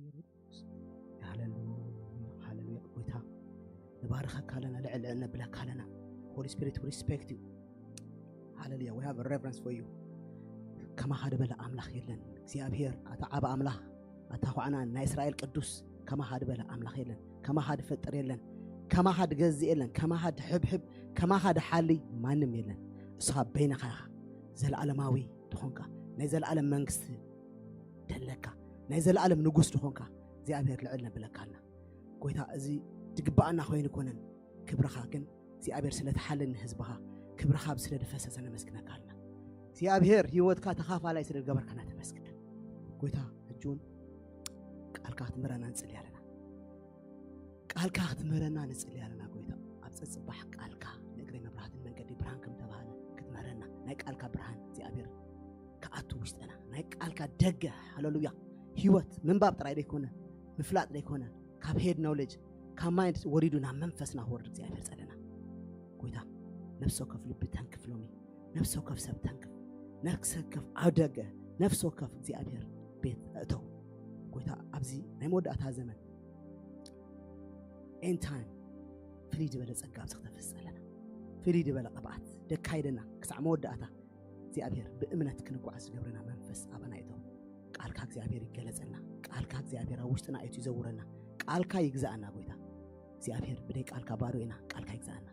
ሃሌሉያ፣ ሃሌሉያ። ጎይታ ንባርኸካ ኣለና፣ ልዕል ልዕል ነብለካ ኣለና። Holy Spirit, we respect you. ሃሌሉያ። We have a reverence for you. ከማኻ ዝበለ ኣምላኽ የለን እግዚኣብሔር፣ ኣታ ዓቢ ኣምላኽ፣ ኣታ ኳዕና ናይ እስራኤል ቅዱስ፣ ከማኻ ዝበለ ኣምላኽ የለን። ከማኻ ዝፈጥር የለን። ከማኻ ዝገዝእ የለን። ከማኻ ዝሕብሕብ፣ ከማኻ ዝሓሊ ማንም የለን። እሱ በይንኻ ኢኻ። ዘለኣለማዊ ዝኾንካ፣ ናይ ዘለኣለም መንግስቲ ደለካ፣ ናይ ዘለኣለም ንጉስ ዝኾንካ እግዚኣብሔር ልዕል ነብለካ ኣለና። ጎይታ፣ እዚ ዝግብኣና ኮይኑ ኣይኮነን፣ ክብርኻ ግን እግዚኣብሔር ስለ ተሓለኒ ህዝብኻ፣ ክብርኻ ኣብ ስለ ዝፈሰሰ ነመስግነካ ኣለና። እግዚኣብሔር ህይወትካ ተኻፋላይ ስለ ዝገበርካና ተመስግን። ጎይታ፣ ሕጂ እውን ቃልካ ክትምህረና ንጽሊ ኣለና። ቃልካ ክትምህረና ንጽሊ ኣለና። ጎይታ፣ ኣብ ጸጽባሕ ቃልካ ንእግረይ መብራህትን መንገዲ ብርሃን ከም ተባህለ ክትምህረና፣ ናይ ቃልካ ብርሃን እግዚኣብሔር ክኣቱ ውሽጥና፣ ናይ ቃልካ ደገ፣ ሃሌሉያ፣ ህይወት ምንባብ ጥራይ ዘይኮነ፣ ምፍላጥ ዘይኮነ፣ ካብ ሄድ ኖውሌጅ፣ ካብ ማይንድ ወሪዱ ናብ መንፈስና ክወርድ እግዚኣብሔር ጸለና። ጎይታ፣ ነፍሲ ወከፍ ልቢ ተንክፍ ሎሚ፣ ነፍሲ ወከፍ ሰብ ተንክፍ፣ ነፍሲ ወከፍ ኣብ ደገ፣ ነፍሲ ወከፍ እግዚኣብሔር ቤት እእተው። ጎይታ፣ ኣብዚ ናይ መወዳእታ ዘመን፣ ኤንድ ታይም፣ ፍልይ ዝበለ ጸጋ ኣብዚ ክተፍስ ጸለና። ፍልይ ዝበለ ቅብኣት ደካይደና ክሳዕ መወዳእታ እግዚኣብሔር ብእምነት ክንጓዓዝ ዝገብረና መንፈስ ኣባና ይእተው። ቃልካ እግዚኣብሔር ይገለጸልና። ቃልካ እግዚኣብሔር ኣብ ውሽጥና ኣእትዩ ይዘውረና። ቃልካ ይግዛኣና ጎይታ። እግዚኣብሔር ብደይ ቃልካ ባዶ ኢና። ቃልካ ይግዛኣና።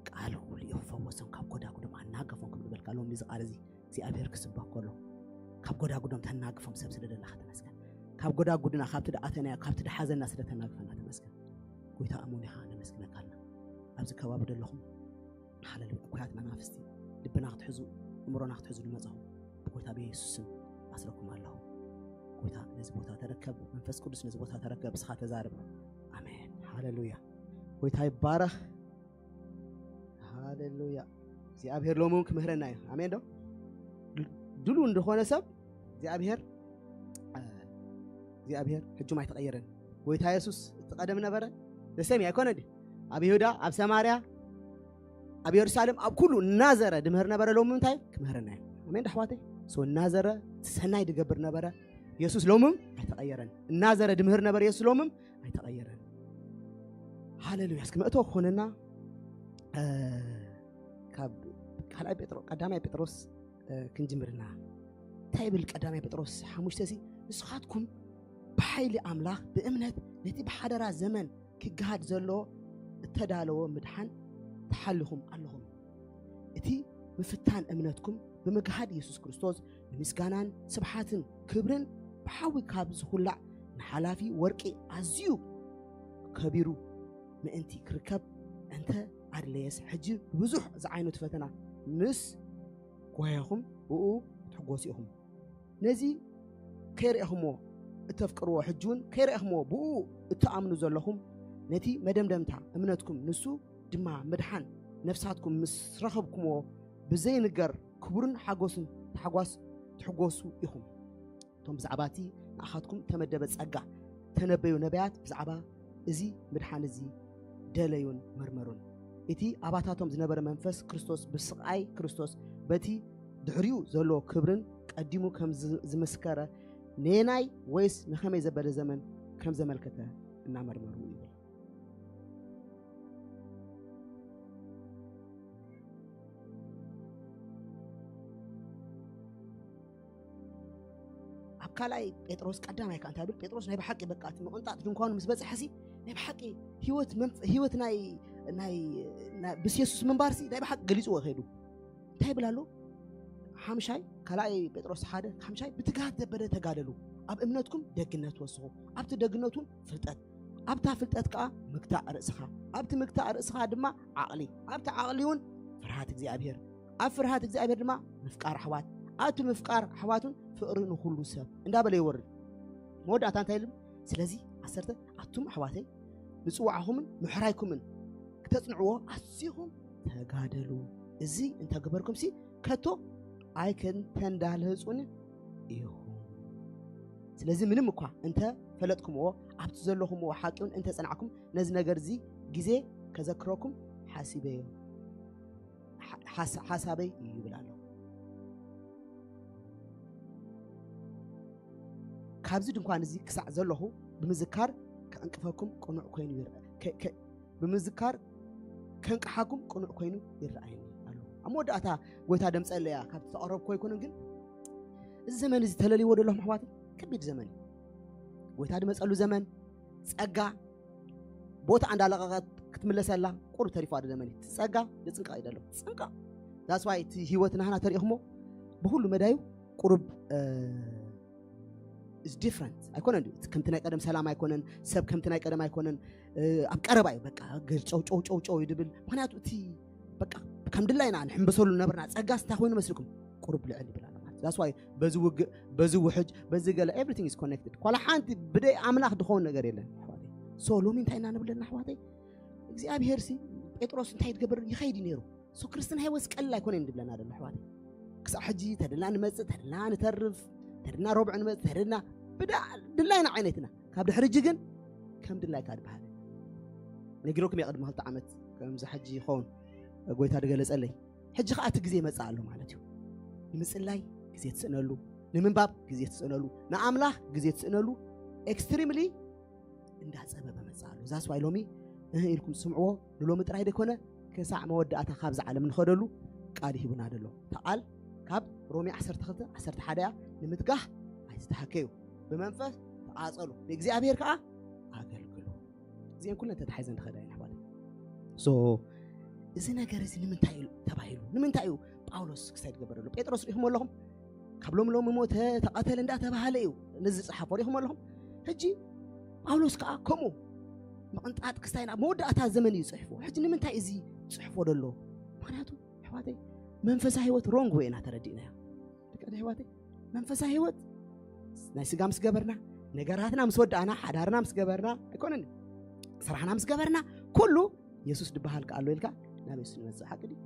ቃል ኩሉ እዩ ክፈወሶም፣ ካብ ጎዳጉዶም ኣናገፎም ከም ዝበልካ ሎሚ እዚ ቃል እዚ እግዚኣብሔር ክስበክ ከሎ ካብ ጎዳጉዶም ተናግፎም ሰብ ስለ ደለኻ ተመስገን። ካብ ጎዳጉድና፣ ካብቲ ደኣተናዮ፣ ካብቲ ደሓዘና ስለ ተናግፈና ተመስገን። ጎይታ እሙን ኢኻ፣ ነመስግነካ ኣለና። ኣብዚ ከባቢ ዘለኹም ሃሌሉያ፣ እኩያት መናፍስቲ ልብና ክትሕዙ፣ እምሮና ክትሕዙ ዝመጻኹም ብጎይታ ብየሱስ ስም ኣስረኩም ኣለኹ። ጎይታ ነዚ ቦታ ተረከብ፣ መንፈስ ቅዱስ ነዚ ቦታ ተረከብ፣ ንስኻ ተዛረብ። ኣሜን። ሃሌሉያ። ጎይታ ይባረኽ። ሃሌሉያ። እግዚኣብሔር ሎሚ እውን ክምህረና እዩ። ኣሜን ዶ? ድሉ እንደኾነ ሰብ እግዚኣብሔር፣ እ፣ እግዚኣብሔር ሕጁም ኣይተቐየረን። ጎይታ የሱስ እቲ ቀደም ነበረ፣ ዘሰሚ ኣይኮነ ድዩ? ኣብ ይሁዳ፣ ኣብ ሰማርያ፣ ኣብ የሩሳሌም፣ ኣብ ኩሉ እናዘረ ድምህር ነበረ። ሎሚ እንታይ ክምህረና እዩ? ኣሜን ዶ ኣሕዋተይ? ሶ እናዘረ እቲ ሰናይ ድገብር ነበረ። የሱስ ሎሚ እውን ኣይተቐየረን። እናዘረ ድምህር ነበረ የሱስ ሎሚ እውን ኣይተቐየረን። ሃሌሉያ። እስኪ መእተዊ ክኾነና፣ እ፣ ካብ ካልኣይ ጴጥሮ-፣ ቀዳማይ ጴጥሮስ፣ እ፣ ክንጅምርና። እንታይ ይብል ቀዳማይ ጴጥሮስ ሓሙሽተ ሲ? ንስኻትኩም ብሓይሊ ኣምላኽ ብእምነት ነቲ ብሓደራ ዘመን ክገሃድ ዘሎ እተዳለወ ምድሓን ተሓሊኹም ኣለኹም። እቲ ምፍታን እምነትኩም ብምግሃድ የሱስ ክርስቶስ ንምስጋናን ስብሓትን ክብርን ብሓዊ ካብ ዝኹላዕ ንሓላፊ ወርቂ ኣዝዩ ከቢሩ ምእንቲ ክርከብ እንተ ኣድለየስ፣ ሕጂ ብብዙሕ ዝዓይነቱ ፈተና ምስ ጓየኹም ብኡ ትሕጎሱ ኢኹም። ነዚ ከይረእኹምዎ እተፍቅርዎ፣ ሕጂ እውን ከይረእኹምዎ ብኡ እትኣምኑ ዘለኹም፣ ነቲ መደምደምታ እምነትኩም ንሱ ድማ ምድሓን ነፍሳትኩም ምስ ረኸብኩምዎ ብዘይንገር ክብርን ሓጎስን ታሕጓስ ትሕጎሱ ኢኹም። እቶም ብዛዕባ እቲ ንኣኻትኩም እተመደበ ጸጋ እተነበዩ ነቢያት ብዛዕባ እዚ ምድሓን እዚ ደለዩን መርመሩን። እቲ ኣባታቶም ዝነበረ መንፈስ ክርስቶስ ብስቓይ ክርስቶስ በቲ ድሕሪኡ ዘሎ ክብርን ቀዲሙ ከም ዝ-፣ ዝመስከረ ነየናይ ወይስ ንኸመይ ዘበለ ዘመን ከም ዘመልከተ እናመርመሩ ይብል። ኣብ ካልኣይ ጴጥሮስ ቀዳማይ ከኣ እንታይ ይብል? ጴጥሮስ ናይ ብሓቂ በቃ እቲ ምቕንጣጥ ድንኳኑ ምስ በጽሐሲ ናይ ብሓቂ ህይወት መንፍ-፣ ህይወት ናይ፣ ናይ፣ ናይ ምስ የሱስ ምንባርሲ ናይ ብሓቂ ገሊጽዎ ከይዱ። እንታይ ይብል ኣሎ? ሓምሻይ፣ ካልኣይ ጴጥሮስ ሓደ ሓምሻይ፣ ብትግሃት ዘበለ ተጋደሉ፣ ኣብ እምነትኩም ደግነት ወስኹ፣ ኣብቲ ደግነቱን ፍልጠት፣ ኣብታ ፍልጠት ከኣ ምግታእ ርእስኻ፣ ኣብቲ ምግታእ ርእስኻ ድማ ዓቕሊ፣ ኣብቲ ዓቕሊ እውን ፍርሃት እግዚኣብሔር፣ ኣብ ፍርሃት እግዚኣብሔር ድማ ምፍቃር ኣሕዋት፣ ኣብቲ ምፍቃር ኣሕዋትን ፍቕሪ ንኹሉ ሰብ እንዳበለ ይወርድ። መወዳእታ እንታይ ኢሉ? ስለዚ ዓሰርተ፣ ኣቱም ኣሕዋተይ ንጽዋዕኹምን ምሕራይኩምን ክተጽንዕዎ ኣዚኹም ተጋደሉ። እዚ እንተገበርኩምሲ ከቶ ኣይከንተንዳልህጹኒ ኢኹም። ስለዚ ምንም እኳ እንተ ፈለጥኩምዎ፣ ኣብቲ ዘለኹምዎ ሓቂ እውን እንተ ጸናዕኩም፣ ነዚ ነገር እዚ ግዜ ከዘክረኩም ሓሲበዮ፣ ሓ-፣ ሓሳ-፣ ሓሳበይ እዩ ይብል ኣሎ። ካብዚ ድንኳን እዚ ክሳዕ ዘለኹ ብምዝካር ከዕንቅፈኩም ቅኑዕ ኮይኑ ይርአ ከ- ከ- ብምዝካር ከንቅሓኩም ቅኑዕ ኮይኑ ይረኣየኒ ኣሎ። ኣብ መወዳእታ ጎይታ ደምፀለያ ካብቲ ተቐረብኩ ኣይኮነን፣ ግን እዚ ዘመን እዚ ተለልዎ ደለኹም ኣሕዋት፣ ከቢድ ዘመን እዩ። ጎይታ ድመፀሉ ዘመን፣ ጸጋ ቦታ እንዳለቐቐት ክትምለሰላ ቁሩብ ተሪፋ ዶ ዘመን እዩ። ጸጋ ዝጽንቀቕ እዩ ደሎ። ጽንቀቕ። That's why እቲ ህይወት ናህና ተሪእኹሞ ብኹሉ መዳዩ ቁሩብ is different ኣይኮነን ድዩ? እቲ ከምቲ ናይ ቀደም ሰላም ኣይኮነን፣ ሰብ ከምቲ ናይ ቀደም ኣይኮነን። ኣብ ቀረባ እዩ በቃ ገል ጨው ጨው ጨው ጨው ይድብል። ምክንያቱ እቲ በቃ ከም ድላይና ንሕምበሰሉ ነበርና። ጸጋስ እንታይ ኮይኑ መስልኩም? ቁሩብ ልዕል ይብል ኣሎ ማለት። That's why በዚ ውግእ፣ በዚ ውሕጅ፣ በዚ ገለ everything is connected። ኳላ ሓንቲ ብደይ ኣምላኽ ድኸውን ነገር የለን ኣሕዋተይ። So ሎሚ እንታይ ኢና ንብለና ኣሕዋተይ? እግዚኣብሄር ሲ ጴጥሮስ እንታይ ትገብር ይኸይድ እዩ ነይሩ። So ክርስትና ህይወት ቀልል ኣይኮነን ድብለና ደሎ ኣሕዋተይ። ክሳብ ሕጂ ተደልና ንመጽእ፣ ተደልና ንተርፍ፣ ተደልና ረቡዕ ንመጽእ፣ ተደልና ብዳ ድላይና ዓይነትና። ካብ ድሕሪ ሕጂ ግን ከም ድላይካ ድበሃል ነጊሮኩም እየ ቅድሚ ክልተ ዓመት ከምዚ ሕጂ ይኸውን ጎይታ ድገለጸለይ። ሕጂ ከኣ እቲ ግዜ ይመጽእ ኣሎ ማለት እዩ። ንምጽላይ ግዜ ትስእነሉ፣ ንምንባብ ግዜ ትስእነሉ፣ ንኣምላኽ ግዜ ትስእነሉ። ኤክስትሪምሊ እንዳጸበበ መጽእ ኣሎ። That's why ሎሚ እህ ኢልኩም ትስምዕዎ። ንሎሚ ጥራይ ደይኮነ ክሳዕ መወዳእታ ካብዚ ዓለም ንኸደሉ ቃል ሂቡና ደሎ። እታ ቃል ካብ ሮሜ ዓሰርተ ክልተ ዓሰርተ ሓደ እያ። ንምትጋህ ኣይትተሃከዩ፣ ብመንፈስ ተቓጸሉ፣ ንእግዚኣብሔር ከኣ ኣገልግሉ። እዚአን ኩለን ተታሒዘን ዝኸዳ እየን ኣሕዋት። So እዚ ነገር እዚ ንምንታይ እዩ ተባሂሉ? ንምንታይ እዩ ጳውሎስ ክሳይ ዝገበረ ዘሎ? ጴጥሮስ ሪኢኹም ኣለኹም? ካብ ሎም ሎም ሞተ ተቐተለ እንዳተባሃለ እዩ ነዚ ዝጸሓፎ። ሪኢኹም ኣለኹም? ሕጂ ጳውሎስ ከዓ ከምኡ ምቕንጣጥ ክስታይ ናብ መወዳእታ ዘመን እዩ ጽሕፎ። ሕጂ ንምንታይ እዚ ጽሕፎ ደሎ? ምክንያቱ ኣሕዋተይ መንፈሳዊ ህይወት ሮንግ ወይ ኢና ተረዲእናዮ። ደቂ ኣሕዋተይ መንፈሳዊ ህይወት ናይ ስጋ ምስ ገበርና፣ ነገራትና ምስ ወዳእና፣ ሓዳርና ምስ ገበርና ኣይኮነን፣ ስራሕና ምስ ገበርና ኩሉ የሱስ ድበሃል ከኣሎ ኢልካ ናብ የሱስ ንመጽእ ሓቂ ድዩ?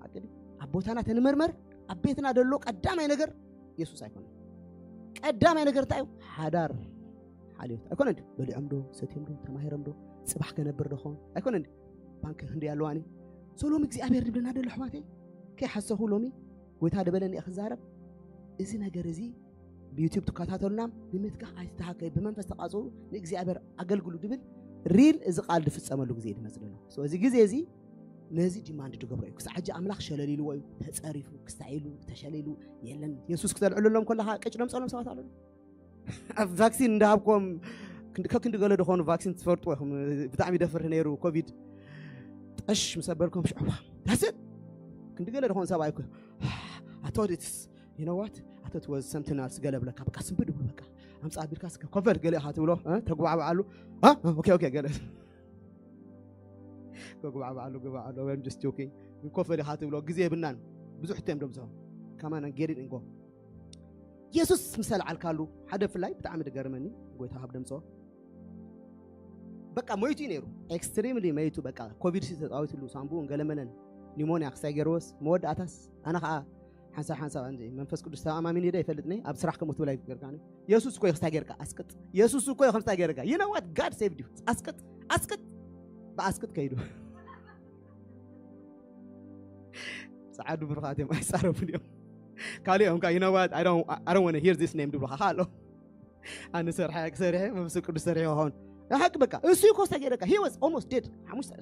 ሓቂ ድዩ? ኣብ ቦታና ተንመርመር። ኣብ ቤትና ደሎ ቀዳማይ ነገር የሱስ ኣይኮነን። ቀዳማይ ነገር እንታይ እዩ? ሓዳር ሓልዮት ኣይኮነን ድዩ? በሊዖም ዶ ሰትዮም ዶ ተማሂሮም ዶ ጽባሕ ከነብር ዶ ኸውን ኣይኮነን ድዩ? ባንክ ክንደይ ኣለዋኒ? ሶ ሎሚ እግዚኣብሔር ድብለና ደሎ ኣሕዋተይ ከይሓሰኹ ሎሚ ጎይታ ደበለኒ እየ ክዛረብ። እዚ ነገር እዚ ብዩቲዩብ ትከታተሉና ንምትካኽ ኣይትተሃከዩ፣ ብመንፈስ ተቃጽሉ፣ ንእግዚኣብሔር ኣገልግሉ ድብል ሪል እዚ ቃል ድፍጸመሉ ግዜ እዩ ድመጽእ ዘሎ። So እዚ ግዜ እዚ ነዚ ዲማንድ ድገብሮ እዩ። ክሳዕ ሕጂ ኣምላኽ ሸለል ኢልዎ እዩ፣ ተጸሪፉ፣ ክስታይ ኢሉ፣ ተሸለ ኢሉ የለን። የሱስ ክተልዕለሎም ከለኻ ቅጭ ደምጸሎም ሰባት ኣለዉ። ኣብ ቫክሲን እንዳሃብኮም ክንድ- ከክንዲ ገለ ድኾኑ ቫክሲን ትፈልጡ ኢኹም። ብጣዕሚ ይደፍርህ ነይሩ ኮቪድ። ጠሽ ምስ ኣበልኩም ሽዑ ዳስት ክንዲ ገለ ድኾኑ ሰብኣይ እኮ ኣቶድትስ ይነዋት ኣቶት ወዝ ሰምትን ኣልስ ገለ ብለካ በቃ ስንብድ ብሉ በቃ ኣምፃ ቢልካ ስከ ኮቨር ገለ ኢኻ ትብሎ እ? ተጉባዕባዓሉ እ? እ፣ ኦኬ ኦኬ ገለ ተጉባዕባዓሉ ግባዓሉ ወይም just joking ኮቨር ኢኻ ትብሎ ግዜ የብናን ብዙሕ ቴም ደምዝሆ ከማን ጌሪድ እንጎ የሱስ ምስ ኣልዓልካሉ ሓደ ፍላይ ብጣዕሚ ድገርመኒ ጎይታ ካብ ደምፅኦ በቃ ሞይቱ እዩ ነይሩ። ኤክስትሪምሊ መይቱ በቃ ኮቪድ ሲ ተፃዊትሉ ሳምቡኡን ገለመለን ኒሞንያ ክሳይ ገይርዎስ መወዳእታስ ኣነ ከዓ ሓንሳብ ሓንሳብ ኣንዚ መንፈስ ቅዱስ ተኣማሚን ደ ይፈልጥኒ ኣብ ስራሕ ከምኡ ትብል ኣይገርካኒ። የሱስ እኮ እዩ ክስታይ ገይርካ ኣስቅጥ። የሱስ እኮ እዩ ከምስታይ ገይርካ you know what God saved you ኣስቅጥ ኣስቅጥ ብኣስቅጥ ከይዱ ጸዓዱ ብሩኻት እዮም ኣይጻረፉን እዮም። ካልኦም ከኣ you know what I don't I don't want to hear this name ድብሉኻ ኣሎ። ኣነ ሰርሐ ክሰርሐ መንፈስ ቅዱስ ሰርሐ ይኸውን ሓቂ በቃ እሱ እኮ ስታይ ገይርካ he was almost dead ሓሙሽተ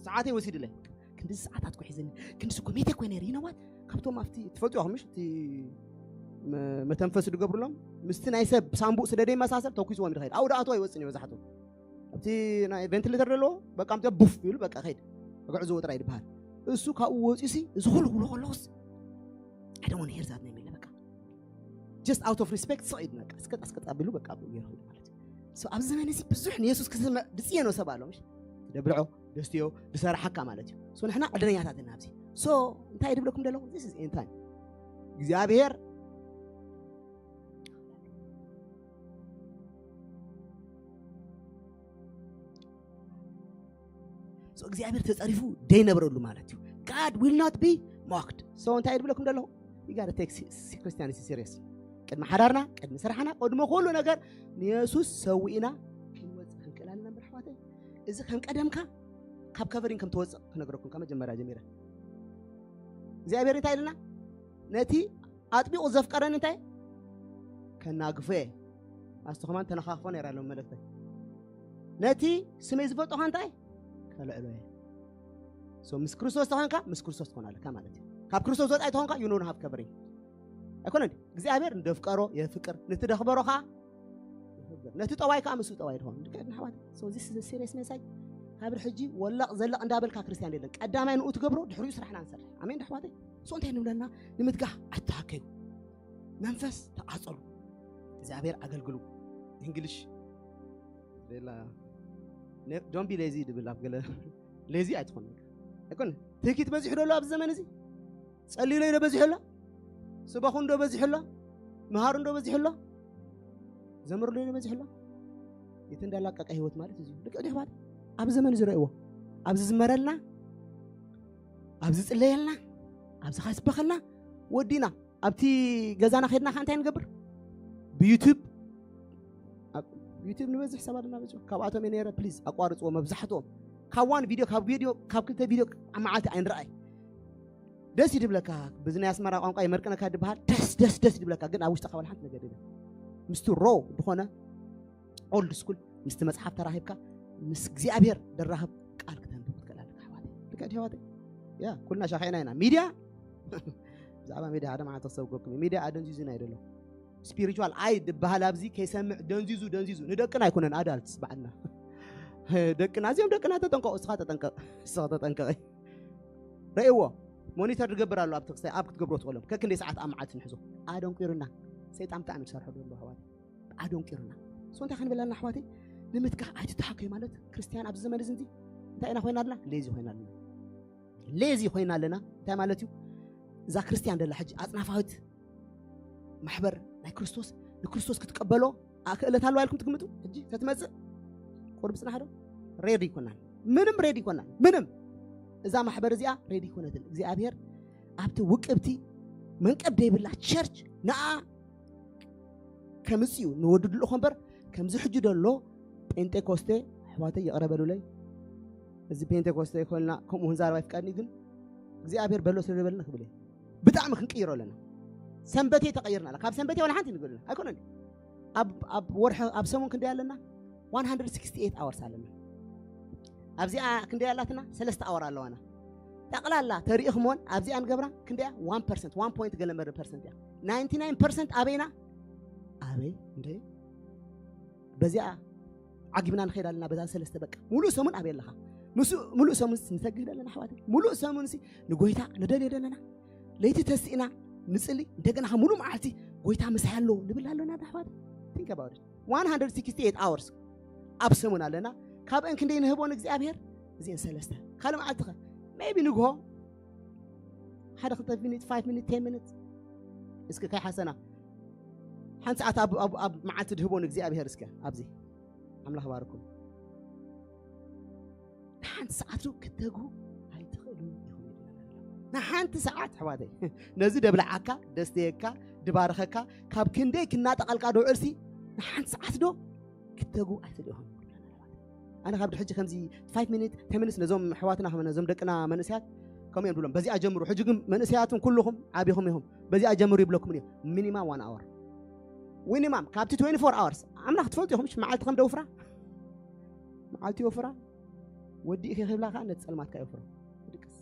ሰዓት ወሲድለይ። ክንዲ ሰዓታት ኮ ሒዘኒ ክንዲ ኮሜቴ ኮ ነይሩ you know what ካብቶም ኣብቲ ትፈልጡ ኢኹም ምሽ እቲ መ- መተንፈሲ ድገብሩሎም ምስቲ ናይ ሰብ ሳምቡእ ስለ ደይመሳሰል ተኩስዎም ድኸይድ ኣውዳኣቶ ኣይወፅን እዩ መብዛሕቱ ኣብቲ ናይ ቬንትሌተር ዘለዎ በቃ ምተ ቡፍ ይብሉ በቃ ከይድ ኣግዕዝዎ ጥራይ ድበሃል እሱ ካብኡ ወፂሲ እዚ ኩሉ ክብሎ ከለውስ I don't want to hear that name በቃ just out of respect ስቕ ኢሉ በቃ እስከጥ ኣስቀጥ ኣቢሉ በቃ ኣብኡ ገይሩ ማለት እዩ So ኣብዚ ዘመን እዚ ብዙሕ ንየሱስ ክስምዕ ድፅየኖ ሰብ ኣሎ ምሽ ደብልዖ ደስትዮ ድሰርሓካ ማለት እዩ So ንሕና ዕድለኛታት ኢና ኣብዚ So እንታይ ድብለኩም ደለኹ this is end time እግዚኣብሔር እግዚኣብሔር ተፀሪፉ ደይነብረሉ ማለት እዩ God will not be mocked So እንታይ ድብለኩም ደለኹ you gotta take Christianity serious ቅድሚ ሓዳርና ቅድሚ ስራሕና ቅድሚ ኩሉ ነገር ንየሱስ ሰዊእና ክንወፅእ ክንክእል ኣለና ምርሕዋተይ እዚ ከም ቀደምካ ካብ ከቨሪን ከም ትወፅእ ክነግረኩም ካብ መጀመርያ ጀሚረ እግዚኣብሔር እንታይ ኢልና ነቲ ኣጥቢቑ ዘፍቀረን እንታይ ከናግፎ እየ። ኣስቲ ከማን ተነኻኽፎ ነይራ ኣለዉ መልእክተይ። ነቲ ስመይ ዝፈልጦ ኸ እንታይ ከልዕሎ እየ። So ምስ ክርስቶስ ተኾንካ ምስ ክርስቶስ ትኾን ኣለካ ማለት እዩ። ካብ ክርስቶስ ወፃኢ ተኾንካ you don't have covering ኣይኮነን። እግዚኣብሔር ንደፍቀሮ የፍቅር፣ ነቲ ደኽበሮ ኸዓ የኽብር፣ ነቲ ጠዋይ ከዓ ምስኡ ጠዋይ ድኾን። ድቀት ንሕዋት so this is a serious message። ካብ ሕጂ ወለቕ ዘለቕ እንዳበልካ ክርስቲያን የለን። ቀዳማይ ንኡ ትገብሮ፣ ድሕሪኡ ስራሕና ንሰርሕ። ኣሜን ድሕዋተይ። So እንታይ ንብለና? ንምትጋህ ኣትተሃከዩ፣ መንፈስ ተዓፀሉ፣ እግዚኣብሔር ኣገልግሉ። እንግሊሽ ሌላ don't be lazy ድብል ኣብ ገለ ሌዚ ኣይትኾን ኣይኮን። ትህኪት በዚሑ ደሎ ኣብዚ ዘመን እዚ ጸልዩለይ ዶ በዚሑ ኣሎ? ስበኹ እንዶ በዚሑ ኣሎ? ምሃሩ እንዶ በዚሑ ኣሎ? ዘምርሉ ዶ በዚሑ ኣሎ? እቲ እንዳላቀቀ ህይወት ማለት እዚ ልክዕ ዲኹም። ኣብዚ ዘመን እዚ ረእዎ፣ ኣብዚ ዝመረልና፣ ኣብዚ ዝጽለየልና፣ ኣብዚ ካስበኸልና ወዲና ኣብቲ ገዛና ከድና ከ እንታይ ንገብር? ብዩቱብ ኣብ ዩቱብ ንበዝሕ ሰባት እናበዝሑ ካብኣቶም እየ ነይረ። ፕሊዝ ኣቋርፅዎ። መብዛሕትኦም ካብ ዋን ቪድዮ ካብ ቪድዮ ካብ ክልተ ቪድዮ ኣብ መዓልቲ ኣይንረኣይ። ደስ ይድብለካ፣ ብዚ ናይ ኣስመራ ቋንቋ የመርቅነካ ድበሃል። ደስ ደስ ደስ ይድብለካ፣ ግን ኣብ ውሽጥካ ወላ ሓንቲ ነገር የለን። ምስቲ ሮ ዝኾነ ኦልድ ስኩል ምስቲ መፅሓፍ ተራሂብካ ምስ እግዚኣብሔር ደራህብ ቃል ክተንብብ ክትክእል ኣለካ ኣሕዋተይ። ልክዕ ድዩ ኣሕዋተይ? ያ ኩልና ሻኺዕና ኢና። ሚድያ ብዛዕባ ሚድያ ሓደ መዓልቲ ክሰብከኩም። ሚድያ ኣደንዚዙና እዩ ዘሎ። ስፒሪቹዋል ኣይ ድበሃል ኣብዚ ከይሰምዕ ደንዚዙ ደንዚዙ። ንደቅና ኣይኮነን ኣዳልትስ በዓልና ደቅና እዚኦም ደቅና ተጠንቀቑ። እስኻ ተጠንቀቕ፣ እስኻ ተጠንቀቒ። ረእዎ ሞኒተር ዝገብር ኣሎ ኣብቲ ክሳይ ኣብ ክትገብሮ ትኽእሎም ከክንደይ ሰዓት ኣብ መዓልቲ ንሕዞ። ኣደንቂሩና ሰይጣን ብጣዕሚ ዝሰርሐሉ ኣሎ ኣሕዋት። ኣደንቂሩና። So እንታይ ክንብል ኣለና ኣሕዋተይ? ንምትካእ ኣይትተሃከዩ ማለት ክርስቲያን ኣብዚ ዘመን እዚ እንታይ ኢና ኮይና ኣለና? ሌዚ ኮይና ኣለና። ሌዚ ኮይና ኣለና እንታይ ማለት እዩ? እዛ ክርስቲያን ደላ ሕጂ ኣጽናፋዊት ማሕበር ናይ ክርስቶስ ንክርስቶስ ክትቀበሎ ክእለት ኣለዋ ኢልኩም ትግምቱ? ሕጂ ተትመጽእ ቁርብ ጽናሕ ዶ? ሬዲ ይኮናል። ምንም ሬዲ ይኮናል። ምንም እዛ ማሕበር እዚኣ ሬዲ ይኮነትን። እግዚኣብሔር ኣብቲ ውቅብቲ መንቀብ ደይብላ ቸርች ንኣ ከምጽኡ ንወድድልኡ እምበር ከምዚ ሕጂ ደሎ ጴንጤኮስቴ ኣሕዋተይ ይቕረ በሉለይ። እዚ ፔንቴኮስቴ ኮይንና ከምኡ ክንዛረብ ኣይፍቀድኒ፣ ግን እግዚኣብሔር በሎ ስለ ዝበለና ክብል እየ። ብጣዕሚ ክንቅይሮ ኣለና። ሰንበቴ ተቐይርና ኣላ። ካብ ሰንበቴ ዋላ ሓንቲ ንግብልና ኣይኮነን። ኣብ ኣብ ወርሒ ኣብ ሰሙን ክንደይ ኣለና? One hundred sixty eight hours ኣለና። ኣብዚኣ ክንደይ ኣላትና? ሰለስተ ኣወር ኣለዋና። ጠቕላላ ተሪእኽሞን ኣብዚኣ ንገብራ ክንደያ? One percent፣ one point ገለ መረ ፐርሰንት እያ። Ninety nine percent ኣበይና? ኣበይ እንደ በዚኣ ዓጊብና ንኸይድ ኣለና። በዛ ሰለስተ በቃ ሙሉእ ሰሙን ኣበይ ኣለኻ? ምስ ሙሉእ ሰሙን ንሰግድ ኣለና ኣሕዋተይ። ሙሉእ ሰሙን ሲ ንጎይታ ንደልዮ ኣለና። ለይቲ ተስኢና ንጽሊ፣ እንደገና ከ ሙሉእ መዓልቲ ጎይታ ምሳይ ኣሎ ንብል ኣለና ኣሕዋተይ። Think about it. One hundred sixty eight hours ኣብ ሰሙን ኣለና። ካብአን ክንደይ ንህቦ ንእግዚኣብሔር? እዚአን ሰለስተ። ካልእ መዓልቲ ኸ? Maybe ንግሆ ሓደ ክልተ ሚኒት፣ five ሚኒት፣ ten ሚኒት እስኪ ከይሓሰና ሓንቲ ሰዓት ኣብ ኣብ ኣብ መዓልቲ ድህቦ ንእግዚኣብሔር እስከ ኣብዚ ኣምላኽ ባርኩም። ንሓንቲ ሰዓት ዶ ክትተጉ ኣይትኽእሉን ኢኹም ይብለና ኣሎ። ንሓንቲ ሰዓት ኣሕዋተይ ነዚ ደብልዓካ ደስተየካ ድባርኸካ ካብ ክንደይ ክናጠቐልካ ዶ ዕርሲ ንሓንቲ ሰዓት ዶ ክትተጉ ኣይትኽእሉ ኢኹም ይብለና ኣሎ። ኣነ ካብ ሕጂ ከምዚ five ሚኒት ten ሚኒት ነዞም ኣሕዋትና ነዞም ደቅና መንእሰያት ከምኡ እዮም ብሎም በዚኣ ጀምሩ። ሕጂ ግን መንእሰያትን ኩልኹም ዓቢኹም ኢኹም በዚኣ ጀምሩ ይብለኩም እየ። ሚኒማም ዋን ኣወር ሚኒማም ካብቲ twenty four hours ኣምላኽ ትፈልጡ ኢኹም። እሺ መዓልቲ ከም ደውፍራ መዓልቲ ይወፍራ ወዲእኪ ክብላ ከዓ ነቲ ጸልማትካ ይወፍሮ። ድቅስ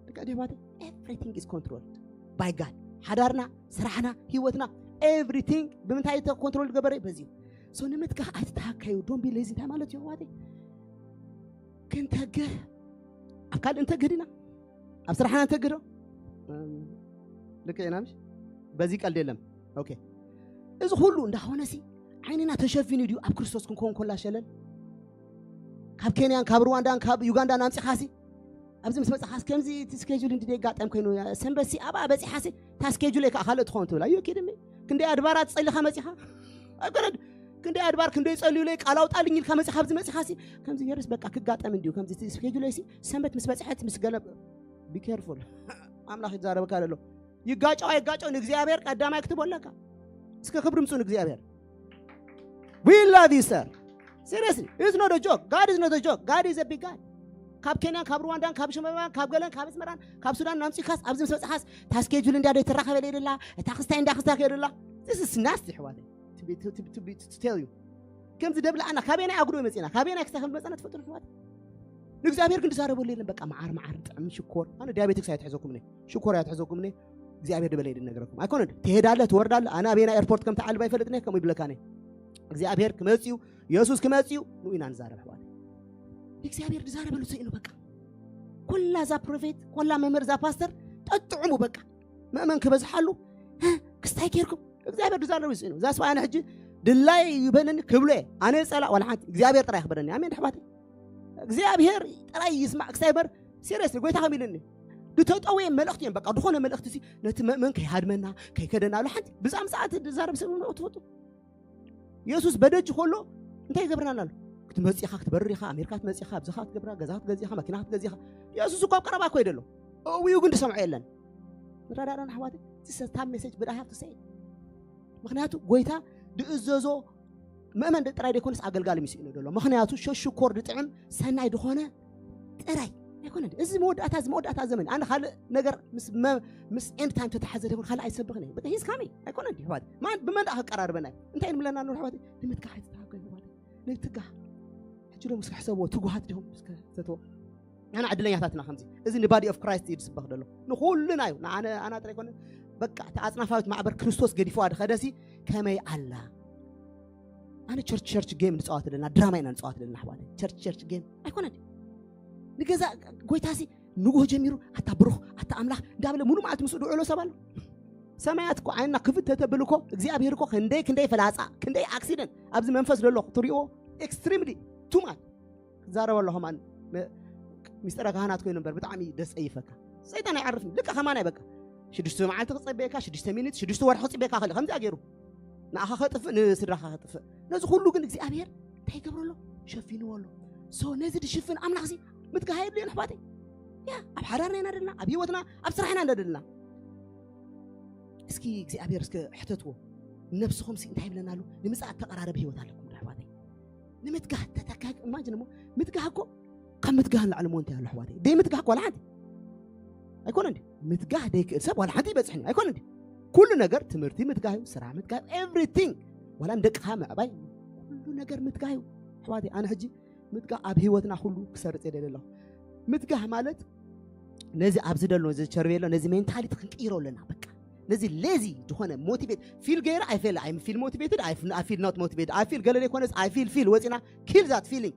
ድቀ ዲባተ everything is controlled by God። ሓዳርና፣ ስራሕና፣ ህይወትና everything ብምንታይ ኮንትሮል ገበረ በዚ። So ንምትካኽ ኣይትተሃከዩ። Don't be lazy እንታይ ማለት እዩ ኣሕዋተይ? ክንተግህ ኣብ ካልእ እንተግህ ዲና ኣብ ስራሕና እንተግህ ዶ? ልክዕ ኢና ምሽ? በዚ ቀልድ የለም። ኦኬ እዚ ኩሉ እንዳኾነ ሲ ዓይንና ተሸፊኑ ድዩ ኣብ ክርስቶስ ክንከውን ኮላ ሸለል? ካብ ኬንያን ካብ ሩዋንዳን ካብ ዩጋንዳን ኣምፂኻሲ ኣብዚ ምስ መፅኻስ ከምዚ እቲ ስኬጁል እንዲ ደጋጠም ኮይኑ ሰንበት ሲ ኣብኣ በፂሓሲ እታ ስኬጁል እየ ከዓ ካልእ ትኸውን ትብል ኣዮ ኪድሚ ክንደይ ኣድባራት ፀሊኻ መፂኻ ኣይኮነድ ክንደይ ኣድባር ክንደይ ፀልዩለይ ቃል ኣውጣልኝ ኢልካ መፂኻ ኣብዚ መፂኻሲ ከምዚ ገርስ በቃ ክጋጠም እንዲዩ ከምዚ እቲ ስኬጁል ሲ ሰንበት ምስ በፅሐት ምስ ገለ ቢኬርፉል ኣምላኽ ይዛረበካ ዘሎ ይጋጨው ኣይጋጨው ንእግዚኣብሔር ቀዳማይ ክትቦ ኣለካ እስከ ክብሪ ምፁ ንእግዚኣብሔር We love you sir. Seriously, it's not a joke. God is not a joke. God is a big God. ካብ ኬንያን ካብ ሩዋንዳን ካብ ሽመባን ካብ ገለን ካብ ኣስመራን ካብ ሱዳን ናምፂካስ ኣብዚ ምስ በፅሓስ እታ ስኬጁል እንዳ ዶ ትራኸበለ የደላ እታ ክስታይ እንዳ ክስታ ከየደላ This is nasty ኣሕዋተይ to be to, to, to be to tell you ከምዚ ደብላኣና ካበየናይ ኣጉዶ መፂና ካበየናይ ክስታይ ከም መፀና ትፈልጡ ኣሕዋተይ ንእግዚኣብሔር ግን ዝዛረበሉ የለን በቃ መዓር መዓር ጥዕም ሽኮር ኣነ diabetics ኣይትሕዘኩም ነ ሽኮር ኣይትሕዘኩም ነ እግዚኣብሔር ድበለ ድነግረኩም ኣይኮነ ትሄዳለ ትወርዳለ ኣነ ኣበየና airport ከም ትዓልብ ኣይፈልጥ ነ ከምኡ ይብለካ ነ እግዚኣብሔር ክመፅዩ የሱስ ክመፅዩ ንኡ ኢና ንዛረብ ኣሕዋተይ እግዚኣብሔር ዝዛረበሉ ሰኢኑ በቃ ኮላ እዛ prophet ኮላ መምህር እዛ pastor ጠጥዑሙ በቃ መእመን ክበዝሓሉ ክስታይ ጌርኩም እግዚኣብሔር ድዛረቡ ይስእኑ እዛ ስብኣነ ሕጂ ድላይ ይበለኒ ክብሎ እየ ኣነ ጸላእ ዋላ ሓንቲ እግዚኣብሔር ጥራይ ክበለኒ ኣሜን ኣሕዋተይ እግዚኣብሔር ጥራይ ይስማዕ ክስታይ በር serious ጎይታ ከም ኢልኒ ድተጠውየ መልእኽቲ እዮም በቃ ዝኾነ መልእኽቲ ነቲ መእመን ከይሃድመና ከይከደና ኣሎ ሓንቲ ብዛም ሰዓት ድዛረብ ሰብ ንኡ ትፈጡ የሱስ በደጅ ከሎ እንታይ ይገብረና ኣሎ ክትመፅእ ኢኻ ክትበርር ኢኻ ኣሜሪካ ክትመፅእ ኢኻ ኣብዚኻ ክትገብራ ገዛ ክትገዝእ ኢኻ መኪና ክትገዝእ ኢኻ የሱስ እኮ ኣብ ቀረባ እኮ ይደሎ እውዩ ግን ዝሰምዖ የለን ንረዳዳን ኣሕዋት this is a tough message but I have to say ምክንያቱ ጎይታ ድእዘዞ መእመን ጥራይ ዘይኮነስ ኣገልጋሊ ምስ ኢሉ ዘሎ ምክንያቱ ሸሽኮር ድጥዕም ሰናይ ድኾነ ጥራይ ኣይኮነ እዚ መወዳእታ እዚ መወዳእታ ዘመን ኣነ ካልእ ነገር ምስ end time ተተሓዘ ዘይኮነ ካልእ ኣይሰብኽን እየ but he's coming ኣይኮነ እንዲ ሕዋት ማን ብመን ደኣ ከቀራርበና እዩ እንታይ ንምለና ኣሎ ሕዋት ንምትካሕ ኣይትተሃገ ሕዋት ንትጋህ ሕጂ ዶ ምስ ክሕሰብዎ ትጉሃት ዲኹም እስከ ዘትዎ ንሕና ዕድለኛታት ኢና ከምዚ እዚ ን body of Christ እዩ ዝስበኽ ዘሎ ንኩልና እዩ ንኣነ ኣና ጥራይ ኣይኮነ በቃ እቲ ኣጽናፋዊት ማዕበር ክርስቶስ ገዲፍዋ ድኸደሲ ከመይ ኣላ ኣነ ቸርች ቸርች ጌም ንፃወት ኣለና ድራማ ኢና ንፃወት ኣለና ኣሕዋት ቸርች ቸርች ጌም ኣይኮነን ንገዛ ጎይታሲ ንጉሆ ጀሚሩ ኣታ ብሩኽ ኣታ ኣምላኽ እንዳበለ ሙሉ መዓልቲ ምስኡ ድውዕሎ ሰብ ኣሎ ሰማያት እኮ ዓይንና ክፍት ተተብል እኮ እግዚኣብሔር እኮ ክንደይ ክንደይ ፈላፃ ክንደይ ኣክሲደንት ኣብዚ መንፈስ ዘሎ ክትሪኦ extremely too much ክዛረብ ኣለኹ ማን ሚስጥረ ካህናት ኮይኑ እምበር ብጣዕሚ ደስ ጸይፈካ ሰይጣን ኣይዓርፍን ልካ ከማን ኣይበቃ ሽዱሽተ መዓልቲ ክጸበየካ ሽዱሽተ ሚኒት ሽዱሽተ ወርሒ ክጽበየካ ክእል ከምዚኣ ገይሩ ንኣኻ ከጥፍእ ንስድራኻ ከጥፍእ ነዚ ኩሉ ግን እግዚኣብሔር እንታይ ይገብረሎ ሸፊንዎ ኣሎ ሶ ነዚ ድሽፍን ኣምላኽ ሲ ምትጋሃ የድልዮ ኣሕዋተይ ያ ኣብ ሓዳርና ኢና ደልና ኣብ ህይወትና ኣብ ስራሕና ኢና ደልና እስኪ እግዚኣብሔር እስከ ሕተትዎ ነብስኹም ሲ እንታይ ይብለና ኣሎ ንምጽኣት ተቐራረብ ህይወት ኣለኩም ኣሕዋተይ ንምትጋህ ተተካክ ኢማጅን እሞ ምትጋህ እኮ ካብ ምትጋህ ንላዕሊ ሞ እንታይ ኣሎ ኣሕዋተይ ደይ ምትጋህ እኮ ዋላ ሓንቲ ኣይኮነ እንዲ ምትጋህ ደይክእል ሰብ ዋላ ሓንቲ ይበፅሕኒ ኣይኮነ እንዲ ኩሉ ነገር ትምህርቲ ምትጋህ እዩ ስራሕ ምትጋህ እዩ everything ዋላ ንደቅኻ ምዕባይ ኩሉ ነገር ምትጋህ እዩ ኣሕዋተይ ኣነ ሕጂ ምትጋህ ኣብ ህይወትና ኩሉ ክሰርፅ የደለ ኣለኹ ምትጋህ ማለት ነዚ ኣብዚ ደሎ ነዚ ቸርቤሎ ነዚ ሜንታሊቲ ክንቅይሮ ኣለና በቃ ነዚ ሌዚ ዝኾነ ሞቲቬት ፊል ገይረ I feel I feel motivated I feel not motivated I feel ገለ ዘይኮነስ I feel feel ወፂና kill that feeling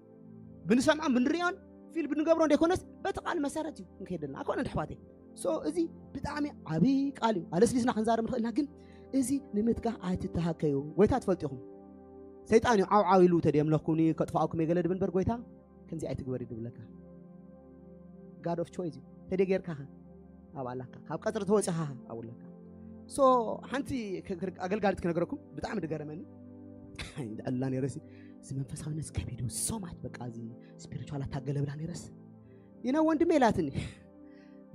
ብንሰምዖን ብንሪኦን ፊል ብንገብሮ ዘይኮነስ በቲ ቃል መሰረት እዩ ክንከይደልና ኣኮነ ኣሕዋተይ so እዚ ብጣዕሚ ዓብዪ ቃል እዩ ኣለስሊስና ክንዛረብ ንኽእልና ግን እዚ ንምትጋህ ኣይትተሃከዩ ጎይታ ትፈልጡ ኢኹም ሰይጣን እዩ ዓው ዓው ኢሉ ተደየምለኩኒ ከጥፋኣኩም የገለ ድብል በር ጎይታ ከምዚ ኣይትግበር እዩ ድብለካ God of choice እዩ ተደ ጌርካ ከ ኣብ ኣላካ ካብ ቀፅሪ ተወፂኻ ከ ኣብኡ ኣለካ so ሓንቲ ኣገልጋሊት ክነግረኩም ብጣዕሚ ድገረመኒ ኣላ ነረሲ እዚ መንፈሳዊነት ከቢዱ so much በቃ እዚ ስፒሪቹዋል ኣታገለብላ ነረስ ይነ ወንድሜ ኢላትኒ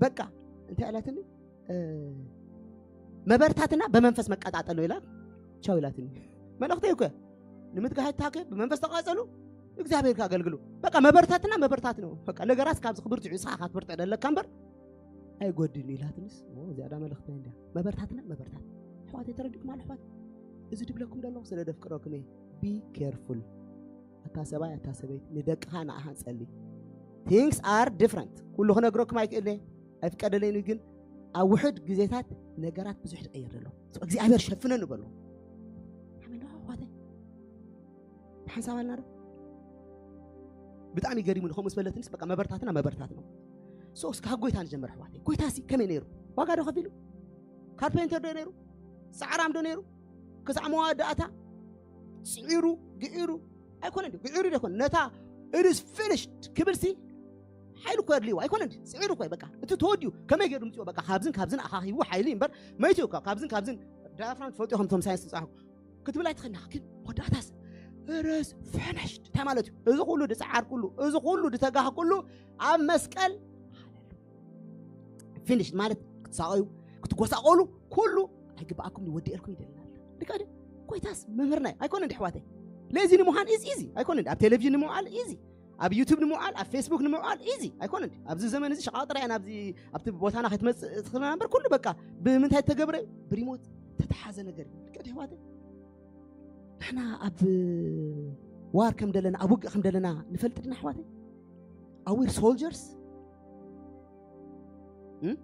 በቃ እንታይ ኢላትኒ መበርታትና በመንፈስ መቀጣጠል ነው ይላል ቻው ይላትኒ መልእክተይ እኮ ንምትጋህ ይታከ ብመንፈስ ተቃጸሉ እግዚኣብሔር ካገልግሉ በቃ መበርታትና መበርታት ነው በቃ ነገራት ካብዚ ክብርትዑ ንስኻ ካትብርትዕ ደለካ እምበር ኣይጎድን ኢላትንስ ዝያዳ መልእክቲ እንዲያ መበርታትና መበርታት ኣሕዋት የተረዲኩም ኣሎ ኣሕዋት እዚ ድብለኩም ደለኹ ስለ ደፍቅረኩም እየ be careful ኣታ ሰባይ ኣታ ሰበይቲ ንደቅኻ ንኣኻ ጸሊ things are different ኩሉ ክነግረኩም ኣይክእልን ኣይፍቀደለይን ግን ኣብ ውሕድ ግዜታት ነገራት ብዙሕ ትቀይር ዘሎ እግዚኣብሔር ሸፍነኒ በሉ ሓመንዶ ኣሕዋተይ ሓንሳብ ኣልና ዶ ብጣዕሚ ገሪሙ ንከምኡ ዝበለትንስ በቃ መበርታትና መበርታት ነው so እስከ ካብ ጎይታ ንጀምር ኣሕዋተይ ጎይታ ሲ ከመይ ነይሩ ዋጋ ዶ ከፊሉ ካርፔንተር ዶ ነይሩ ፃዕራም ዶ ነይሩ ክሳዕ መዋዳእታ ስዒሩ ግዒሩ ኣይኮነ ድዩ ግዒሩ ዶ ይኮነ ነታ it is finished ክብል ሲ ሓይሊ እኮ የድልይዎ ኣይኮነ ድዩ ስዒሩ እኮ በቃ እቲ ተወዲኡ ከመይ ገይሩ ምፅኦ በቃ ካብዝን ካብዝን ኣኻኺቡ ሓይሊ እምበር መይቱ እኮ ካብዝን ካብዝን ዳያፍራም ትፈልጡ ኢኹም ቶም ሳይንስ ዝፀሓፉ ክትብል ኣይትኽእልና ግን ወዳእታስ it is finished እንታይ ማለት እዩ እዚ ኩሉ ድፀዓርኩሉ እዚ ኩሉ ድተጋህኩሉ ኣብ መስቀል finished ማለት ክትሳቀዩ ክትጎሳቆሉ ኩሉ ኣይግባኣኩም ወዲኤልኩም ይደልና ልካ ድዩ ጎይታስ መምህርና እዩ ኣይኮነ እንዲ ኣሕዋተይ ለዚ ንምዃን is easy ኣይኮነ እንዲ ኣብ ቴሌቪዥን ንምውዓል easy ኣብ ዩቱብ ንምውዓል ኣብ ፌስቡክ ንምውዓል easy ኣይኮነ እንዲ ኣብዚ ዘመን እዚ ሸቃ ጥራይ ኢና ኣብዚ ኣብቲ ቦታና ከይትመፅእ ትኽእልና እምበር ኩሉ በቃ ብምንታይ ተገብረ ብሪሞት ዝተተሓዘ ነገር እዩ። ልክዕ ድዩ ኣሕዋተይ? ንሕና ኣብ ዋር ከም ደለና፣ ኣብ ውግእ ከም ደለና ንፈልጥ ድና ኣሕዋተይ? Are we soldiers? እም?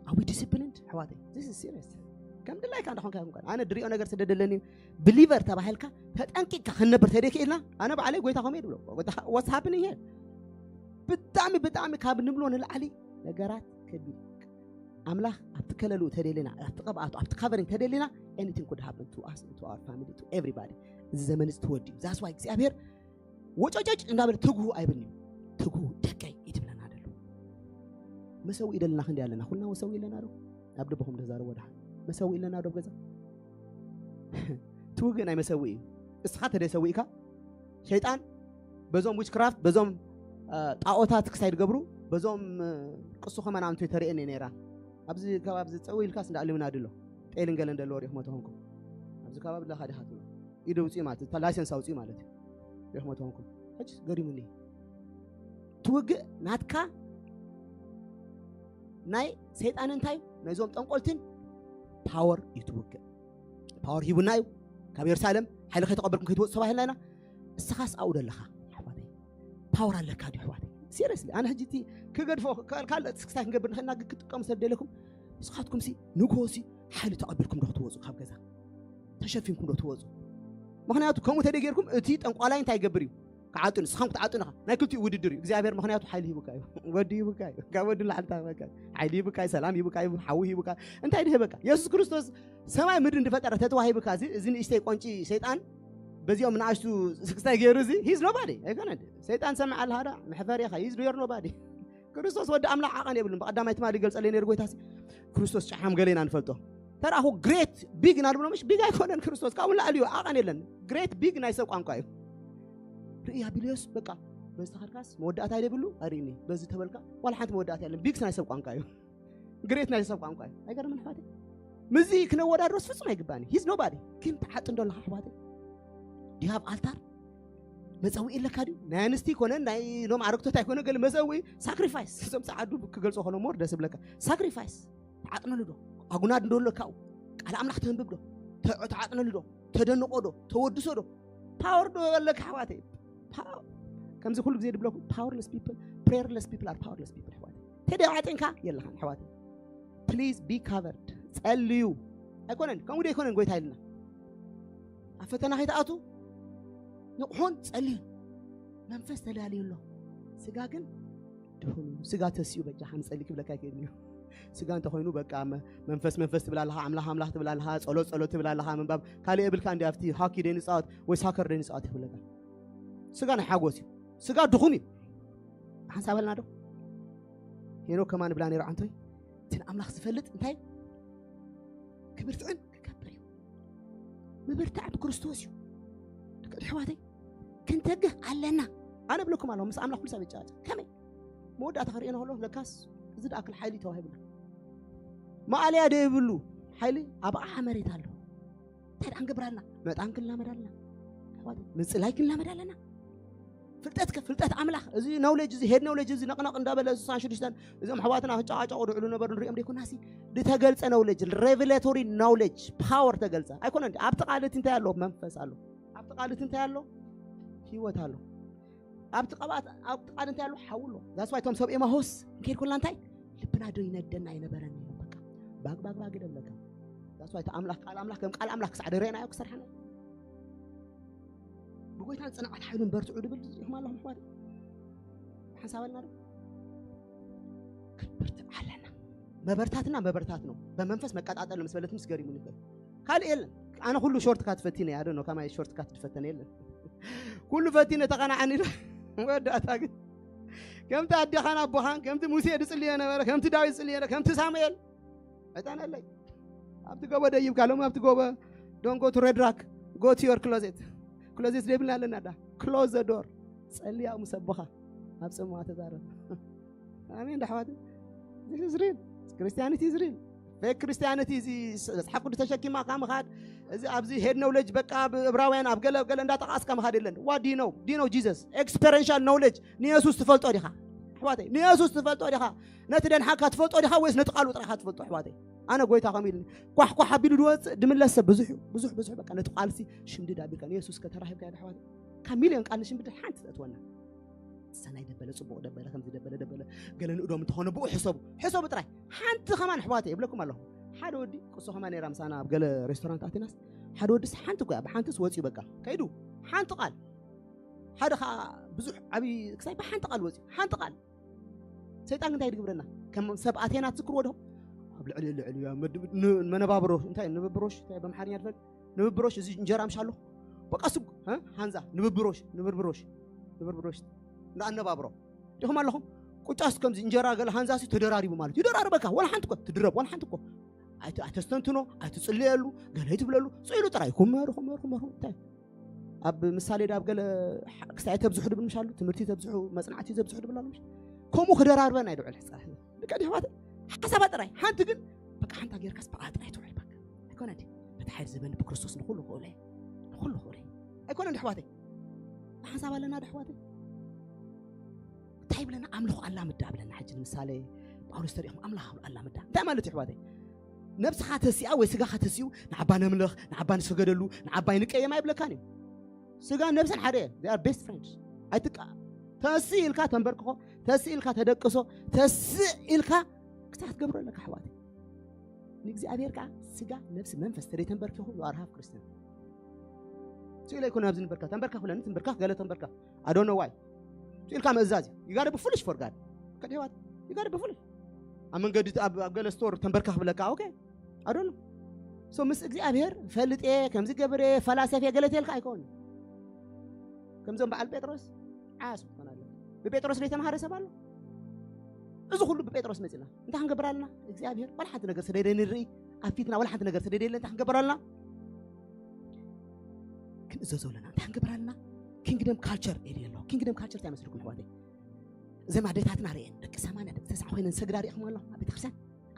Are we disciplined ኣሕዋተይ? This is serious። ከም ድላይካ እንዳኾንካ ይኹን፣ ኣነ ድሪኦ ነገር ስለ ደለኒ ብሊቨር ተባሂልካ ተጠንቂቅካ ክንነብር ተደይክኢልና፣ ኣነ ባዕለይ ጎይታ ከምኡ እየ ድብሎ። What's happening here? ብጣዕሚ ብጣዕሚ ካብ ንብሎ ንላዕሊ ነገራት ከቢድ። ኣምላኽ ኣብቲ ከለልኡ ተደሊና፣ ኣብቲ ቅብኣቱ፣ ኣብቲ ካቨሪንግ ተደሊና፣ anything could happen to us, to our family, to everybody። እዚ ዘመን እዚ ትወዲ እዩ። That's why እግዚኣብሔር ወጨጨጭ እንዳበለ ትግሁ ኣይብልኒ። ትግሁ ደቀይ ይትብለና ደሎ። መሰውኢ ደልና ክንዲ ኣለና፣ ኩልና መሰውኢ ኣለና ዶ? ኣብ ልብኹም ተዛረቡ ወደሓን። መሰውኢ ኣለና ዶ ኣብ ገዛ? ትውግእ ናይ መሰውኢ እዩ። እስኻ ተደይሰዊእካ፣ ሸይጣን በዞም ዊችክራፍት፣ በዞም፣ እ፣ ጣኦታት ክሳይ ድገብሩ፣ በዞም፣ እ፣ ቅሱ ከማን ኣምቶ ተርእየኒ ነይራ። ኣብዚ ከባቢ እዚ ጸው ኢልካስ እንዳ ኢሉሚናዲ ኣሎ። ጤልን ገለን ደለዎ ሪኢኹም ተኾንኩም። ኣብዚ ከባቢ ለኻ ዲኻ ትብሎ። ኢዱ ውጽኢ ማለት፣ እታ ላይሰንስ ኣውጽኢ ማለት እዩ። ሪኢኹም ተኾንኩም። ሕጂ ገሪሙኒ። ትውግእ ናትካ ናይ ሰይጣን እንታይ እዩ? ናይዞም ጠንቆልትን ፓወር እዩ ትውግእ። ፓወር ሂቡና እዩ። ካብ የሩሳሌም ሓይሊ ከይተቐበልኩም ከይትወጹ ተባሂልና ኢና። እስኻስ ኣብኡ ደለኻ ኣሕዋተይ። ፓወር ኣለካ ድዩ ኣሕዋተይ? ሲሪየስሊ፣ ኣነ ሕጂ እቲ ክገድፎ፣ ካል-፣ ካልእ ክስታይ ክንገብር ንኽእልና ግን ክትጥቀሙ ስለ ደለኩም፣ ንስኻትኩም ሲ ንግሆ ሲ ሓይሊ ተቐቢልኩም ዶ ክትወጹ ካብ ገዛ? ተሸፊንኩም ዶ ትወጹ? ምኽንያቱ ከምኡ ተደይ ጌርኩም እቲ ጠንቋላይ እንታይ ይገብር እዩ? ክዓጥኑ፣ ንስኻም ክትዓጥኑ ኢኻ። ናይ ክልቲኡ ውድድር እዩ። እግዚኣብሔር ምኽንያቱ ሓይሊ ሂቡካ እዩ። ወዲ ሂቡካ እዩ። ካብ ወዲ ላዕሊ እንታይ ሂበካ? ሓይሊ ሂቡካ እዩ፣ ሰላም ሂቡካ እዩ፣ ሓዊ ሂቡካ። እንታይ ድሂበካ? የሱስ ክርስቶስ ሰማይ ምድሪ እንድፈጠረ ተተዋሂቡካ እዚ፣ እዚ ንእሽተይ ቆንጪ ሰይጣን በዚኦም ንኣሽቱ ስክስታይ ገይሩ እዚ፣ he's nobody። ኣይኮነን። ሰይጣን ሰምዕ ኣለኻ ዳ? መሕፈሪ ኢኻ። He's your nobody። ክርስቶስ ወዲ ኣምላኽ ዓቐን የብሉን። ብቐዳማይ ትማሊ ገልጸለይ ነይሩ ጎይታ ሲ፣ ክርስቶስ ጨሓም ገለ ኢና ንፈልጦ። ተራኹ ግሬት ቢግ ኢና ንብሎ፣ ምሽ ቢግ ኣይኮነን ክርስቶስ፣ ካብኡ ንላዕሊ እዩ፣ ዓቐን የለን። ግሬት ቢግ ናይ ሰብ ቋንቋ እዩ። ርእያ ቢልዮስ በቃ በዚ ተኸድካስ መወዳእታ የብሉ፣ ኣርእኒ። በዚ ተበልካ ዋላ ሓንቲ መወዳእታ የለን። ቢግስ ናይ ሰብ ቋንቋ እዩ። ግሬት ናይ ሰብ ቋንቋ እዩ። ኣይገርምን ኣሕዋተይ? ምዚ ክነወዳድሮስ ፍጹም ኣይግባእን እዩ። He's nobody። ግን ትዓጥን ዶ ኣለኻ ኣሕዋተይ? Do you have altar? መጸውዒ ኣለካ ድዩ? ናይ ኣንስቲ ይኮነ፣ ናይ ሎም ኣረግቶት ኣይኮነ፣ ገለ መጸውዒ ሳክሪፋይስ። እዞም ጸዓዱ ክገልጾ ከሎ ሞር ደስ ይብለካ። ሳክሪፋይስ ትዓጥነሉ ዶ? ኣጉናድ እንዶ ኣለካ ኣብኡ ቃል ኣምላኽ ተንብብ ዶ? ተ-፣ ትዓጥነሉ ዶ? ተደንቆ ዶ? ተወድሶ ዶ? ፓወር ዶ ኣለካ ኣሕዋተይ? ፓወር። ከምዚ ኩሉ ግዜ ድብለኩም፣ powerless people, prayerless people are powerless people ኣሕዋተይ። ተደይ ዓጢንካ የለኻን ኣሕዋተይ። Please be covered። ጸልዩ። ኣይኮነን፣ ከምኡ ዶ ኣይኮነን ጎይታ ኢልና? ኣብ ፈተና ከይትኣቱ ንቕሑን ጸልዩን። መንፈስ ተላልዩ ኣሎ፣ ስጋ ግን ድኹም እዩ። ስጋ ተሲኡ በጃኻ ንጸሊ ክብለካ ኣይክእልን እዩ። ስጋ እንተኾይኑ በቃ መ-፣ መንፈስ መንፈስ ትብል ኣለኻ፣ ኣምላኽ ኣምላኽ ትብል ኣለኻ፣ ጸሎት ጸሎት ትብል ኣለኻ፣ ምንባብ ካልእ የብልካ እንዲ ኣብቲ ሃኪ ደይ ንጻወት ወይ ሳከር ደይ ንጻወት ይብለካ። ስጋ ናይ ሓጎስ እዩ። ስጋ ድኹም እዩ። ሓንሳብ በልና ዶ? ሄኖክ ከማን ብላ ነይሩ ዓንቶይ። እቲ ንኣምላኽ ዝፈልጥ እንታይ? ክብርትዕን ክከብር እዩ። ምብርታዕ ብክርስቶስ እዩ። ደቂ ኣሕዋተይ፣ ክንተግህ ኣለና። ኣነ እብለኩም ኣለኹ፣ ምስ ኣምላኽ ኩሉ ሰብ ይጨቃጨቅ። ከመይ? መወዳእታ ክርእየና ከሎ፣ ለካስ እዚ ደኣክል ሓይሊ ተዋሂብና። ማእለያ ዶ የብሉ? ሓይሊ ኣብ ኣቕሓ መሬት ኣሎ። እንታይ ደኣ ክንገብር ኣለና? መጣን ክንላመድ ኣለና። ኣሕዋተይ፣ ምጽላይ ክንላመድ ኣለና። ፍልጠት ከ-፣ ፍልጠት ኣምላኽ፣ እዚ ኖውሌጅ፣ እዚ ሄድ ኖውሌጅ፣ እዚ ነቕነቕ እንዳበለ፣ እዚ ስሳን ሽዱሽተን፣ እዞም ኣሕዋትና ክጨቃጨቁ ድዕሉ ነበሩ፣ ንሪኦም ደይኮናሲ፣ ዝተገልጸ ኖውሌጅ፣ ሬቨሌቶሪ ኖውሌጅ፣ ፓወር ተገልጸ። ኣይኮነን፣ ኣብቲ ቃል እቲ እንታይ ኣሎ? መንፈስ ኣሎ። ኣብቲ ቃል እቲ እንታይ ኣሎ? ህይወት ኣሎ። ኣብቲ ቅብኣት፣ ኣብቲ ቃል እንታይ ኣሎ? ሓዊ ኣሎ። That's why እቶም ሰብ ኤማሆስ ክንከይድ ኮልና እንታይ? ልብና ዶ ይነደና ኣይነበረን ኢሎም፣ በቃ፣ ባግ፣ ባግ፣ ባግ ይደብለካ። That's why እቲ ኣምላኽ፣ ቃል ኣምላኽ፣ ከም ቃል ኣምላኽ ክሳዕ ደረናዮ ክሰርሓና። ብጎይታን ጽንዓት ሓይሉን በርትዑ ድብል ኢኹም ኣለኹም ኣሕዋት። ሓንሳብ በልና ዶ? ክንበርትዕ ኣለና። መበርታትና መበርታት ነው። በመንፈስ መቀጣጠል ነው። ምስ በለት ምስ ገሪሙኒ ይኽእል። ካልእ የለን። ኣነ ኩሉ ሾርት ካት ፈቲነ እየ። I don't know፣ ከማይ ሾርት ካት ድፈተነ የለን። ኩሉ ፈቲነ ተቐናዓኒ ኢለ። መወዳእታ ግን ከምቲ ኣዴኻን ኣቦኻን፣ ከምቲ ሙሴ ድጽልዮ ነበረ፣ ከምቲ ዳዊት ዝጽልዮ ነበረ፣ ከምቲ ሳሙኤል፣ መጠነለይ። ኣብቲ ጎቦ ደይብካ፣ ሎሚ ኣብቲ ጎቦ፣ don't go to Red Rock, go to your closet። ክሎዜት ዘይብልና ኣለና ዳ። Close the door። ጸልያ ምስ ኣቦኻ ኣብ ጽምዋ ተዛረብ። ኣሜን ዳ ኣሕዋት። This is real። Christianity is real። Fake Christianity እዚ መጽሓፍ ቅዱስ ተሸኪማ ካብ ምኻድ፣ እዚ ኣብዚ ሄድ ኖውሌጅ በቃ ኣብ ዕብራውያን ኣብ ገለ ገለ እንዳጠቃስካ ምኻድ የለን። What do you know? Do you know Jesus? Experiential knowledge። ንየሱስ ትፈልጦ ዲኻ? ኣሕዋተይ፣ ንየሱስ ትፈልጦ ዲኻ? ነቲ ደንሓካ ትፈልጦ ዲኻ ወይስ ነቲ ቃሉ ጥራይኻ ትፈልጦ ኣሕዋተይ? ኣነ ጎይታ ከም ኢልኒ ኳሕ ኳሕ ኣቢሉ ድወፅእ ድምለስ ሰብ ብዙሕ እዩ። ብዙሕ ብዙሕ በቃ ነቲ ቃልሲ ሽምድድ ኣቢልካ ንየሱስ ከተራሂብካ የድሕዋት ካብ ሚልዮን ቃል ንሽምድድ ሓንቲ ተእትወና። ሰናይ ደበለ፣ ጽቡቕ ደበለ፣ ከምዚ ደበለ ደበለ፣ ገለ ንእዶም እንተኾነ ብኡ ሕሰቡ፣ ሕሰቡ ጥራይ። ሓንቲ ከማን ኣሕዋተይ እብለኩም ኣለኹ። ሓደ ወዲ ቅሶ ከማን ነይራ ምሳና ኣብ ገለ ሬስቶራንት ኣቲናስ፣ ሓደ ወዲስ ሓንቲ እኮ እያ፣ ብሓንትስ ወጺኡ በቃ። ከይዱ ሓንቲ ቃል። ሓደ ከኣ ብዙሕ ዓቢ ክሳይ ብሓንቲ ቃል ወጺኡ፣ ሓንቲ ቃል። ሰይጣን እንታይ ድግብረና? ከም ሰብ ኣቴና ትዝክርዎ ዶ? ኣብ ልዕሊ ልዕሊ መነባብሮ እንታይ ንብብሮሽ እንታይ በምሓርኛ ድፈል ንብብሮሽ እዚ እንጀራ ምሻሉ በቃ ስብ ሃንዛ ንብብሮሽ ንብርብሮሽ ንብርብሮሽ እንዳኣነባብሮ ዲኹም ኣለኹም። ቁጫስ ከምዚ እንጀራ ገለ ሃንዛሲ ተደራሪቡ ማለት እዩ። ደራርበካ ዋላ ሓንቲ እኮ ትድረብ ዋላ ሓንቲ እኮ ኣይተ- ኣይተስተንትኖ ኣይትጽልየሉ ገለ ኣይትብለሉ ስኢሉ ጥራይ ኩመሩ ኩመሩ ኩመሩ እንታይ ኣብ ምሳሌ ዳብ ገለ ክስታይ ተብዝሑ ድብል ምሻሉ ትምህርቲ ተብዝሑ መጽናዕቲ ተብዝሑ ድብል ኣሎ ምሽ ከምኡ ክደራርበና ይድውዕል ሕጻ ደቂ ኣሕዋት ሓሳባ ጥራይ ሓንቲ ግን በቃ ሓንታ ጌርካስ ብኣ ጥራይ ትውዕል በቃ ኣይኮነ ድዩ በቲ ሓይል ዝበኒ ብክርስቶስ ንኹሉ ክእለ ንኹሉ ክእለ ኣይኮነ ድሕዋተይ ሓሳብ ኣለና ድሕዋተይ እንታይ ይብለና ኣምልኹ ኣላምዳ ብለና ሕጂ ንምሳሌ ጳውሎስ ተሪእኹም ኣምላኽ ኣላምዳ እንታይ ማለት እዩ ኣሕዋተይ ነብስኻ ተሲኣ ወይ ስጋኻ ተሲኡ ንዓባ ነምልኽ ንዓባ ንሰገደሉ ንዓባ ይንቀየም ኣይብለካን እዩ ስጋን ነብስን ሓደ እየ they are best friends ኣይትቃ ተስእ ኢልካ ተንበርክኾ ተስእ ኢልካ ተደቅሶ ተስእ ኢልካ ክሳዕ ትገብሮ ኣለካ ኣሕዋተይ ንእግዚኣብሔር ከዓ ስጋ ነብሲ መንፈስ ተደይ ተንበርኪኹ you are half Christian ስኢለ ይኮነ ኣብዚ ንበርካ ተንበርካ ክብለኒ ትንበርካ ገለ ተንበርካ I don't know why ስኢልካ ምእዛዝ እዩ you gotta be foolish for God ከድህዋት you gotta be foolish ኣብ መንገዲ ኣብ ገለ ስቶር ተንበርካ ክብለካ okay I don't know so ምስ እግዚኣብሔር ፈልጥ እየ ከምዚ ገብር እየ ፈላሰፍ እየ ገለ ተልካ ኣይከውን ከምዞም በዓል ጴጥሮስ ዓስ ትኾን ኣለካ ብጴጥሮስ ዘይተምሃረ ሰብ ኣሎ እዚ ኩሉ ብጴጥሮስ መፂና እንታይ ክንገብር ኣለና እግዚኣብሔር ዋላ ሓንቲ ነገር ስደደ ንርኢ ኣብ ፊትና ዋላ ሓንቲ ነገር ስደደ የለ እንታይ ክንገብር ኣለና ክንእዘዞ ኣለና እንታይ ክንገብር ኣለና kingdom culture የድሊ ኣሎ kingdom culture እንታይ መስልኩም ኣሕዋተይ እዘም ኣዴታትና ርአን ደቂ ሰማንያ ደቂ ተስዓ ኮይነን ሰግዳ ሪእኹም ኣሎ ኣብ ቤተክርስትያን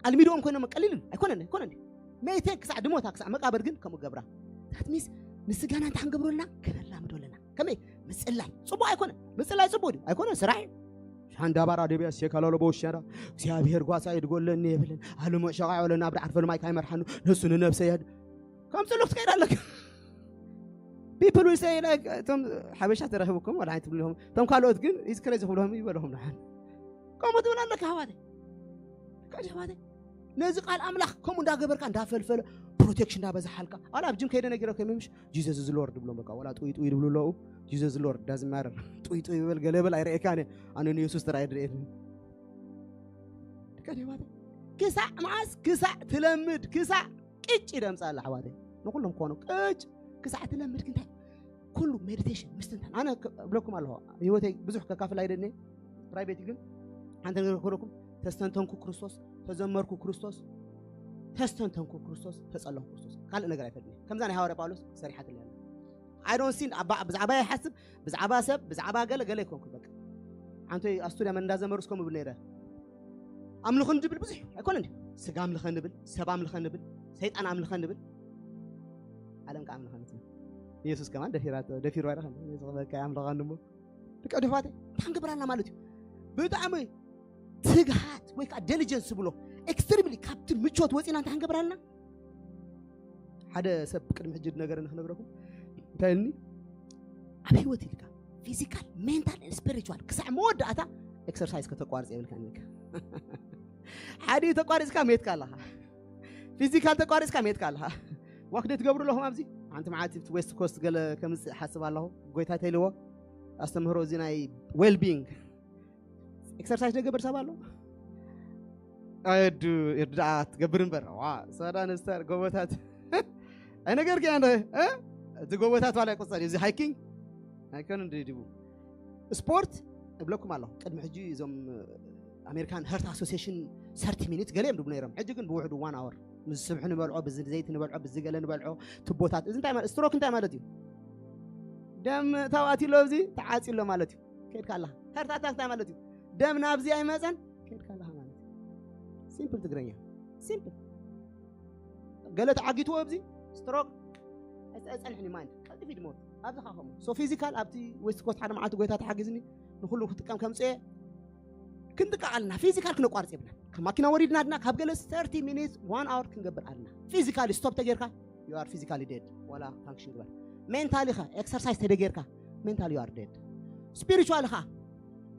ኣልሚድዎም ኮይኖም ቀሊል ኣይኮነን ኣይኮነን ሜይተን ክሳዕ ድሞታ ክሳዕ መቃብር ግን ከምኡ ገብራ ታት ሚስ ንስጋና እንታይ ክንገብሮ ኣለና ከነላምዶ ኣለና ከመይ ምፅላይ ፅቡቅ ኣይኮነን ምፅላይ ፅቡቅ ድዩ ኣይኮነን ስራሕ እዩ ሻንዳ ባራ ደቢያ ሴካላሎ በውሻዳ እግዚኣብሔር ጓሳ ይድጎለኒ የብልን ኣሉ መሸቃ ይበለኒ ኣብ ዳዕር ፈልማይ ካይመርሓኑ ነሱ ንነብሰ የድ ከም ፅሉክ ትከይድ ኣለካ people will say like እቶም ሓበሻ ተረኺብኩም ወላ ዓይነት ትብልኹም እቶም ካልኦት ግን is crazy ክብልኹም ይበልኹም ንሓን ከምኡ ትብል ኣለካ ኣሕዋተይ ከዚ ኣሕዋተይ ነዚ ቃል ኣምላኽ ከምኡ እንዳገበርካ እንዳፈልፈለ ፕሮቴክሽን እንዳበዝሓልካ ኣላ ኣብ ጅም ከይደ ነጊረ ከመምሽ Jesus is Lord ድብሎም በቃ ወላ ጥይ ጥይ ድብሉ ኣለዉ Jesus is Lord doesn't matter ጥይ ጥይ ይበል ገለ ይበል ኣይርእየካን እየ ኣነ ንየሱስ ጥራይ ድርእየኒ ደቂ ኣሕዋተይ ክሳዕ መዓስ ክሳዕ ትለምድ ክሳዕ ቅጭ ደምፃ ኣላ ኣሕዋተይ ንኩሎም ክኾኑ ቅጭ ክሳዕ ትለምድ ክንታይ ኩሉ ሜዲቴሽን ምስትንታን ኣነ እብለኩም ኣለኹ ህይወተይ ብዙሕ ከካፍል ኣይደኒ ፕራይቬት ግን ሓንቲ ነገር ክብለኩም ተስተንተንኩ ክርስቶስ ተዘመርኩ ክርስቶስ ተስተንተንኩ ክርስቶስ ተጸለኹ ክርስቶስ ካልእ ነገር ኣይፈልጥን ከምዛ ናይ ሃዋርያ ጳውሎስ ሰሪሓትለይ ኣላ I don't see ብዛዕባ ይሓስብ ብዛዕባ ሰብ ብዛዕባ ገለ ገለ ይኮንኩ በቃ ሓንቶይ ኣስቱድያ መን እንዳዘመሩ እስከም እብል ነይረ ኣምልኹ እንድብል ብዙሕ እዩ ኣይኮነ እንዲ ስጋ ኣምልኸ ንብል ሰብ ኣምልኸ ንብል ሰይጣን ኣምልኸ ንብል ዓለም ከዓ ኣምልኸ ንብል ኢየሱስ ከማን ደፊራቶ ደፊሩ ኣይረኸን ዝበካ ኣምልኸ ንሞ ደቂ ኣሕዋተይ እንታይ ክንገብር ኣለና ማለት እዩ ብጣዕሚ ትግሃት ወይ ከዓ ዲሊጀንስ ዝብሎ ኤክስትሪምሊ ካብቲ ምቾት ወፂና እንታይ ክንገብር ኣለና ሓደ ሰብ ቅድሚ ሕጂ ነገር ንክነግረኩም እንታይ ኢልኒ ኣብ ህይወት ኢልካ ፊዚካል ሜንታል ስፒሪቹዋል ክሳዕ መወዳእታ ኤክሰርሳይዝ ከተቋርፅ የብልካ ኢልካ ሓደ ተቋሪፅካ ሜትካ ኣለካ ፊዚካል ተቋሪፅካ ሜትካ ኣለካ ዋክ ደ ትገብሩ ኣለኹም ኣብዚ ሓንቲ መዓልቲ ዌስት ኮስት ገለ ከምፅእ ሓስብ ኣለኹ ጎይታ ተይልዎ ኣስተምህሮ እዚ ናይ ዌልቢንግ ኤክሰርሳይዝ ደገብር ሰብ ኣሎ ኣየዱ ኤርድኣ ትገብር እምበር ዋ ሰዳ ነስተር ጎቦታት ኣይነገርክ ያንደ እቲ ጎቦታት ዋላ ይቆፀር እዚ ሃይኪንግ ኣይከን እንዲ ድቡ ስፖርት እብለኩም ኣለኹ ቅድሚ ሕጂ እዞም ኣሜሪካን ሀርት ኣሶሲሽን ሰርቲ ሚኒት ገለ እዮም ድቡ ነይሮም ሕጂ ግን ብውሕዱ ዋን ኣወር ምስ ስብሒ ንበልዖ ብዚ ዘይቲ ንበልዖ ብዚ ገለ ንበልዖ ትቦታት እዚ እንታይ ማለት ስትሮክ እንታይ ማለት እዩ ደም ታውኣት ኣሎ እዚ ተዓፂ ኣሎ ማለት እዩ ከድካ ኣለኻ ሀርት ኣታክ እንታይ ማለት እዩ ደም ናብዚ ኣይመፀን ከድካ ኣለኻ ማለት እዩ ሲምፕል ትግረኛ ሲምፕል ገለ ተዓጊትዎ ኣብዚ ስትሮክ ኣይፀንሕን ማይንድ ቀልጢፍ ይድሞ ኣብዚ ካ ከምኡ ሶ ፊዚካል ኣብቲ ዌስት ኮስት ሓደ መዓልቲ ጎይታ ተሓጊዝኒ ንኩሉ ክጥቀም ከምፅኤ ክንጥቀቕ ኣለና ፊዚካል ክነቋርፅ የብለን ማኪና ወሪድና ድና ካብ ገለ thirty minutes one hour ክንገብር ኣለና። Physically stop ተጌርካ you are physically dead። ዋላ function ግበር። Mentally ኻ exercise ተደጌርካ mentally you are dead። Spiritually ኻ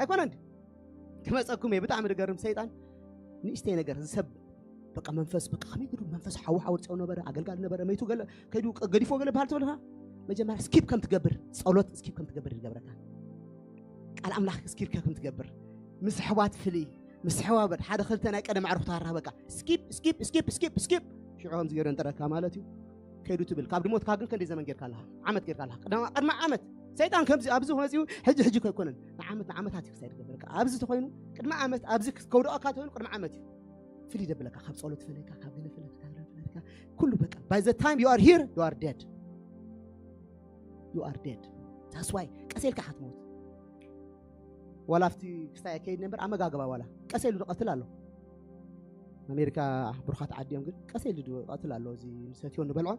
ኣይኮነን ክመፀኩም እየ። ብጣዕሚ ዝገርም ሰይጣን ንእሽተይ ነገር ዝሰብ በቃ መንፈስ በቃ ከመይ ገይሩ መንፈስ ሓዊ ሓወርፀው ነበረ ኣገልጋሊ ነበረ መይቱ ገለ ከይዱ ገዲፎ ገለ በሃል ትብልካ። መጀመርያ skip ከም ትገብር ጸሎት skip ከም ትገብር ይገብረካ። ቃል ኣምላኽ skip ከም ትገብር ምስ ኣሕዋት ፍልይ ምስ ኣሕዋት ሓደ ክልተ ናይ ቀደም ኣዕሩኽቲ ሃራ በቃ skip skip skip skip skip ሽዑ ከምዚ ገይሩ እንጠረካ ማለት እዩ። ከይዱ ትብል ካብ ድሞትካ ግን ከንደይ ዘመን ጌርካ ኣለኻ? ዓመት ጌርካ ኣለኻ። ቅድሚ ዓመት ሰይጣን ከምዚ ኣብዚ መፂኡ ሕጂ ሕጂ ከይኮነን ንዓመት ንዓመታት እዩ ክሳይ ትገብረካ። ኣብዚ ተኮይኑ ቅድሚ ዓመት ኣብዚ ከውደቐካ ተኮይኑ ቅድሚ ዓመት እዩ ፍልይ ደብለካ ካብ ጸሎት ፈለካ ካብ ገለ ፈለካ ካብ ገለ ፈለካ ኩሉ በቃ by the time you are here you are dead you are dead። That's why ቀስ ኢልካ ሓትሞት ዋላ ኣብቲ ክስታይ ከይድ ነበር ኣመጋግባ ዋላ ቀስ ኢሉ ዝቐትል ኣሎ። ኣሜሪካ ብሩኻት ዓዲ እዮም ግን ቀስ ኢሉ ዝቐትል ኣሎ። እዚ ንሰትዮ ንበልዖ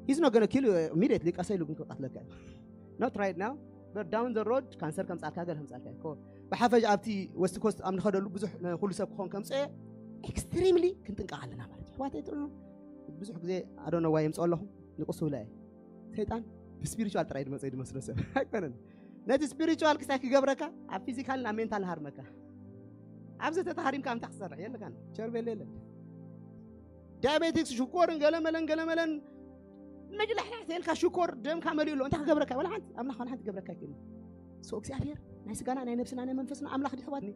he's not gonna kill you immediately ቀስ ኢሉ ግን ክቐትለካ እዩ። Not right now but down the road ካንሰር ከምፃልካ ገለ ከምፃልካ እኮ ብሓፈጅ ኣብቲ west coast ኣብ ንኸደሉ ብዙሕ ንኩሉ ሰብ ክኾን ከምፀ extremely ክንጥንቀቕ ኣለና ማለት እዩ። ኣሕዋተይ ጥሩ ብዙሕ ግዜ ኣዶነ ዋይ የምፅኦ ኣለኹ ንቁስ ብለ ሰይጣን ብስፒሪቹዋል ጥራይ ድመፀ ድመስሎ ሰብ ኣይኮነን። ነቲ ስፒሪቹዋል ክሳይ ክገብረካ ኣብ ፊዚካል ናብ ሜንታል ሃርመካ ኣብዚ ተተሃሪምካ ምታ ክሰርሕ የለካን ቸርቤል የለን። ዲያቤቲክስ ሽኮርን ገለመለን ገለመለን መጅላሕላሕ ተልካ ሽኮር ደምካ መሊኡ ኣሎ እንታይ ክገብረካ ወላ ሓንቲ ኣምላኽ ወላ ሓንቲ ክገብረካ ይክእል። So እግዚኣብሔር ናይ ስጋና ናይ ነብስና ናይ መንፈስና ኣምላኽ ድሕዋትኒ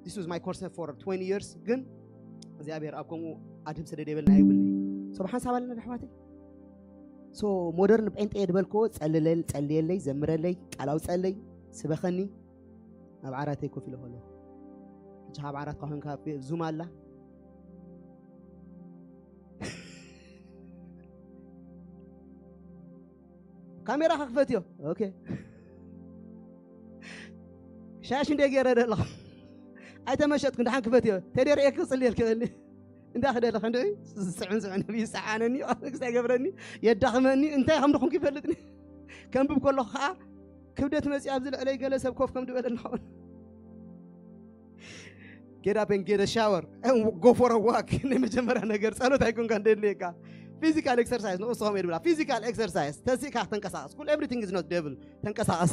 this was my concern for twenty years ግን እግዚኣብሔር ኣብ ከምኡ ኣድህም ስለ ደይበልና ይብልኒ። So ብሓንሳብ ኣለና ኣሕዋተይ። So ሞደርን ጴንጤ ድበልክዎ ጸልለል ጸልየለይ ዘምረለይ ቃል ኣውጸለይ ስበኸኒ ኣብ ዓራተይ ኮፍ ኢለ ከለኹ ሕጂ ካብ ዓራት ኮንካ ዙም ኣላ ካሜራ ክፈትዮ ኦኬ ሻሽ እንደ ገይረ ደለኹ ኣይተመሸጥኩ እንዳሓን ክፈትዮ ተደርኤ ክፅልየል ክእልኒ እንዳ ክደለ ክንዲ ስዕን ስዕን ብዩ ሰዓነኒ ክስታይ ገብረኒ የዳኽመኒ እንታይ ከም ድኹም ይፈልጥኒ ከንብብ ከለኹ ከዓ ክብደት መፂ ኣብዚ ልዕለይ ገለ ሰብ ኮፍ ከም ድበለ እናኾን get up and get a shower and go for a walk ናይ መጀመርያ ነገር ጸሎት ኣይኮንካ እንደድልየካ physical exercise ንቁስ ኸም ድብላ physical exercise ተሲእካ ተንቀሳቀስ ኩል everything is not devil ተንቀሳቀስ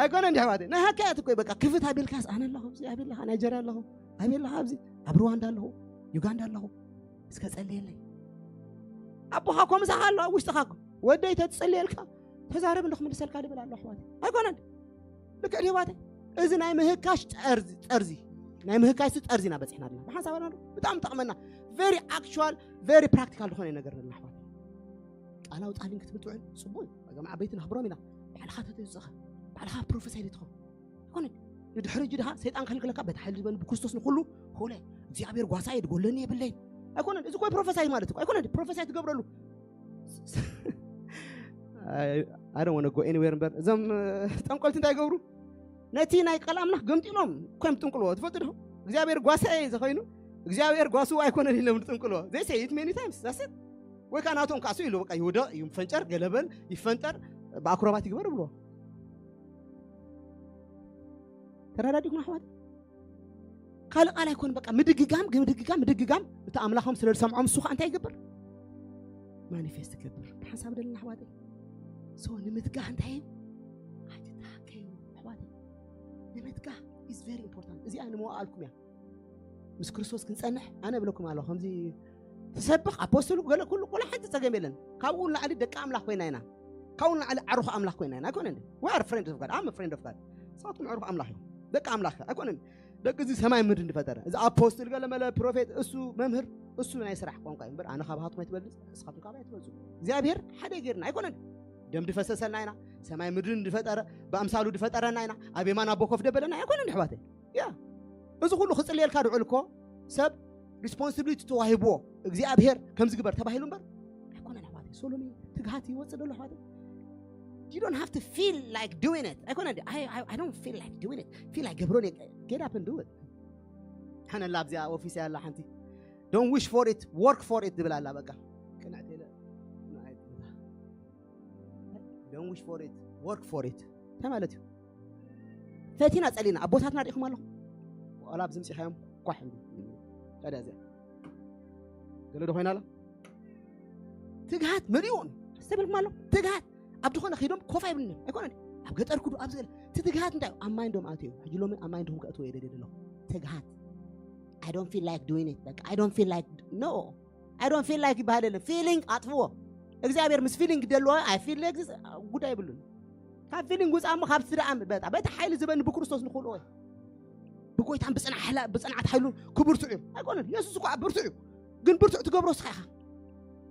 ኣይኮነ እንዲ ኣሕዋተይ ናይ ሃካያት እኮ በቃ ክፍት ኣቢልካስ ኣነ ኣለኹ ኣብዚ ኣቤለኻ ናይጀርያ ኣለኹ ኣቤለኻ ኣብዚ ኣብ ሩዋንዳ ኣለኹ ዩጋንዳ ኣለኹ እስከ ጸልየለይ ኣቦኻ ኮምሳኻ ኣሎ ኣብ ውሽጥኻ ወደይ ተትጸልየልካ ተዛረብ እንዶ ክምልሰልካ ድብል ኣሎ ኣሕዋተይ ኣይኮነን ልክዕ ድባተይ እዚ ናይ ምህካሽ ጠርዚ ጠርዚ ናይ ምህካሽ ጠርዚ ኢና በፂሕና ኣለና ብሓንሳብ ኣለና ብጣዕሚ ጠቕመና very actual very practical ዝኾነ ነገር ኣለና ኣሕዋተይ ቃል ኣውፃልኝ ክትብል ትውዕል ፅቡቅ እዩ እዞም ዓበይቲ ነኽብሮም ኢና ባዕልኻ ተተውፅኻ ባዕልኻ ፕሮፌሳይ ትኾን ኣይኮነን ንድሕሪ እጅ ድኻ ሰይጣን ከልግለካ በታ ሓይሊ ዝበን ብክርስቶስ ንኩሉ ሆለ እግዚኣብሔር ጓሳይ ድጎለኒ የብለይ ኣይኮነን እዚ ኮይ ፕሮፌሳይ ማለት እኮ ኣይኮነን ፕሮፌሳይ ትገብረሉ I don't want to go anywhere እምበር እዞም ጠንቆልቲ እንታይ ይገብሩ ነቲ ናይ ቃል ኣምላኽ ገምጢሎም ኮም ጥንቅልዎ ትፈልጡ ዶ እግዚኣብሔር ጓሳየ ዝኾይኑ እግዚኣብሔር ጓሱ ኣይኮነን ኢሎም ጥንቅልዎ they say it many times that's it ወይ ከዓ ናቶም ካሱ ኢሉ በቃ ይውደቕ ይፈንጨር ገለበል ይፈንጠር ብኣክሮባት ይግበር ብሎ ተረዳዲኩም ኣሕዋት ካልእ ቃል ኣይኮን በቃ ምድግጋም ምድግጋም ምድግጋም እቲ ኣምላኾም ስለ ዝሰምዖም እሱ ከዓ እንታይ ይገብር ማኒፌስት ይገብር ብሓንሳብ ደለና ኣሕዋተይ so ንምትጋህ እንታይ እዩ ኣይትታከዩ ኣሕዋተይ ንምትጋህ is very important እዚኣ ንምወኣልኩም እያ ምስ ክርስቶስ ክንጸንሕ ኣነ እብለኩም ኣለኹ ከምዚ ትሰብኽ ኣፖስትል ገለ ኩሉ ቆላ ሓንቲ ጸገም የለን ካብኡ ንላዕሊ ደቂ ኣምላኽ ኮይና ኢና ካብኡ ንላዕሊ ዓሩኽ ኣምላኽ ኮይና ኢና ኣይኮነ we are friends of God I'm a friend of God ንሳቶም ዓሩኽ ኣምላኽ እዮም ደቂ ኣምላኽ ኣይኮነን ደቂ እዚ ሰማይ ምድሪ ዝፈጠረ እዚ ኣፖስትል ገለ መለ ፕሮፌት እሱ መምህር እሱ ናይ ስራሕ ቋንቋ እዩ እምበር ኣነ ካብ ሃትኩም ኣይትበልፅ እስኻትኩም ካብ ኣይትበልፁ እግዚኣብሔር ሓደ ጌርና ኣይኮነን ደም ድፈሰሰልና ኢና ሰማይ ምድርን ድፈጠረ ብኣምሳሉ ድፈጠረና ኢና ኣብ የማን ኣቦ ኮፍ ደበለና ኣይኮነን ኣሕዋተይ ያ እዚ ኩሉ ክፅልየልካ ድውዕል እኮ ሰብ responsibility ተዋሂብዎ እግዚኣብሔር ከምዚ ግበር ተባሂሉ እምበር ኣይኮነን ኣሕዋተይ ሶሎሚ ትግሃት ይወፅእ ደሎ ኣሕዋተይ you don't have to feel like doing it ኣይኮነ I, I, I don't feel like doing it feel like ገብሮን get up and do it ሓነ ላብዚኣ ኦፊስ ያላ ሓንቲ don't wish for it work for it ድብል ኣላ በቃ ቅንዕት ኢለ don't wish for it work for it እንታይ ማለት እዩ ፈቲና ጸሊና ኣቦታትና ሪኢኹም ኣለኹም ዋላ ኣብዚ ምጽኻዮም ኳሕ እንዲ ታዲያ እዚኣ ገለ ዶ ኮይና ኣሎ? ትግሃት መሊኡ። ዝተበልኩም ኣሎ ትግሃት ኣብ ዝኾነ ከይዶም ኮፍ ኣይብልን እዮም። ኣይኮነን። ኣብ ገጠር ክዱ ኣብ ዘለ እቲ ትግሃት እንታይ ኣብ ማይንዶም ኣትዩ ሕጂ ሎሚ ኣብ ማይንዶም ከእትዎ የደልየ ዘለኹ ትግሃት። I don't feel like doing it በቃ I don't feel like no I don't feel like ይበሃል የለን። ፊሊንግ ኣጥፍዎ። እግዚኣብሔር ምስ ፊሊንግ ደለዎ ኣይ ፊል ጉዳይ ይብሉን። ካብ ፊሊንግ ውፃእ እሞ ካብ ስድኣም በጣ በቲ ሓይሊ ዝበኒ ብክርስቶስ ንክእልዎ ብጎይታን ብፅንዓ- ብፅንዓት ሓይሉን ክብርትዑ እዮም። ኣይኮነን። የሱስ እኳ ብርቱዕ እዩ፣ ግን ብርቱዕ ትገብሮ ስኻ ኢኻ።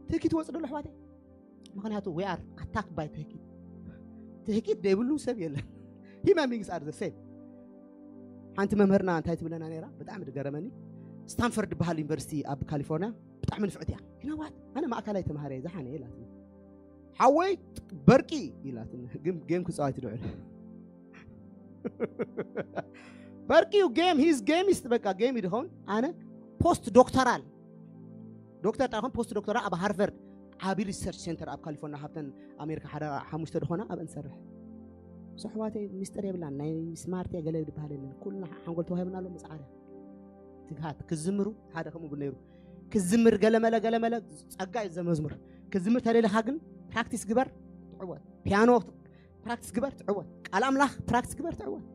ትህኪት ወፅ ደሎ ኣሕዋተይ። ምክንያቱ we are attacked by ትህኪት። ትህኪት ዘይብሉ ሰብ የለን። Human beings are the same። ሓንቲ መምህርና እንታይ ትብለና ነይራ? ብጣዕሚ ዝገረመኒ። ስታንፈርድ ዝበሃል ዩኒቨርሲቲ ኣብ ካሊፎርኒያ ብጣዕሚ ንፍዕቲ እያ። ይነዋት ኣነ ማእከላይ ተምሃረ ዝሓነ ኢላትኒ። ሓወይ በርቂ ኢላትኒ። ግን ጌም ክፃወት ይድዕል። በርቂ ዩ ጌም ሂዝ ጌሚስት በቃ ጌም እዩ ድኸውን። ኣነ ፖስት ዶክተራል ዶክተር ጣይኹን ፖስት ዶክተራል ኣብ ሃርቨርድ ዓቢ ሪሰርች ሴንተር ኣብ ካሊፎርኒያ ካብተን ኣሜሪካ ሓደ ሓሙሽተ ድኾና ኣብአን ትሰርሕ። ሰሕዋተይ ሚስጥር የብላን ናይ ስማርት እያ ገለ ዝበሃል የለን። ኩልና ሓንጎል ተዋሂብና ኣሎ መፅዓርያ ትግሃት ክዝምሩ ሓደ ከምኡ ብል ነይሩ። ክዝምር ገለመለ ገለመለ ጸጋ እዩ ዘመዝሙር። ክዝምር ተደሊኻ ግን ፕራክቲስ ግበር ትዕወት። ፒያኖ ፕራክቲስ ግበር ትዕወት። ቃል ኣምላኽ ፕራክቲስ ግበር ትዕወት።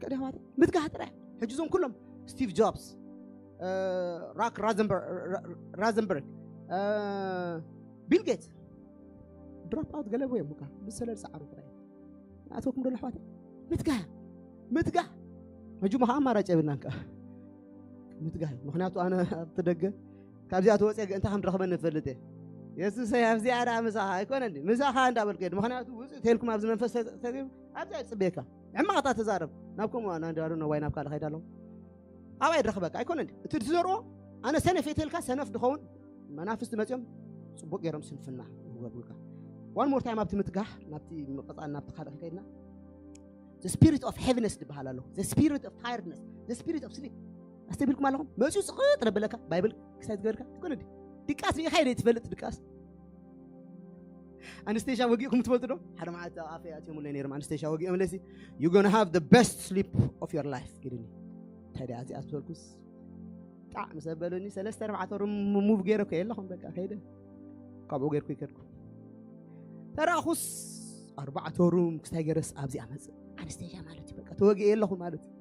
ከደ ኣሕዋተይ ምትጋህ ጥራይ። ሕጂ እዞም ኩሎም ስቲቭ ጆብስ፣ ራክ ራዘንበርግ፣ ቢል ጌትስ ድሮፕ ኣውት ገለቡ እዮም። ብሰለል ሰዓሩ ጥራይ ንኣተወኩም ዶ ኣሕዋተይ? ምትጋህ ምትጋህ። ሕጂ ሞ ከዓ ኣማራጭ የብልናን ከዓ ምትጋህ እዩ። ምክንያቱ ኣነ ኣብቲ ደገ ካብዚኣ ተወፅአ እንታይ ከም ዝረኽበኒ እፈልጥ እየ። የሱሰይ ኣብዚኣ ደኣ ምሳኻ ኣይኮነን ድዩ? ምሳኻ እንዳበልኩ እየ። ምክንያቱ ውፅእ ተልኩም ኣብዚ መንፈስ ተዘይቡ ኣብዚኣ ይፅበየካ። ሕማቕታ ተዛረብ ናብ ከምኡ ኣና እንዳሉ ነዋይ ናብ ካልእ ከይዳ ኣለኹ። ኣባይ ድረኽበካ ኣይኮነን ድዩ? እቲ ትዘርኦ ኣነ ሰነፍ እየ ተልካ ሰነፍ ድኸውን መናፍስቲ መፂኦም ፅቡቅ ገይሮም ስንፍና ይገብሩልካ። ዋን ሞር ታይም ኣብቲ ምትጋህ ናብቲ ምቅፃል ናብቲ ካልእ ከይድና the spirit of heaviness ዝበሃል ኣሎ the spirit of tiredness the spirit of sleep ኣስተቢልኩም ኣለኹም መፅኡ ፅቕጥ ነብለካ ባይብል ክሳይ ዝገበርካ ትኮነ ድቃስ ርኢኻ ኢደ ትፈልጥ ድቃስ ኣንስቴሻ ወጊእኩም ትፈልጡ ዶ ሓደ መዓልቲ ኣፈ ኣትዮምለ ነይሮም ኣንስቴሻ ወጊኦም ለሲ you gonna have the best sleep of your life ኢሉኒ እንታይ ዲኣ እዚኣ ዝበልኩስ ጣዕ ምስ ኣበሉኒ ሰለስተ ኣርባዕተ ሩም ሙቭ ገይረ እኮ የለኹም በቃ ከይደ ካብኡ ገይርኩ ይከድኩ ተራእኹስ ኣርባዕተ ሩም ክስታይ ገረስ ኣብዚኣ መፅእ ኣንስቴሻ ማለት እዩ በቃ ተወግአ የለኹ ማለት እዩ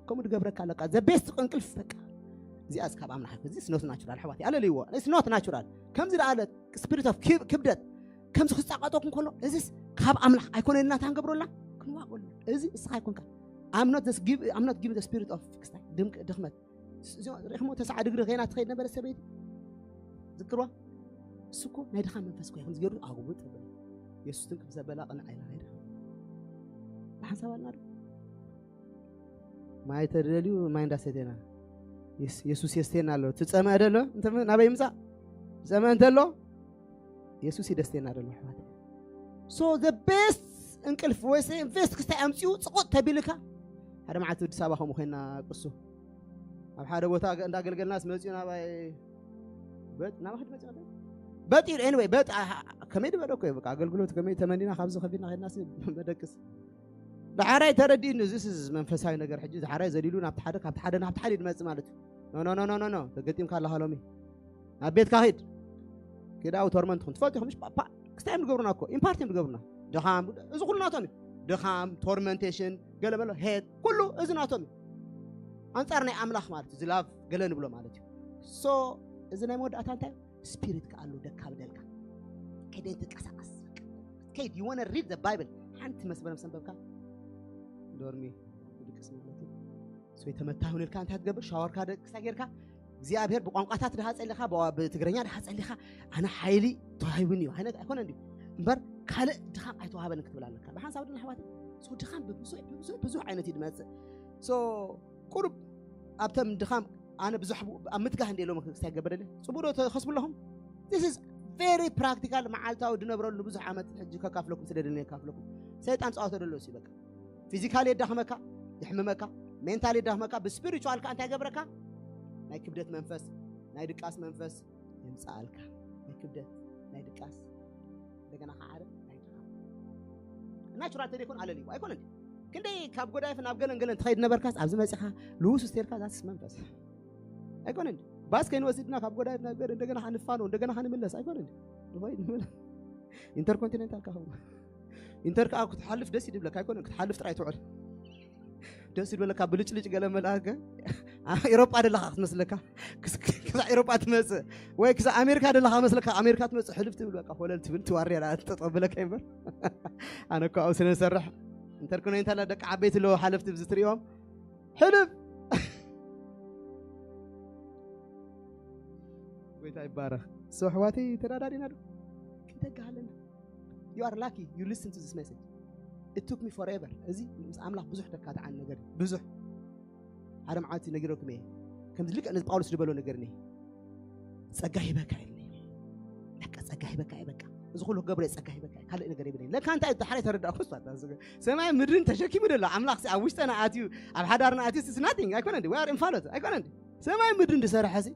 ከምኡ ትገብረካ ኣለካ ዘ ቤስት ቅንቅልፍ በቃ እዚኣ ካብ ኣምላኽ እዚ ስኖት ናቹራል ኣሕዋት ኣለልይዎ ስኖት ናቹራል ከምዚ ደኣለ ስፒሪት ኦፍ ክብደት ከምዚ ክፃቀጠኩም ከሎ እዚስ ካብ ኣምላኽ ኣይኮነ እናታ ንገብረላ ክንዋቀሉ እዚ እስኻ ኣይኮንካ I'm not giving the spirit of ክስታይ ድኽመት ሪእሞ ተስዓ ድግሪ ከይና ትኸይድ ነበረ ሰበይቲ ዝክርዋ እሱ እኮ ናይ ድኻ መንፈስ እኮ ይኹን ዝገሩ ኣጉቡ ተብል የሱስ ትንክፍ ዘበላ ቅንዕ ኣይና ከይዳ ብሓንሳብ ኣልና ዶ ማይ ተደልዩ ማይ እንዳሰቴና የሱስ የስቴና ኣሎ ትፀመአ ደሎ ናበይ ይምፃእ ትፀመአ እንተሎ የሱስ ይደስቴና ደሎ ኣሕዋት so the best እንቅልፍ ወይ ኢንቨስት ክስታይ ኣምፅኡ ፅቁጥ ተቢልካ ሓደ መዓልቲ ኣዲስ ኣበባ ከምኡ ኮይና ቅሱ ኣብ ሓደ ቦታ እንዳገልገልናስ መፅኡ ናባይ በጥ ናባይ መፅኡ በጥ ኢሉ anyway በጥ ከመይ ድበለ እኮ በቃ ኣገልግሎት ከመይ ተመኒና ካብዚ ከፊልና ከድናስ መደቅስ ዳሓራይ ተረዲእኒ እዚ መንፈሳዊ ነገር ሕጂ ዳሓራይ ዘዲሉ ናብቲ ሓደ ካብቲ ሓደ ናብቲ ሓደ ድመፅእ ማለት እዩ no no no no no ተገጢምካ ኣለኻ ሎሚ ናብ ቤትካ ኺድ ኪዳዊ ቶርመንት ኹን ትፈልጡ ኢኹም ፓ ክስታይ እዮም ዝገብሩና እኮ ኢምፓርቲ እዮም ዝገብሩና ድኻም እዚ ኩሉ ናቶም እዩ ድኻም ቶርመንቴሽን ገለመሎ ሄድ ኩሉ እዚ ናቶም እዩ ኣንጻር ናይ ኣምላኽ ማለት እዩ ዝላቭ ገለ ንብሎ ማለት እዩ so እዚ ናይ መወዳእታ እንታይ ስፒሪት ከኣሉ ደካ ብደልካ ከይደ ትንቀሳቀስ ከይድ you wanna read the Bible ሓንቲ መስመር ምስ ኣንበብካ ዶርሚ ድቅስ ማለት እዩ so ተመታ ይሁንልካ እንታይ ትገብር ሻወርካ ደቅሳ ጌርካ እግዚኣብሔር ብቋንቋታት ድሃ ጸሊኻ ብትግርኛ ድሃ ጸሊኻ ኣነ ሓይሊ ተዋሂቡኒ እዩ ኣይነት ኣይኮነ እንዲ እምበር ካልእ ድኻም ኣይተዋሃበን ክትብል ኣለካ ብሓንሳብ ድና ኣሕዋት so ድኻም ብብዙሕ ብብዙሕ ብዙሕ ዓይነት እዩ ድመጽእ so ቁሩብ ኣብተም ድኻም ኣነ ብዙሕ ኣብ ምትጋህ እንደ ኢሎም ክስታይ ገበረለ ጽቡቅ ዶ ተኸስቡ ኣለኹም this is very practical መዓልታዊ ድነብረሉ ብዙሕ ዓመት ሕጂ ከካፍለኩም ስለ ደለኒ ከካፍለኩም ሰይጣን ጸዋቶ ደሎ ሲ በቃ ፊዚካል የዳኽመካ የሕምመካ ሜንታል የዳኽመካ ብስፒሪቹዋል ከኣ እንታይ ገብረካ ናይ ክብደት መንፈስ ናይ ድቃስ መንፈስ የምጽኣልካ ናይ ክብደት ናይ ድቃስ እንደገና ከዓ ናይ ድኻ ናቹራል ተደይኮን ኣለልይዎ ኣይኮነን ክንደይ ካብ ጎዳይፍ ናብ ገለን ገለን ትኸይድ ነበርካስ፣ ኣብዚ መጺኻ ልውስ ስቴርካ ዛትስ መንፈስ ኣይኮነን። ባስ ከይንወስድና ካብ ጎዳይፍ ናብ ገለን እንደገና ንፋኖ እንደገና ንምለስ ኣይኮነን። ኢንተርኮንቲኔንታል ካኸው ኢንተር ከዓ ክትሓልፍ ደስ ይድብለካ ኣይኮነን። ክትሓልፍ ጥራይ ትውዕል ደስ ይድበለካ። ብልጭልጭ ገለ መልኣከ ኤሮጳ ደለኻ ክትመስለካ። ክሳዕ ኤሮጳ ትመጽእ ወይ ክሳዕ ኣሜሪካ ደለኻ መስለካ። ኣሜሪካ ትመጽእ ሕልፍ ትብል በቃ ኮለል ትብል ትዋርያ ጠጠብለካ ይበር። ኣነ እኮ ኣብኡ ስነ ሰርሕ ኢንተርኮንቲኔንታል ደቂ ዓበይቲ ኣለዎ ሓለፍቲ ብዚ ትሪኦም ሕልፍ። ጎይታ ይባረኽ። ሶ ኣሕዋተይ ተዳዳዲና ዶ ክንተጋ ኣለና። You are lucky you listen to this message. It took me forever. እዚ ምስ ኣምላኽ ብዙሕ ደካትዓን ነገር ብዙሕ ሓደ መዓልቲ ነጊረኩም እየ። ከምዚ ልክዕ ነዚ ጳውሎስ ዝበሎ ነገር እኒ ጸጋ ሂበካ ኢልኒ። በቃ ጸጋ ሂበካ እየ በቃ እዚ ኩሉ ክገብሮ እየ ጸጋ ሂበካ እየ ካልእ ነገር ይብለኝ። ለካ እንታይ ዳሕራይ ተረዳእኩ። እሷ እታ ዝገ- ሰማይ ምድርን ተሸኪሙ ደሎ ኣምላኽ ሲ ኣብ ውሽጠና ኣትዩ ኣብ ሓዳርና ኣትዩ ስ ናቲንግ ኣይኮነ እንዲ we are እንፋሎት ኣይኮነ እንዲ ሰማይ ምድርን ዝሰረሐ ሲ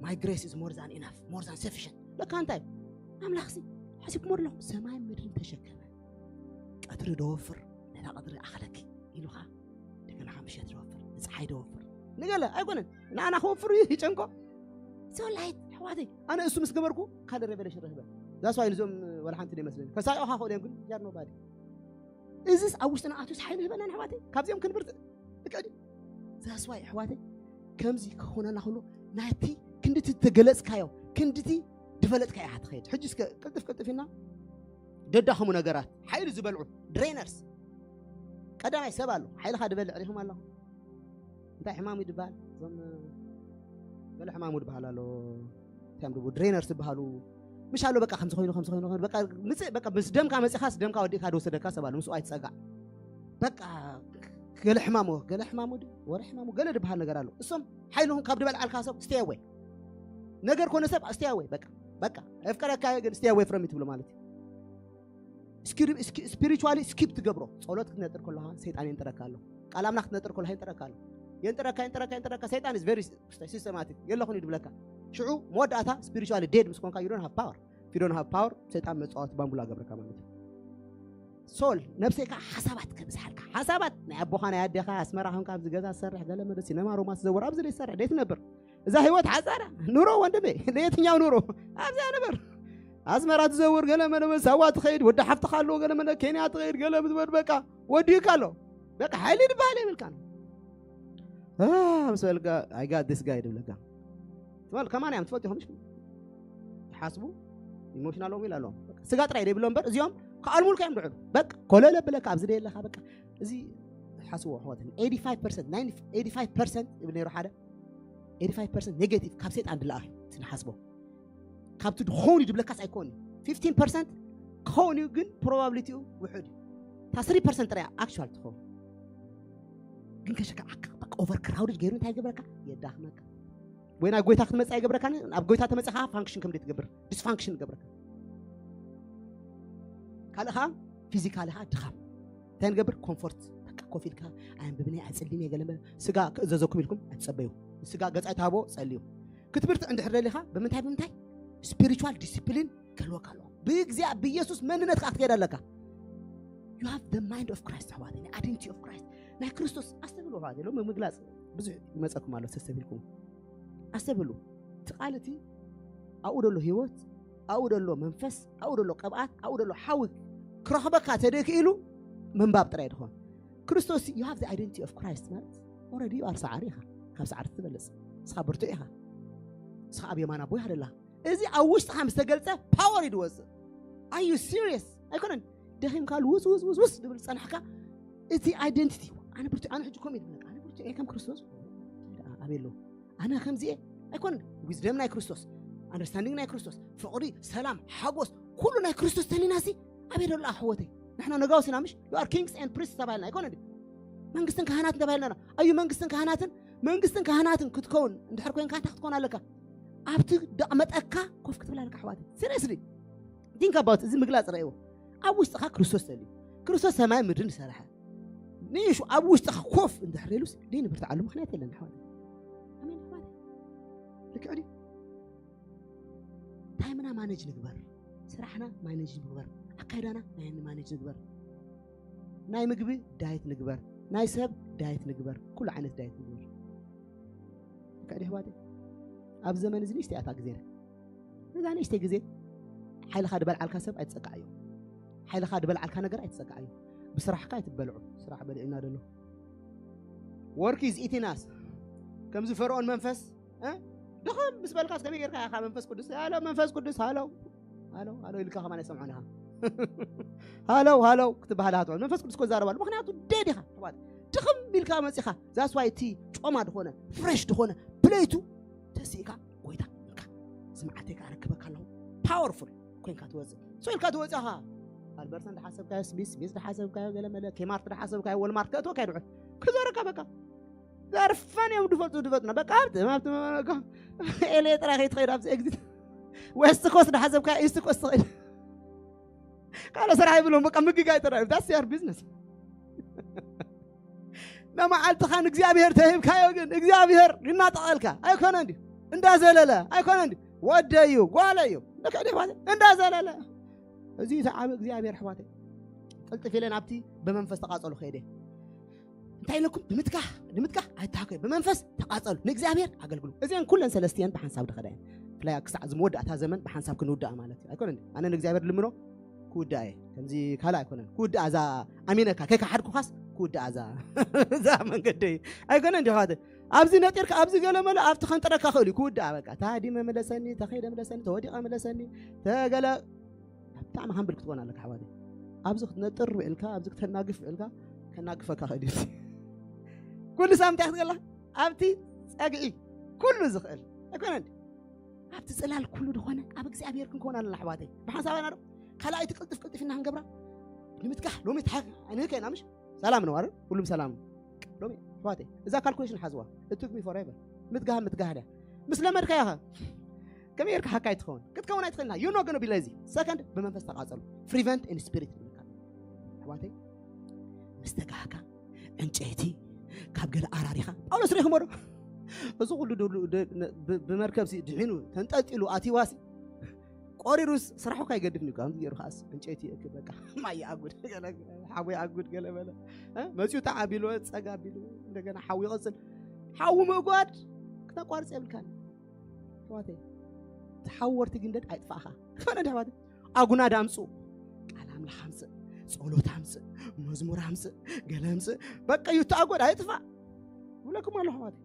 my grace is more than enough more than sufficient። ለካ እንታይ ኣምላኽ ሲ ሓሲብኩሞ ኣለኹም ሰማይ ምድርን ተሸከመ። ቀትሪ ደወፍር ነታ ቀትሪ ኣኸለኪ ኢሉኻ እንደገና ምሸት ደወፍር ንፀሓይ ደወፍር ንገለ ኣይኮነን ንኣና ክወፍር እዩ ይጨንቆ። ሰው ላይት ኣሕዋተይ ኣነ እሱ ምስ ገበርኩ ካልእ ሬቨሌሽን ረክበ። ዛስዋይ ንዞም ወላ ሓንቲ ይመስለኒ ከሳይኦኻ ክእሉ እዮም ግን ያር ኖባዲ እዚስ ኣብ ውሽጥና ኣትዩስ ሓይሊ ይህበና ኣሕዋተይ። ካብዚኦም ክንብርትዕ ልክዕ ድዩ? ዛስዋይ ኣሕዋተይ ከምዚ ክኾነና ከሎ ናቲ ክንድቲ ተገለጽካዮ ክንድቲ ድፈለጥካ ኢኻ ትኸይድ። ሕጂ እስከ ቅልጥፍ ቅልጥፍ ኢልና ደዳኸሙ ነገራት ሓይሊ ዝበልዑ ድሬነርስ ቀዳማይ ሰብ ኣሎ ሓይልኻ ድበልዕ ሪኹም ኣለኹም። እንታይ ሕማሙ ድበሃል እዞም ገለ ሕማሙ ድበሃል ኣሎ። እንታይ እዮም ድቡ ድሬነርስ ዝበሃሉ ምሽ ኣሎ በቃ ከምዚ ኮይኑ ከምዚ ኮይኑ ኮይኑ በቃ ምጽእ በቃ ምስ ደምካ መጺኻስ ደምካ ወዲእካ ድወሰደካ ሰብ ኣሎ ምስኡ ኣይትጸጋዕ። በቃ ገለ ሕማሙ ገለ ሕማሙ ድዩ ወረ ሕማሙ ገለ ድበሃል ነገር ኣሎ። እሶም ሓይልኹም ካብ ድበልዓልካ ሰብ stay away። ነገር ኮነ ሰብ stay away በቃ በቃ የፍቀረካ እየ ግን stay away from ትብሎ ማለት እዩ። ስፒሪቹዋሊ ስኪፕ ትገብሮ ጸሎት ክትነጥር ከለኻ ሰይጣን የንጥረካ ኣሎ። ቃል ኣምላኽ ክትነጥር ከለኻ የንጥረካ ኣሎ። የንጥረካ የንጥረካ የንጥረካ ሰይጣን is very systematic የለኹን እዩ ድብለካ። ሽዑ መወዳእታ ስፒሪቹዋሊ ዴድ ምስ ኮንካ you don't have power። If you don't have power ሰይጣን መጻወቲ ባምቡላ ገብረካ ማለት እዩ። ሶል ነብሰይ ከዓ ሓሳባት ከብዝሓልካ ሓሳባት ናይ ኣቦኻ ናይ ኣዴኻ ኣስመራ ኾንካ ኣብዚ ገዛ ትሰርሕ ገለ መለ ሲነማ ሮማ ትዘውር ኣብዚ ዘይትሰርሕ ደይትነብር። እዛ ህይወት ሓጻራ ኑሮ ወንድሜ ለየትኛው ኑሮ ኣብዚኣ ንበር። ኣስመራ ትዘውር ገለ መለ ሳዋ ትኸይድ ወዲ ሓፍትኻ ኣለዎ ገለ መለ ኬንያ ትኸይድ ገለ ምትበል በቃ ወዲእካ ኣሎ። በቃ ሓይሊ ድበሃል የብልካን። ምስ በልካ I got this guy ድብለካ ትበል ከማን እዮም ትፈልጡ ኢኹም። ይሓስቡ ኢሞሽናል ኦም ኢል ኣለዎም። ስጋ ጥራይ ደይብሎ እምበር እዚኦም ከኣልሙልካ እዮም ድዕሉ። በቃ ኮለለ ብለካ ኣብዚ ደየለኻ በቃ እዚ ሓስቦ ኣሕዋት eighty five percent ninety eighty five percent ይብል ነይሩ ሓደ eighty five percent negative ካብ ሰይጣን ድለኣኽ እዩ እቲ ንሓስቦ። ካብቲ ድኸውን እዩ ድብለካስ ኣይኮን እዩ fifteen percent ክኸውን እዩ ግን ፕሮባብሊቲኡ ውሑድ እዩ። እታ three percent ጥራይ ኣክቹዋል ትኸውን ግን ከሸከዓካ በቃ ኦቨር ክራውድድ ገይሩ እንታይ ይገብረካ የዳኽመካ። ወይ ናብ ጎይታ ክትመፅእ ኣይገብረካን። ኣብ ጎይታ ተመፅኻ ፋንክሽን ከም ትገብር ዲስፋንክሽን ይገብረካ። ካልእ ከዓ ፊዚካሊ ከዓ ድኻም እንታይ ንገብር ኮምፎርት በቃ ኮፍ ኢልካ ኣየንብብን ኣፅልን የገለመ ስጋ ክእዘዘኩም ኢልኩም ኣትፀበዩ። ስጋ ገፃ ይትሃቦ ፀልዩ ክትብርትዕ እንድሕር ደሊኻ ብምንታይ ብምንታይ ስፒሪቹዋል ዲስፕሊን ክህልወካ ኣለዎ። ብእግዚኣ ብኢየሱስ መንነት ከዓ ክትከይድ ኣለካ። You have the mind of Christ ኣሕዋት ናይ ኣደንቲ of Christ ናይ ክርስቶስ ኣስተብሉ ኣሕዋት ሎ ምግላፅ ብዙሕ ይመፀኩም ኣሎ ተስተብልኩም ኣስተብሉ። እቲ ቃል እቲ ኣብኡ ደሎ ህይወት ኣብኡ ደሎ መንፈስ ኣብኡ ደሎ ቅብኣት ኣብኡ ደሎ ሓዊ ክረኽበካ ተደክኢሉ ምንባብ ጥራይ ድኾን ክርስቶስ you have the identity of Christ ማለት already you are ሰዓሪ ኢኻ። ካብ ሰዓርቲ ትበልፅ እስኻ ብርቱዕ ኢኻ። እስኻ ኣብ የማን ኣቦይ ሃለላ እዚ ኣብ ውሽጥኻ ምስ ተገልጸ ፓወር እዩ ድወፅእ። Are you serious ኣይኮነን። ደኺምካ ውስ ውስ ውስ ውስ ድብል ዝፀናሕካ እቲ ኣይደንቲቲ ኣነ ብርቱ ኣነ ሕጂ ኮም ይብል ኣነ ብርቱ እየ ከም ክርስቶስ ኣበሎ ኣነ ከምዚ እየ ኣይኮነን። ዊዝደም ናይ ክርስቶስ ኣንደርስታንዲንግ ናይ ክርስቶስ ፍቕሪ ሰላም ሓጎስ ኩሉ ናይ ክርስቶስ ተሊና ሲ ኣበይ ደሎ ኣሕወተይ ንሕና ነጋውስና ምሽ you are kings and priests ተባሂልና ኣይኮነ ድዩ መንግስትን ካህናትን ተባሂልና እዩ መንግስትን ካህናትን መንግስትን ካህናትን ክትከውን እንድሕር ኮይንካ እንታይ ክትኮን ኣለካ ኣብቲ ደቕመጠካ ኮፍ ክትብል ኣለካ ኣሕዋተይ ሲሪየስሊ think about እዚ ምግላፅ ረእይዎ ኣብ ውሽጥኻ ክርስቶስ ተልዩ ክርስቶስ ሰማይ ምድርን ዝሰረሐ ንእሹ ኣብ ውሽጥኻ ኮፍ እንድሕር ኢሉስ ደይ ንብርትዓሉ ምክንያት የለን ኣሕዋተይ ኣሜን ኣሕዋተይ ልክዕ ድዩ ታይምና ማነጅ ንግበር ስራሕና ማነጅ ንግበር ኣካይዳና ናይ ማነጅ ንግበር ናይ ምግቢ ዳየት ንግበር፣ ናይ ሰብ ዳየት ንግበር፣ ኩሉ ዓይነት ዳየት ንግበር። ከዲ ኣሕዋተይ፣ ኣብ ዘመን እዚ ንእሽተይ እያ እታ ግዜና። እዛ ንእሽተይ ግዜ ሓይልኻ ዝበልዓልካ ሰብ ኣይትጸግዓዮ። ሓይልኻ ዝበልዓልካ ነገር ኣይትጸግዓዮ። ብስራሕካ ኣይትበልዑ። ስራሕ በሊዑና ዘሎ። Work is eating us። ከምዚ ፈርዖን መንፈስ፣ እ? ድኽም ምስ በልካስ ከመይ ጌርካ ኢኻ መንፈስ ቅዱስ? ሃሎ መንፈስ ቅዱስ፣ ሃሎ፣ ሃሎ፣ ሃሎ ኢልካ ከማን ኣይሰምዖን ኢኻ። ሃሎ፣ ሃሎ ክትበሃል ኢኻ ትበሃል። መንፈስ ቅዱስ እኮ ይዛረብ ኣሎ። ምኽንያቱ ዴድ ኢኻ፣ ኣሕዋት። ድኽም ኢልካ መጺኻ። That's why እቲ ጮማ ዝኾነ፣ ፍሬሽ ዝኾነ ፕሌቱ ተሲእካ፣ ጎይታ፣ እንካ፣ እዚ መዓልተይ ከኣ ኣረክበካ ኣለኹ። ፓወርፉል ኮይንካ ትወጽእ። So ኢልካ ትወጽእ ኢኻ። ኣልበርሰን ዝሓሰብካዮ፣ ስሚዝ፣ ስሚዝ ዝሓሰብካዮ፣ ገለ መለ፣ ኬማርት ዝሓሰብካዮ፣ ወልማርት ከእትወካ ይድዑ። ክዘረካ በቃ። ዘርፈን እዮም ዝፈልጡ፣ ዝፈጥና። በቃ ኣብቲ፣ ኣብቲ፣ በቃ ኤሌ ጥራይ ከይትኸይድ ኣብዚ ኤግዚት። ዌስት ኮስት ዝሓሰብካዮ፣ ኢስት ኮስት ትኸይድ። ካልእ ስራሕ ይብሎም፣ በቃ ምግጋይ ጥራይ። That's your business። ንመዓልትኻ ንእግዚኣብሔር ተሂብካዮ ግን እግዚኣብሔር ይናጠቐልካ። ኣይኮነን ድዩ? እንዳዘለለ ኣይኮነን ድዩ? ወደይ እዩ፣ ጓለይ እዩ። ደቂ ኣሕዋተይ፣ እንዳዘለለ። እዚ እቲ ዓቢ እግዚኣብሔር ኣሕዋተይ። ቅልጥፍ ኢለ ናብቲ ብመንፈስ ተቓጸሉ ከይደ። እንታይ ኢለኩም? ብምትጋህ፣ ንምትጋህ ኣይተሃከዩ። ብመንፈስ ተቓጸሉ። ንእግዚኣብሔር ኣገልግሉ። እዚአን ኩለን ሰለስቲአን ብሓንሳብ ዝኸዳ እየን። ብፍላይ ክሳዕ እዚ መወዳእታ ዘመን ብሓንሳብ ክንውድኣ ማለት እዩ። ኣይኮነን ድዩ? ኣነ ንእግዚኣብሔር ልምኖ ክውድኣ እየ። ከምዚ ካልእ ኣይኮነን። ክውድኣ እዛ ኣሚነካ ከይከሓድኩኻስ ክውድኣ እዛ እዛ መንገደይ ኣይኮነን ድዩ ኣሕዋተይ? ኣብዚ ነጢርካ ኣብዚ ገለ መለ ኣብቲ ከንጥረካ ክእል እዩ። ክውድኣ በቃ። ታዲመ ምለሰኒ፣ ተኸይደ ምለሰኒ፣ ተወዲቐ ምለሰኒ፣ ተገለ ብጣዕሚ ሃምብል ክትኮን ኣለካ ኣሕዋተይ። ኣብዚ ክትነጥር ውዒልካ፣ ኣብዚ ክተናግፍ ውዒልካ ከናግፈካ ክእል እዩ። ኩሉ ሳብ እንታይ ክትገላ ኣብቲ ጸግዒ ኩሉ ዝኽእል ኣይኮነን ድዩ? ኣብቲ ጽላል ኩሉ ዝኾነ ኣብ እግዚኣብሔር ክንከውን ኣለና ኣሕዋተይ። ብሓንሳብ ኢና ዶ ካልኣይቲ ቅልጥፍ ቅልጥፍ ኢና ክንገብራ ንምትካሕ ሎሚ ትሓ-፣ ንህከ ኢና ምሽ ሰላም ነው አይደል? ሁሉም ሰላም ነው። ሎሚ ኣሕዋተይ እዛ ካልኩሌሽን ሓዝዋ። It took me forever። ምትጋህ ምትጋህ ድያ ምስ ለመድካያ ኸ ከመይ ጌርካ ሃካይ ትኸውን? ክትከውን ኣይትኽእልና። You not gonna be lazy። ሰከንድ ብመንፈስ ተቃጸሉ። Fervent in spirit ይብለካ። ኣሕዋተይ ምስ ተጋህካ ዕንጨይቲ ካብ ገለ ኣራሪኻ ጳውሎስ ርኢኹሞ ዶ? እዚ ኩሉ ድሉ-፣ ድ-፣ ን-፣ ብ-፣ ብመርከብሲ ድሒኑ ተንጠልጢሉ ኣቲዋሲ ቆሪሩስ ስራሑ ካይገድፍን እዩ። ከምዚ ገይሩ ከኣስ ዕንጨይቲ ይእክብ በቃ። ማይ ይኣጉድ፣ ገለ ሓዊ ይኣጉድ፣ ገለ በለ። እ? መጺኡ ጣዕ ኣቢሉ፣ ጸጋ ኣቢሉ፣ እንደገና ሓዊ ይቐጽል። ሓዊ ምእጓድ ክተቋርጽ የብልካን። ኣሕዋተይ፣ እቲ ሓዊ ወርቲ ግንደድ ኣይጥፋእኻ። ክፈነ እንዲ ኣሕዋተይ፣ ኣጉናድ ኣምጽኡ። ቃል ኣምላኽ ኣምጽእ፣ ጸሎት ኣምጽእ፣ መዝሙር ኣምጽእ፣ ገለ ኣምጽእ። በቃ እዩ ተኣጎድ ኣይጥፋእ። ይብለኩም ኣለኹ ኣሕዋተይ።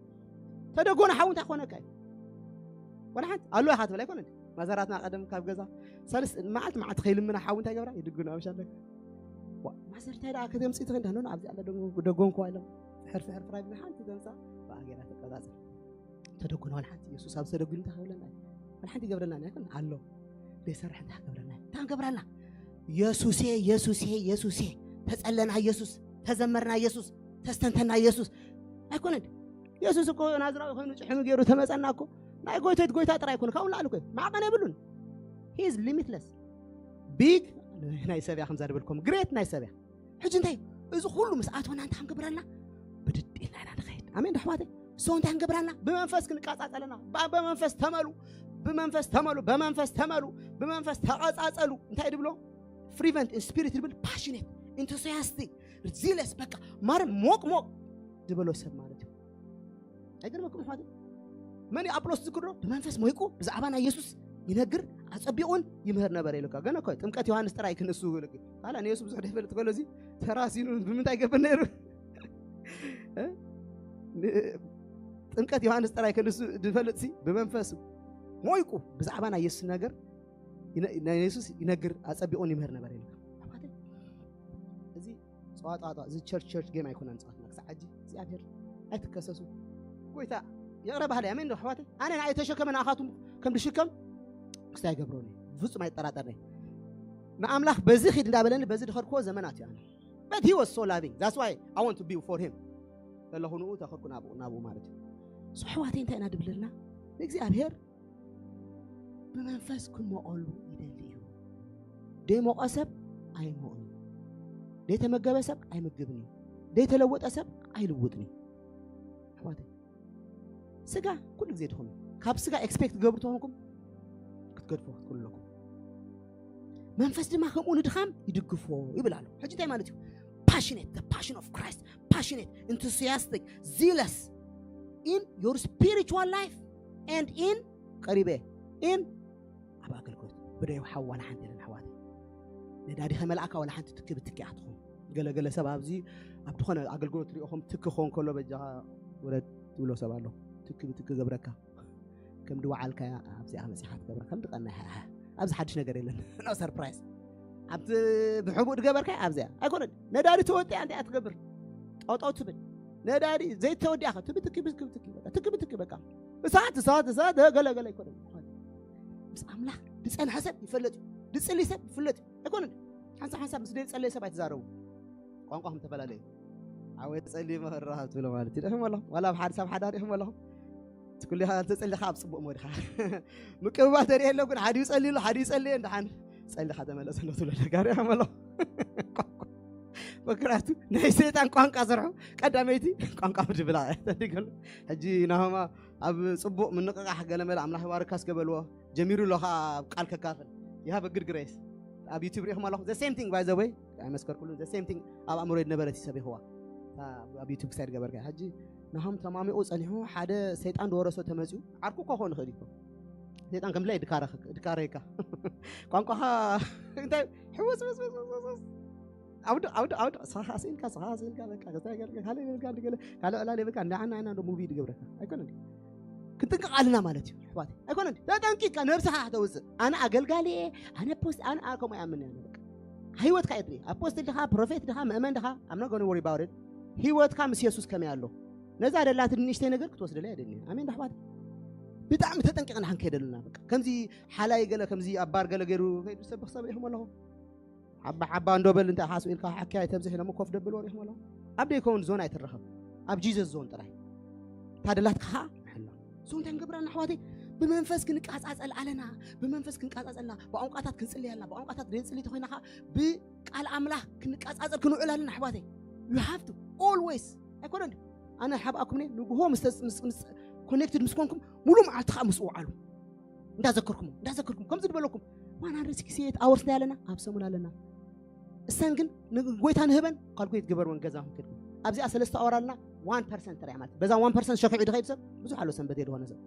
ተደጎነ ሓዊ እንታይ ክኾነካ እዩ? ወላ ሓንቲ ኣሎ ኢኻ ትብል ኣይኮነን። ማዘራትና ቀደም ካብ ገዛ ሰለስተ መዓልቲ መዓልቲ ከይልምና ሓዊ እንታይ ገብራ? ይድግኑ ኣብ ሻለካ። ዋ፣ ማዘር እንታይ ደኣ ከተምጽኢ ትኽእል? ዳኖ ኣብዚ ኣላ ደጎ-፣ ደጎንኩዋ ኢሎም። ፍሕር ፍሕር ፍራይ ብላ ሓንቲ ተምጻ፣ ብኣ ጌራ ተቀጻጽር። ተደጎነ ዋላ ሓንቲ የሱስ ኣብ ተደጉኑ እንታይ ክብለና እዩ? ዋላ ሓንቲ ይገብረና ኣይኮነን። ኣሎ። ዘይሰርሕ እንታይ ክገብረና እዩ? እንታይ ክገብረና? የሱሴ፣ የሱሴ፣ የሱሴ። ተጸለና የሱስ፣ ተዘመርና የሱስ፣ ተስተንተና የሱስ። ኣይኮነን። የሱስ እኮ ናዝራዊ ኮይኑ ጭሕሚ ገይሩ ተመጸና እኮ። ናይ ጎይቶት ጎይታ ጥራይ ኣይኮነ፣ ካብኡ ንላዕሊ እኮ እዩ። ማዕቐን የብሉን። He is limitless። ቢግ ናይ ሰብያ ከምዛ ድበልኩም፣ ግሬት ናይ ሰብያ። ሕጂ እንታይ እዩ? እዚ ኩሉ ምስ ኣተወና እንታይ ክንገብር ኣለና? ብድድ ኢልና ኢና ንኸይድ። ኣሜን ዶ ኣሕዋተይ? So እንታይ ክንገብር ኣለና? ብመንፈስ ክንቃጻጸለና። ብ-፣ ብመንፈስ ተመሉ፣ ብመንፈስ ተመሉ፣ ብመንፈስ ተመሉ፣ ብመንፈስ ተቐጻጸሉ። እንታይ ድብሎ? Fervent in spirit ድብል፣ ፓሽኔት፣ ኢንቱሲያስቲ፣ ዚለስ፣ በቃ ማርም ሞቅ ሞቅ ዝበሎ ሰብ ማለት እዩ። ኣይገርመኩም ኣሕዋተይ? መን እዩ ኣጵሎስ ዝክሮ? ብመንፈስ ሞይቁ ብዛዕባ ናይ የሱስ ይነግር፣ ኣጸቢቑን ይምህር ነበረ ኢሉካ። ገና እኮ ጥምቀት ዮሃንስ ጥራይ ክንሱ ይብለኪ። ካላ ንየሱስ ብዙሕ ደይፈልጥ ከሎ እዚ ተራሲኑ ብምንታይ ይገብር ነይሩ? እ? ን-፣ ጥምቀት ዮሃንስ ጥራይ ክንሱ ዝፈልጥ ሲ ብመንፈሱ ሞይቁ ብዛዕባ ናይ የሱስ ነገር ይነ-፣ ናይ የሱስ ይነግር፣ ኣጸቢቑን ይምህር ነበረ ኢሉካ። ኣሕዋተይ፣ እዚ ጸዋጣ፣ እዚ ቸርች፣ ቸርች ጌም ኣይኮነን ጸዋታና። ክሳዕ ሕጂ እግዚኣብሔር ኣይትከሰሱ። ጎይታ ይቕረ ባህሊ፣ ኣሜን ዶ ኣሕዋተይ? ኣነ ንኣይ ተሸከመ ንኣኻትኩም ከም ድሽከም ክስታይ ይገብረኒ። ብፍጹም ኣይጠራጠርኒ። ንኣምላኽ በዚ ኺድ እንዳበለኒ በዚ ድኸድክዎ ዘመናት እዩ ኣነ። But he was so loving. That's why I want to be for him. ዘለኹ ንኡ ተኸድኩ ናብኡ፣ ናብኡ ማለት እዩ። So ኣሕዋተይ እንታይ ኢና ድብለልና? ንእግዚኣብሔር ብመንፈስ ክንሞቐሉ ይደሊ እዩ። ደይሞቐ ሰብ ኣይሞቕን እዩ። ደይተመገበ ሰብ ኣይምግብን እዩ። ደይተለወጠ ሰብ ኣይልውጥን እዩ። ኣሕዋተይ፣ ስጋ ኩሉ ግዜ ድኹም እዩ። ካብ ስጋ ኤክስፔክት ትገብሩ ተኾንኩም ክትገድፎ ክትክእሉ ኣለኩም። መንፈስ ድማ ከምኡ ንድኻም ይድግፎ ይብል ኣሎ። ሕጂ እንታይ ማለት እዩ? passionate, the passion of Christ, passionate, enthusiastic, zealous in your spiritual life and in ቀሪበ in ኣብ ኣገልግሎት። ብደይ ሓው ዋላ ሓንቲ የለን ኣሕዋተይ። ነዳዲ ከመልኣካ ዋላ ሓንቲ ትኪ ብትኪ ኣትኹም። ገለገለ ሰብ ኣብዚ ኣብ ዝኾነ ኣገልግሎት ሪኦኹም ትኪ ክኾን ከሎ በጃኻ ውረድ ትብሎ ሰብ ኣሎ። ትኪ ብትኪ ገብረካ። ከም ድወዓልካያ ኣብዚኣ መፂኻ ትገብራ ከም ድቐና ይሓሓ። ኣብዚ ሓድሽ ነገር የለን። No surprise። ኣብቲ ብሕቡእ ድገበርካያ ኣብዚኣ ኣይኮነን። ነዳዲ ተወዲኣ እንታይ ትገብር? ጠጠው ትብል። ነዳዲ ዘይተወዲኣኻ ትብትኪ ብትኪ ብትኪ በቃ ትኪ ብትኪ በቃ። እሳት እሳት እሳት ገለ ገለ ኣይኮነን። ምስ ኣምላኽ ድጸንሐ ሰብ ይፈለጥ እዩ። ድጽሊ ሰብ ይፍለጥ እዩ። ኣይኮነን። ሓንሳብ ሓንሳብ ምስ ደይ ጸለየ ሰብ ኣይትዛረቡ። ቋንቋኹም ተፈላለዩ። ዓወት ጸልዩ መኸራ ሃብ ትብሎ ማለት እዩ። ርኢኹም ኣለኹም? ዋላ ኣብ ሓደ ሰብ ሓዳ ርኢኹም ኣለኹም? እቲ ኩሉ ኢኻ ተጸሊኻ ኣብ ጽቡቕ ሞድኻ። ምቅብባል ተርኢ የለ ግን ሓዲኡ ጸልዩ ኣሎ፣ ሓዲኡ ጸልየ እንድሓን ጸሊኻ ተመለሰ ኣሎ ትብሎ ደጋ ርኢኹም ኣለኹም? ምክንያቱ ናይ ሰይጣን ቋንቋ ስርሑ ቀዳመይቲ ቋንቋ ምድብላ ተዲገሉ። ሕጂ ናሆማ ኣብ ጽቡቕ ምንቕቓሕ ገለመለ ኣምላኽ ይባርካ ስገበልዎ ጀሚሩ ኣሎ ኸዓ ኣብ ቃል ከካፍል። You have a good grace። ኣብ ዩቱብ ሪኢኹም ኣለኹም? The same thing by the way ኣይመስከርኩሉን። The same thing ኣብ ኣእምሮ ዝነበረት ሰብ ይኽዋ ኣብ ዩቱብ ክሳይ ገበርካ። ሕጂ ናሆም ተማሚቑ ጸኒሑ ሓደ ሰይጣን ዝወረሶ ተመጺኡ ዓርኩ እኳ ክኾን ይኽእል እዩ። ሰይጣን ከም ድላይ ድካረካ ቋንቋኻ እንታይ ሕወስ ወስ ወስ ወስ ወስ። ኣውድቕ ኣውድቕ ኣውድቕ ስኻ ስኢንካ ስኻ ስኢንካ በቃ ገዛ ገርገ ካልእ ጌርካ እንድገለ ካልእ ዕላል የብልካ እንዳ ዓና ዓይና እንዶ ሙቪ ድገብረካ ኣይኮነን። ክንጥንቀቕ ኣለና ማለት እዩ ኣሕዋት። ኣይኮነን። ተጠንቂቕካ ነብስኻ ከተውፅእ። ኣነ ኣገልጋሊ እየ፣ ኣነ ፖስት ኣነ ኣነ ከምኡ ይኣምን እየ። በቃ ህይወትካ እየ ትርኢ። ኣፖስትል ድኻ ፕሮፌት ድኻ መእመን ድኻ I'm not gonna worry about it። ህይወትካ ምስ የሱስ ከመይ ኣሎ? ነዛ ደላትኒ ንእሽተይ ነገር ክትወስደላ እየ ደልየ። ኣሜን ዶ ኣሕዋት? ብጣዕሚ ተጠንቂቕና ክንከይድ ኣለና። በቃ ከምዚ ሓላይ ገለ ከምዚ ኣብ ባር ገለ ገይሩ ከይዱ ዝሰብኽ ሰብ ሪኢኹም ኣለኹም? ሓባ ሓባ እንዶ በል እንታይ ሓስኡ ኢልካ ሓኪ ኣይተብዝሕ ኢሎም ኮፍ ደብልዎ ሪኢኹም ኣለኹም? ኣብ ደይከውን ዞን ኣይትረኸብ። ኣብ ጂሰስ ዞን ጥራይ። እታ ደላትካ ኸዓ ምሕላ። ሶ እንታይ ንገብር ኣለና ኣሕዋተይ? ብመንፈስ ክንቃጻጸል ኣለና። ብመንፈስ ክንቃጻጸልና፣ ብቋንቋታት ክንጽልይ ኣለና። ብቋንቋታት ዘይንጽልይ ተኾይና ኸዓ ብቃል ኣምላኽ ክንቃጻጸል ክንውዕል ኣለና ኣሕዋተይ። You have to always ኣይኮነን። ኣነ ሓብኣኩም እኔ ንግሆ ምስ ተስ- ምስ- ምስ ኮኔክትድ ምስ ኮንኩም ሙሉ መዓልቲ ከዓ ምስ ውዓሉ እንዳዘከርኩም እንዳዘከርኩም ከምዚ ዝበለኩም one hundred sixty eight hours እንታይ ኣለና ኣብ ሰሙን ኣለና። እሰን ግን ንጎይታ ንህበን ካልኩሌት ግበርወን ገዛኹም ከድኩም ኣብዚኣ ሰለስተ ኣወር ኣለና። One percent ጥራይ ማለት በዛ one percent ሸኪዑ ድኸይድ ሰብ ብዙሕ ኣሎ ሰንበት የድኾነ ሰብ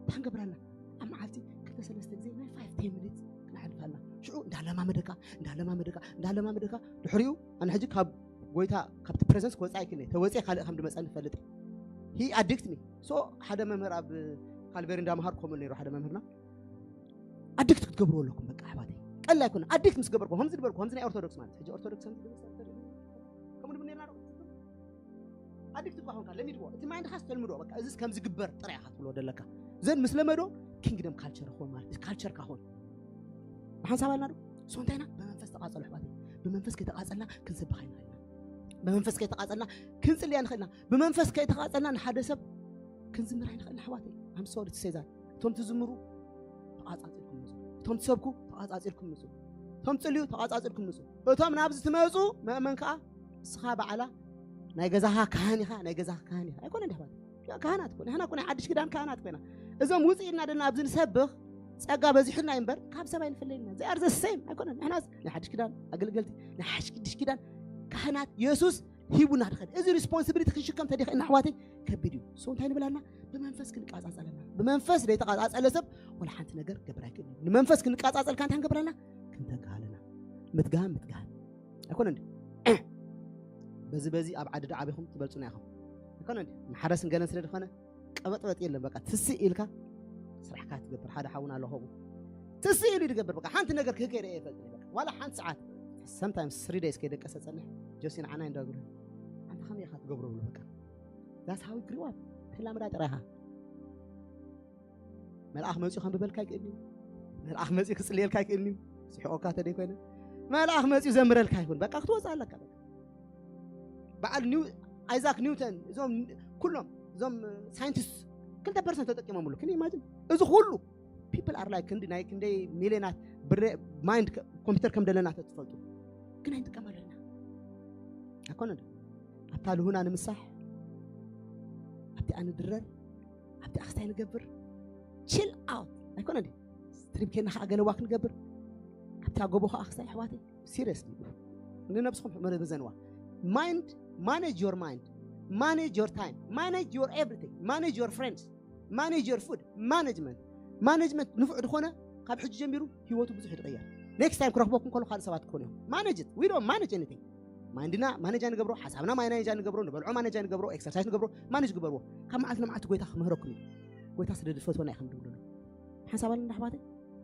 ታንገብራልና ኣብ መዓልቲ ክልተ ሰለስተ ግዜ ናይ five ten minutes ክነሕልፍ ኣለና። ሽዑ እንዳለማመደካ እንዳለማመደካ እንዳለማመደካ ድሕሪኡ ኣነ ሕጂ ካብ ጎይታ ካብቲ ፕሬዘንስ ክወፅእ ኣይክእልን እየ። ተወፅየ ካልእ ከም ድመፀኒ ይፈልጥ እየ። He addict me። So ሓደ መምህር ኣብ ካልቬሪ እንዳምሃር ከምኡ ነይሩ ሓደ መምህርና ኣዲክት ክትገብርዎ ኣለኩም። በቃ ኣሕዋተይ ቀላ ኣይኮነ ኣዲክት ምስ ገበርኩም ከምዚ ዝበልኩ ከምዚ ናይ ኦርቶዶክስ ማለት ሕጂ ኦርቶዶክስ ከምዚ ገበርኩ ከምኡ ድብል ነርና ዶ ኣዲክት እኳ ኾንካ ለሚድዎ እቲ ማይንድኻስ ተልምዶ በቃ እዚስ ከምዚ ግበር ጥራይ ኢኻ ትብሎ ደለካ ዘን ምስ ለመዶ ኪንግደም ካልቸር ኾን ማለት ካልቸርካ ኾን ብሓንሳብ ኣልና ዶ ሶ እንታይ ኢና ብመንፈስ ተቃጸሉ ኣሕዋተይ ብመንፈስ ከይተቃጸልና ክንስብኽ ኣይንኽእልና ብመንፈስ ከይተቃጸልና ክንጽልይ ኣይንኽእልና ብመንፈስ ከይተቃጸልና ንሓደ ሰብ ክንዝምር ኣይንኽእልና ኣሕዋተይ I'm sorry to say that እቶም ትዝምሩ ተቃጻጺልኩም ምጹ እቶም ትሰብኩ ተቃጻጺልኩም ምጹ እቶም ትጽልዩ ተቃጻጺልኩም ምጹ እቶም ናብዚ ትመጹ መእመን ከኣ ንስኻ በዓላ ናይ ገዛኻ ካህን ኢኻ ናይ ገዛኻ ካህን ኢኻ ኣይኮነ እንዲ ኣሕዋተይ ካህናት እኮ ንሕና እኮ ናይ ሓድሽ ኪዳን ካህናት ኮይና እዞም ውፅእ ኢልና ደና ኣብዚ ንሰብኽ ጸጋ በዚሑልና እዩ እምበር ካብ ሰብ ኣይንፍለየልና they are the same ኣይኮነን ንሕና ናይ ሓድሽ ኪዳን ኣገልገልቲ ናይ ሓድሽ ኪዳን ካህናት የሱስ ሂቡና ድኸድ እዚ ሪስፖንሲቢሊቲ ክንሽከም ተዲኽእና ኣሕዋተይ ከቢድ እዩ so እንታይ ንብል ኣለና ብመንፈስ ክንቃጻጸል ኣለና ብመንፈስ ዘይተቃጻጸለ ሰብ ወላ ሓንቲ ነገር ክገብር ኣይክእልን እዩ ንመንፈስ ክንቃጻጸል ከ እንታይ ክንገብር ኣለና ክንተግህ ኣለና ምትጋህን ምትጋህን ኣይኮነ እንዲ በዚ በዚ ኣብ ዓዲ ዳዓቢኹም ትበልጹና ኢኹም ኣይኮነ እንዲ ማሕረስን ገለን ስለ ዝኾነ ቀበጥበጥ የለን በቃ ትስእ ኢልካ ስራሕካ ትገብር ሓደ ሓውና ኣሎ ከምኡ ትስእ ኢሉ ይድገብር በቃ ሓንቲ ነገር ክህከ ርአ ይፈልጥ በቃ ዋላ ሓንቲ ሰዓት sometimes three days ከይደቀሰ ጸንሕ ጆሲ ንዓና እንዳግሩ ኣንተ ከመይ ኢኻ ትገብሮ ብሎ በቃ that's how you grow up ተላምዳ ጥራይኻ መልኣኽ መፂኡ ከንብበልካ ይክእል እዩ መልኣኽ መፂኡ ክፅልየልካ ይክእል እዩ ስሕቆካ ተደይ ኮይነ መልኣኽ መፂኡ ዘምረልካ ይኹን በቃ ክትወፅእ ኣለካ በዓል ኒው ኣይዛክ ኒውተን እዞም ኩሎም እዞም ሳይንቲስት ክልተ ፐርሰንት ተጠቂሞምሉ ክን ኢማጅን እዚ ኩሉ people are like ክንዲ ናይ ክንደይ ሚሊዮናት ብረ ማይንድ ኮምፒውተር ከም ደለና ተትፈልጡ ግን ኣይንጥቀመሉ ኢና ኣይኮነ ዶ ኣብታ ልሁና ንምሳሕ ኣብቲ ኣንድረር ኣብቲ ኣክስታይ ንገብር ችል ኣውት ኣይኮነ ዲ ትሪፕ ኬና ከዓ ገለዋ ክንገብር ኣብታ ጎቦ ከዓ ክስታይ ኣሕዋተይ ሲሪየስ ንነብስኹም መዘንዋ Mind, manage your mind, manage your time, manage your everything, manage your friends, manage your food. Management, management ንፉዕ ዝኾነ ካብ ሕጂ ጀሚሩ ህይወቱ ብዙሕ ይቕየር። Next time ክረኽበኩም ከሎ ካልእ ሰባት ክኾኑ እዮም። Manage it. We don't manage anything. ማይንድና ማኔጅ ንገብሮ፣ ሓሳብና ማኔጅ ንገብሮ፣ ንበልዖ ማኔጅ ንገብሮ፣ ኤክሰርሳይዝ ንገብሮ፣ ማኔጅ ግበርዎ። ካብ መዓልቲ ንመዓልቲ ጎይታ ክምህረኩም እዩ። ጎይታ ስለ ዝፈትወና እዩ ከም ድብሉ። ሓሳብ ኣለና ኣሕዋተይ።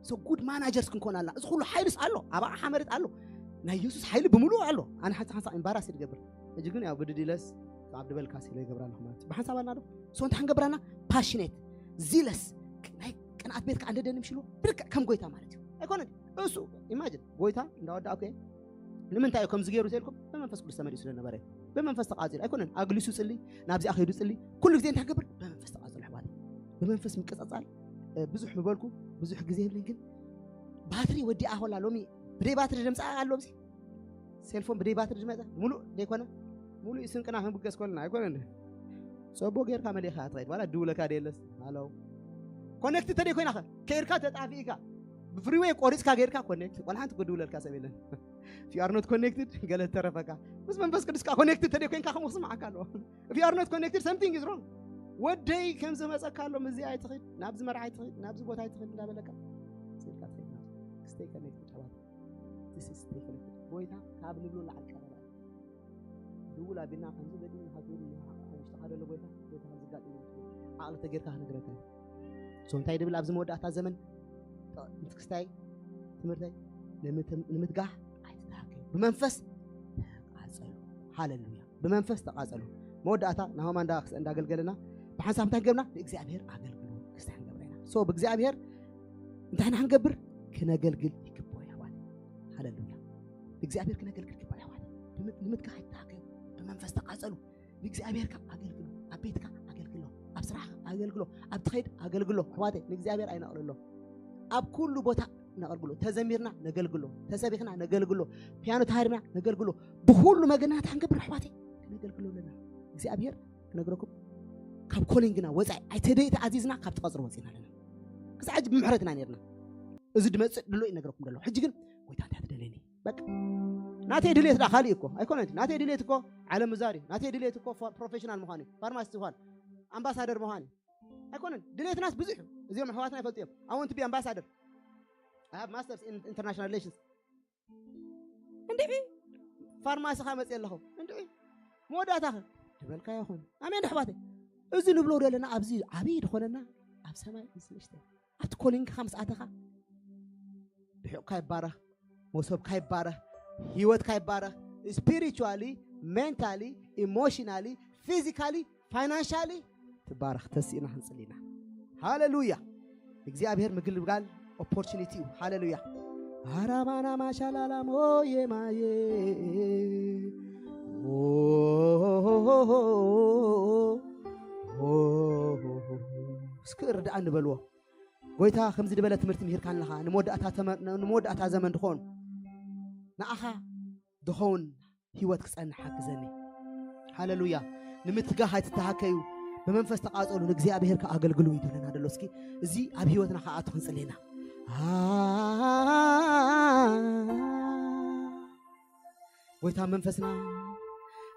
So good managers ክንኮን ኣለና። እዚ ኩሉ ሓይልስ ኣሎ፣ ኣብ ኣቕሓ መሬት ኣሎ። ናይ የሱስ ሓይሊ ብምሉእ ኣሎ። ኣነ ሓንሳ ሓንሳ ኤምባራስ ይገብር። ሕጂ ግን ያው ብድድ ኢለስ ካብ ድበልካ ሲለ ይገብራ ኣለኹ ማለት እዩ። ብሓንሳብ ኣለና ዶ? So እንታይ ክንገብር ኣለና? ፓሽኔት፣ ዚለስ፣ ናይ ቅንኣት ቤት ከዓ እንደደኒ ምሽሉ ብርክዕ ከም ጎይታ ማለት እዩ። ኣይኮነን እሱ ኢማጅን ጎይታ እንዳወዳእኩ እየ። ንምንታይ እዩ ከምዚ ገይሩ ተልኩም? ብመንፈስ ቅዱስ ተመሊኡ ስለ ነበረ እዩ። ብመንፈስ ተቃጺሉ ኣይኮነን። ኣግሊሱ ጽሊ፣ ናብዚኣ ከይዱ ጽሊ። ኩሉ ግዜ እንታይ ክገብር? ብመንፈስ ተቃጺሉ ኣሕዋት። ብመንፈስ ምቅጻጻል እ፣ ብዙሕ ምበልኩ፣ ብዙሕ ግዜ የብለይ ግን ባትሪ ወዲኣ ኾላ ሎሚ ብደይ ባትሪ ድምጻ ኣሎ። እዚ ሴልፎን ብደይ ባትሪ ዝመጸ ሙሉእ ደይኮነ፣ ሙሉእ ስንቅና ክንብገስ ኮልና ኣይኮነን። ጸቦ ጌርካ መሊእካ ትኸይድ ዋላ ድውለካ ደየለስ ሃለው ኮኔክት ተደይ ኮይና ከ ከይርካ ተጣፊእካ ብፍሪዌይ ቆሪጽካ ጌርካ ኮኔክት ዋላ ሓንቲ ክድውለልካ ሰብ የለን። If you are not connected ገለ ተረፈካ ምስ መንፈስ ቅዱስ ካ ኮኔክት ተደይ ኮይንካ ከምኡ ክስምዓካ ኣለዎ። If you are not connected something is wrong። ወደይ ከም ዝመጸካ ኣሎ ምዚ ኣይትኽድ ናብዚ መርዓ ኣይትኽድ ናብዚ ቦታ ኣይትኽድ እንዳበለካ ስልካ ትኽድ ናብ stay connected ኣሕዋት። This is stay connected። ጎይታ ካብ ንብሎ ላዕሊ ቀረባ እዩ። ድውል ኣቢልና ከምዚ በዲና ካብ ውሽጥኻ ዘሎ ጎይታ ጎይታ ከም ዝጋጥም ዓቕሊ ተጌርካ ክነግረካ እዩ። So እንታይ ድብል ኣብዚ መወዳእታ ዘመን ንትክስታይ ትምህርተይ ንምት- ንምትጋህ ኣይትተሃከዩ። ብመንፈስ ተቃጸሉ። ሃሌሉያ። ብመንፈስ ተቃጸሉ። መወዳእታ ናሆማ እንዳ- እንዳገልገለና ብሓንሳብ እንታይ ገብና ንእግዚኣብሔር ኣገልግሉ። ክስታይ ክንገብር ኢና። So ብእግዚኣብሔር እንታይ ኢና ክንገብር? ክነገልግል ይግባእ ኣሕዋት። ሃሌሉያ። ብእግዚኣብሔር ክነገልግል ይግባእ ኣሕዋት። ንምት- ንምትጋህ ኣይትተሃከዩ። ብመንፈስ ተቃጸሉ። ንእግዚኣብሔርካ ኣገልግሎ። ኣብ ቤትካ ኣገልግሎ። ኣብ ስራሕካ ኣገልግሎ። ኣብ ትኸይድ ኣገልግሎ። ኣሕዋተይ ንእግዚኣብሔር ኣይነቕልሎ። ኣብ ኩሉ ቦታ ነቕልግሎ። ተዘሚርና ነገልግሎ። ተሰቢኽና ነገልግሎ። ፒያኖ ተሃሪምና ነገልግሎ። ብኩሉ መገድና እንታይ ክንገብር ኣሕዋተይ? ክነገልግሎ ኣለና። እግዚኣብሔር ክነግረኩም ካብ ኮሊንግና ወፃኢ ኣይተደይ ተኣዚዝና ካብ ተቐፅሮ ወፂና ኣለና። ክሳዕ ሕጂ ብምሕረትና ነርና። እዚ ድመፅእ ድሎ ይነግረኩም ደሎ። ሕጂ ግን ጎይታ እንታይ ትደልየኒ? በቃ ናተይ ድሌት ዳ ካልእ እኮ ኣይኮነን። ናተይ ድሌት እኮ ዓለም ምዛር እዩ። ናተይ ድሌት እኮ ፕሮፌሽናል ምዃን እዩ። ፋርማሲስት ምዃን፣ ኣምባሳደር ምዃን እዩ። ኣይኮነን። ድሌትናስ ብዙሕ እዩ። እዚኦም ኣሕዋትና ይፈልጡ እዮም። I want to be ambassador. I have masters in international relations. እንድዒ ፋርማሲኻ መፅእ ኣለኹ እንድዒ መወዳእታኸ ዝበልካ ይኹን። ኣሜን ኣሕዋተይ። እዚ ንብሎ ዘለና ኣብዚ ዓብዪ ዝኾነና ኣብ ሰማይ ምስ ንእሽተይ ኣብቲ ኮሊንግካ ምስ ኣተኻ ብሒቕካ ይባረኽ፣ መሶብካ ይባረኽ፣ ህይወትካ ይባረኽ። Spiritually, mentally, emotionally, physically, financially ትባረኽ። ተሲእና ክንጽሊ ኢና። ሃሌሉያ። እግዚኣብሔር ምግልጋል ኦፖርቹኒቲ እዩ። ሃሌሉያ። ሃራማና ማሻላላ ሞየ ማየ እስኪ እርዳእ ንበልዎ። ጎይታ ከምዚ ዝበለ ትምህርቲ ምሂርካ ኣለኻ። ንመወዳእታ ተመ- ንመወዳእታ ዘመን ድኾን ንኣኻ ድኸውን ህይወት ክጸንሕ ሓግዘኒ። ሃሌሉያ። ንምትጋህ ኣይትተሃከዩ። ብመንፈስ ተቓጸሉ፣ ንእግዚኣብሔር ከኣገልግሉ እዩ ትብለና ደሎ። እስኪ እዚ ኣብ ህይወትና ከኣቱ ክንጽሊ ኢና። ጎይታ መንፈስና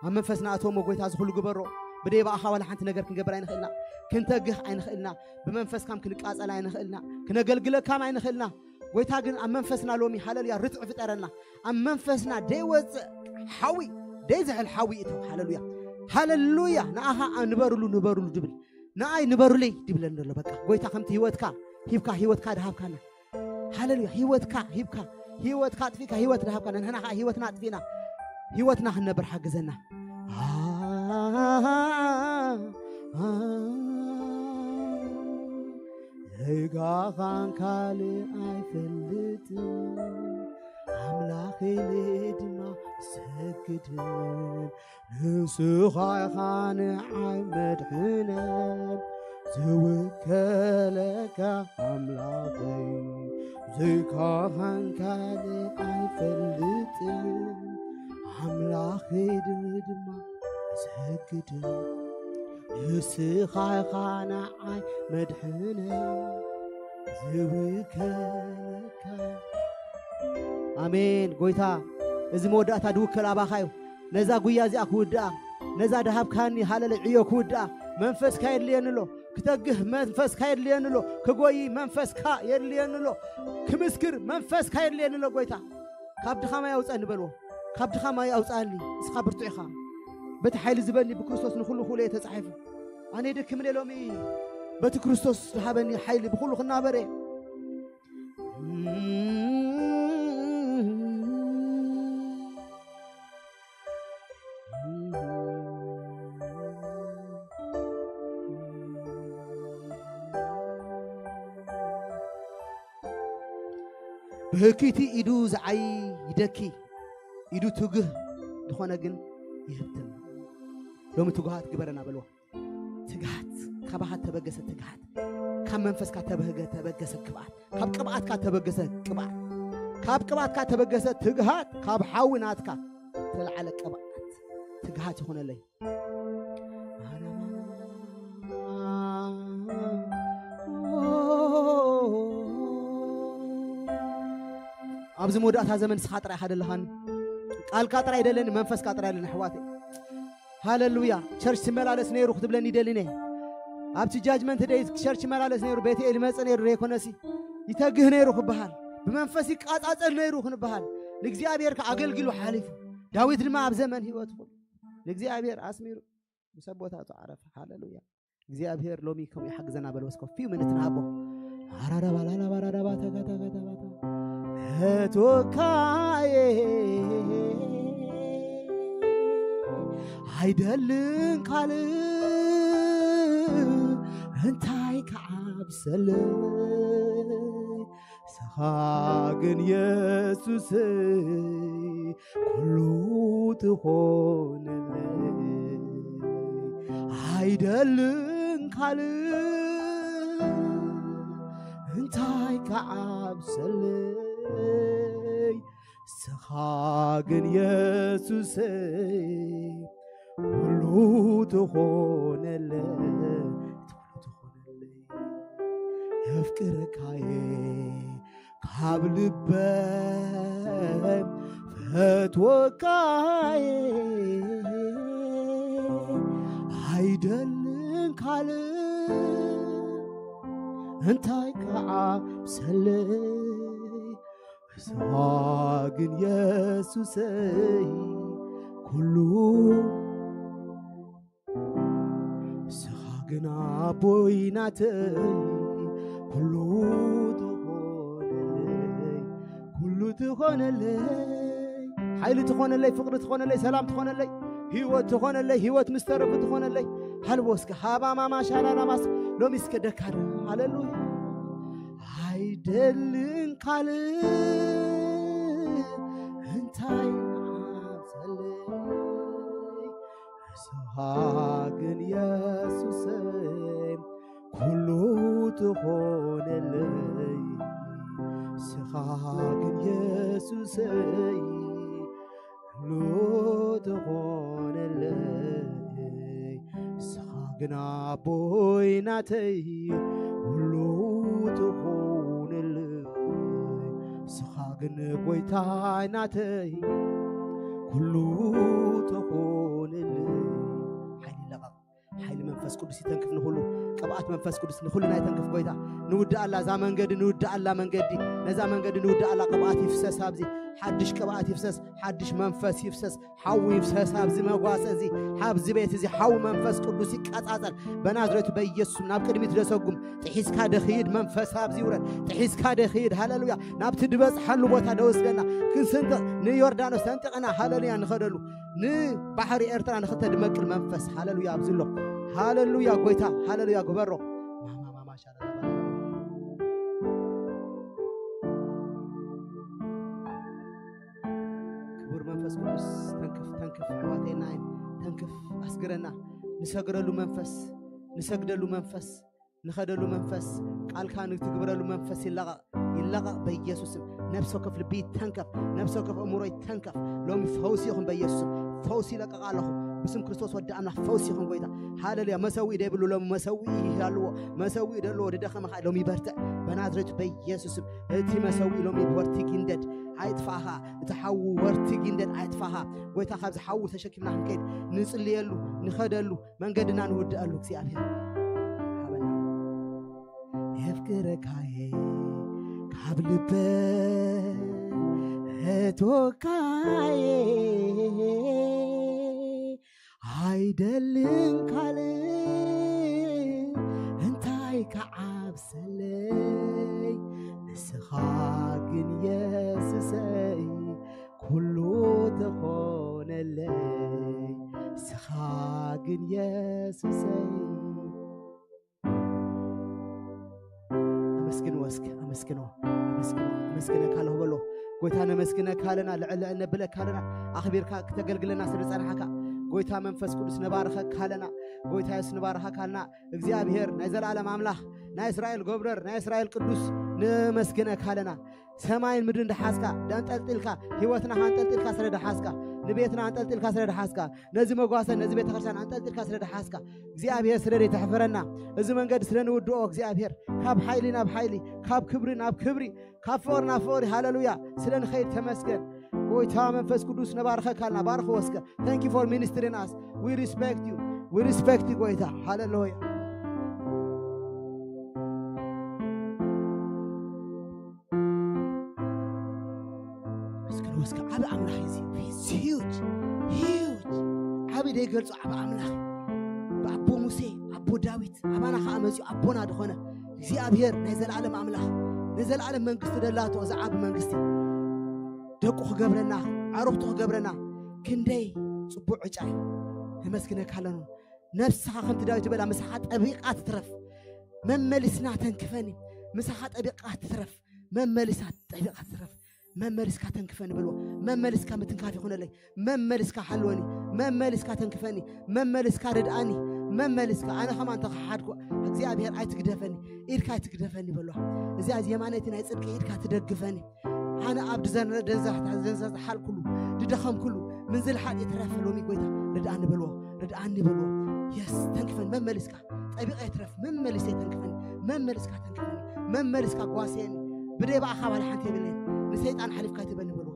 ኣብ መንፈስና ኣተሞ። ጎይታ ዝኹሉ ግበሮ። ብደይ ብኣኻ ዋላ ሓንቲ ነገር ክንገብር ኣይንኽእልና። ክንተግህ ኣይንኽእልና። ብመንፈስካም ክንቃጸል ኣይንኽእልና። ክነገልግለካም ኣይንኽእልና። ጎይታ ግን ኣብ መንፈስና ሎሚ ሃሌሉያ ርትዕ ፍጠረና። ኣብ መንፈስና ደይወፅእ ሓዊ ደይዝሕል ሓዊ እተው። ሃሌሉያ ሃሌሉያ። ንኣኻ ንበርሉ ንበርሉ ድብል ንኣይ ንበሩለይ ድብለን ዘሎ። በቃ ጎይታ ከምቲ ህይወትካ ሂብካ ህይወትካ ድሃብካና። ሃሌሉያ። ህይወትካ ሂብካ ህይወትካ ኣጥፊእካ ህይወት ድሃብካና ንሕና ከዓ ህይወትና ኣጥፊእና ህይወትና ክንነብር ሓግዘና። ዘይጋኻን ካልእ ኣይፈልጥን ኣምላኸይ ድማ ሰግድን ንስኻ ኢኻ ንዓይ መድሕነይ ዝውከለካ ኣምላኸይ ዘይካኻን ካልእ ኣይፈልጥን ኣምላኸይ ድማ ዝህግድን ንስኻ ኢኻ ንዓይ መድሕነይ ዝውከለካ። ኣሜን። ጎይታ እዚ መወዳእታ ድውከል ኣባኻ እዩ። ነዛ ጉያ እዚኣ ክውድኣ፣ ነዛ ድሃብካኒ ሃለለ ዕዮ ክውድኣ መንፈስካ የድልየኒ ኣሎ። ክተግህ መንፈስካ የድልየኒ ኣሎ። ክጎይ መንፈስካ የድልየኒ ኣሎ። ክምስክር መንፈስካ የድልየኒ ኣሎ። ጎይታ ካብ ድኻማይ ኣውፀኒ በልዎ። ካብ ድኻማይ ኣውፅኣኒ። እስኻ ብርቱዕ ኢኻ። በቲ ሓይሊ ዝበኒ ብክርስቶስ ንኹሉ ክእሎ እየ ተጻሒፉ። ኣነ የደክምን እየ ሎሚ። በቲ ክርስቶስ ዝሃበኒ ሓይሊ ብኹሉ ክናበር እየ። ብህክይቲ ኢዱ ዝዓይ ይደኪ፣ ኢዱ ትጉህ ዝኾነ ግን ይህብትም። ሎሚ ትጉሃት ግበረና በልዋ። ትግሃት፣ ካባኻ ተበገሰ ትግሃት፣ ካብ መንፈስካ ተበህገ ተበገሰ ቅብኣት፣ ካብ ቅብኣትካ ተበገሰ ቅብኣት፣ ካብ ቅብኣትካ ተበገሰ ትግሃት፣ ካብ ሓዊ ናትካ ተለዓለ ቅብኣት ትግሃት ይኾነለይ። ኣብዚ መወዳእታ ዘመን ንስኻ ጥራይ ኢኻ ደለኻኒ። ቃልካ ጥራይ ደለኒ፣ መንፈስካ ጥራይ ደለኒ ኣሕዋተይ። ሃለሉያ። ቸርች ትመላለስ ነይሩ ክትብለኒ ይደሊ እየ። ኣብቲ ጃጅመንት ደይ ቸርች ይመላለስ ነይሩ፣ ቤተ ኤል ይመጽእ ነይሩ ዘይኮነሲ ይተግህ ነይሩ ክበሃል፣ ብመንፈስ ይቃጻጸል ነይሩ ክንበሃል፣ ንእግዚኣብሔር ከኣ ኣገልጊሉ ሓሊፉ። ዳዊት ድማ ኣብ ዘመን ህይወቱ ንእግዚኣብሔር ኣስሚሩ ምስ ኣቦታቱ ዓረፈ። ሃለሉያ። እግዚኣብሔር ሎሚ ከምኡ ይሓግዘና በል። ወስኮ ፊው ምንት ንሃቦ። ኣራራባ ላላባ ራራባ ተጋ ተጋ ተጋ ተጋ። እቶካዬ ኣይደልን ካልእ እንታይ ክዓብሰለይ፣ ንስኻ ግን የሱሰይ ኩሉ ትኾነለይ። ኣይደልን ካልእ እንታይ ክዓብሰለይ፣ ንስኻ ግን የሱሰይ ኩሉ ትኾነለይ፣ ኩሉ ትኾነለይ። የፍቅረካየ ካብ ልበይ ፈትወካየ ኣይደልን ካልእ እንታይ ክዓብሰለይ፣ ንስኻ ግን የሱሰይ ኩሉ ንስኻ ግን ኣቦይ ናተይ ኩሉ ትኾነለይ፣ ኩሉ ትኾነለይ፣ ሓይሊ ትኾነለይ፣ ፍቕሪ ትኾነለይ፣ ሰላም ትኾነለይ፣ ህይወት ትኾነለይ፣ ህይወት ምስ ተረፉ ትኾነለይ። ሃልቦ እስከ ሃባ ማማ ሻላላማስ ሎሚ እስከ ደካደ። ሃሌሉያ። ኣይደልን ካልእ እንታይ ዓብሰለይ፣ ንስኻ ግን የሱሰይ ኩሉ ትኾነለይ፣ ንስኻ ግን የሱሰይ ኩሉ ትኾነለይ፣ ንስኻ ግን ኣቦይ ናተይ ኩሉ ትኾነለይ፣ ንስኻ ግን ጎይታይ ናተይ ኩሉ ትኾነለይ። ሓይሊ ይለቐቕ። ሓይሊ መንፈስ ቅዱስ ይተንክፍ ንኹሉ። ቅብኣት መንፈስ ቅዱስ ንኹልና ይተንክፍ ጎይታ። ንውድኣላ እዛ መንገዲ፣ ንውድኣላ መንገዲ፣ ነዛ መንገዲ ንውድኣላ። ቅብኣት ይፍሰስ ኣብዚ። ሓድሽ ቅብኣት ይፍሰስ፣ ሓድሽ መንፈስ ይፍሰስ፣ ሓዊ ይፍሰስ ኣብዚ መጓሰ እዚ፣ ኣብዚ ቤት እዚ ሓዊ መንፈስ ቅዱስ ይቀጻጸል። በናዝሬቱ በኢየሱስ ናብ ቅድሚት ደሰጉም። ጥሒስካ ደኽይድ መንፈስ ኣብዚ ውረድ። ጥሒስካ ደኽይድ። ሃሌሉያ። ናብቲ ድበጽሓሉ ቦታ ደወስደና። ክንስንጥቕ ንዮርዳኖስ ሰንጢቕና። ሃሌሉያ። ንኸደሉ ንባሕሪ ኤርትራ ንኽልተ ድመቅል መንፈስ። ሃሌሉያ። ኣብዚ ኣሎ። ሃሌሉያ። ጎይታ ሃሌሉያ። ግበሮ። ማማ ማማ ሻላላባ። ክቡር መንፈስ ቅዱስ ተንክፍ፣ ተንክፍ፣ ኣሕዋተይና ተንክፍ፣ ኣስግረና። ንሰግረሉ መንፈስ፣ ንሰግደሉ መንፈስ፣ ንኸደሉ መንፈስ፣ ቃልካ ንትግብረሉ መንፈስ ይለቐቕ፣ ይለቐቕ በኢየሱስም። ነፍሲ ወከፍ ልቢ ይተንከፍ፣ ነፍሲ ወከፍ እምሮ ይተንከፍ። ሎሚ ፈውሲ ይኹን በኢየሱስም። ፈውሲ ይለቀቕ ኣለኹ። ብስም ክርስቶስ ወዲ ኣምላኽ ፈውሲ ይኹን ጎይታ። ሃሌሉያ። መሰውኢ ደይብሉ ሎሚ መሰውኢ ይሃልዎ። መሰውኢ ደሎ ወዲ ደኸመ ኸዓ ሎሚ ይበርትዕ። በናዝሬቱ በኢየሱስም። እቲ መሰውኢ ሎሚ ወርቲ ጊንደድ ኣይጥፋኻ። እቲ ሓዊ ወርቲ ጊንደድ ኣይጥፋኻ። ጎይታ፣ ካብዚ ሓዊ ተሸኪምና ክንከይድ ንጽልየሉ፣ ንኸደሉ፣ መንገድና ንውድኣሉ እግዚኣብሔር ሃበና። የፍቅረካየ ካብ ልበ እትወካየ ኣይደልን ካልእ እንታይ ክዓብሰለይ ንስኻ ግን የሱሰይ ኩሉ ተኾነለይ ንስኻ ግን የሱሰይ ኣመስግንዎ እስኪ ኣመስግንዎ ኣመስግንዎ ኣመስግነካ ኣለኹ በሎ ጎይታ ነመስግነካ ኣለና ልዕል ልዕል ነብለካ ኣለና ኣኽቢርካ ክተገልግለና ስለ ዝጸናሕካ ጎይታ መንፈስ ቅዱስ ነባርኸካ ኣለና ጎይታ የሱስ ነባርኸካ ኣለና እግዚኣብሔር ናይ ዘለኣለም ኣምላኽ ናይ እስራኤል ጎብረር ናይ እስራኤል ቅዱስ ነመስግነካ ኣለና ሰማይን ምድርን ደሓዝካ ደንጠልጢልካ ህይወትና ኣንጠልጢልካ ስለ ደሓዝካ ንቤትና ኣንጠልጢልካ ስለ ደሓዝካ ነዚ መጓሰን ነዚ ቤተክርስትያን ኣንጠልጢልካ ስለ ደሓዝካ እግዚኣብሔር ስለ ደይተሕፍረና እዚ መንገዲ ስለ ንውድኦ እግዚኣብሔር ካብ ሓይሊ ናብ ሓይሊ ካብ ክብሪ ናብ ክብሪ ካብ ፍቕሪ ናብ ፍቕሪ ሃለሉያ ስለ ንኸይድ ተመስገን ጎይታ መንፈስ ቅዱስ ነባርኸካልና ባርኽ ወስከ thank you for ministering us we respect you we respect you ጎይታ ሃለሉያ እስከ ዓብ ኣምላኽ እዚ ሂዩጅ ሂዩጅ ዓብ ደይገልጾ ዓብ ኣምላኽ ብኣቦ ሙሴ ኣቦ ዳዊት ኣባና ከዓ መፅኡ ኣቦና ዝኾነ እግዚኣብሔር ናይ ዘለዓለም ኣምላኽ ናይ ዘለዓለም መንግስቲ ደላቶ እዚ ዓብ መንግስቲ ደቁ ክገብረና ዓረብቱ ክገብረና ክንደይ ፅቡቅ ዕጫ እዩ ነመስግነካ ኣለኑ ነፍስኻ ከምቲ ዳዊት ዝበላ ምሳኻ ጠቢቓ ትትረፍ መመሊስና ተንክፈኒ ምሳኻ ጠቢቓ ትትረፍ መመሊሳ ጠቢቓ ትትረፍ መመሊስካ ተንክፈኒ በልዎ መመሊስካ ምትንካፍ ይኹነለይ መመሊስካ ሓልወኒ መመሊስካ ተንክፈኒ መመሊስካ ርድኣኒ መመሊስካ ኣነ ከማን ተኸሓድኩ እግዚኣብሔር ኣይትግደፈኒ ኢድካ ኣይትግደፈኒ በልዋ እዚኣ የማነይቲ ናይ ፅድቂ ኢድካ ትደግፈኒ ኣነ ኣብ ድዘንዛዝሓልኩሉ ድደኸምኩሉ ምንዝል ሓጢ ተረፈ ሎሚ ጎይታ ርድኣኒ በልዎ ርድኣኒ በልዎ የስ ተንክፈኒ መመሊስካ ጠቢቐ ይትረፍ መመሊሰ ተንክፈኒ መመሊስካ ተንክፈኒ መመሊስካ ጓስየኒ ብደይ ብኣኻ ባል ሓንቲ የብለይ ንሰይጣን ሓሊፍካ ይትበኒ በልዎ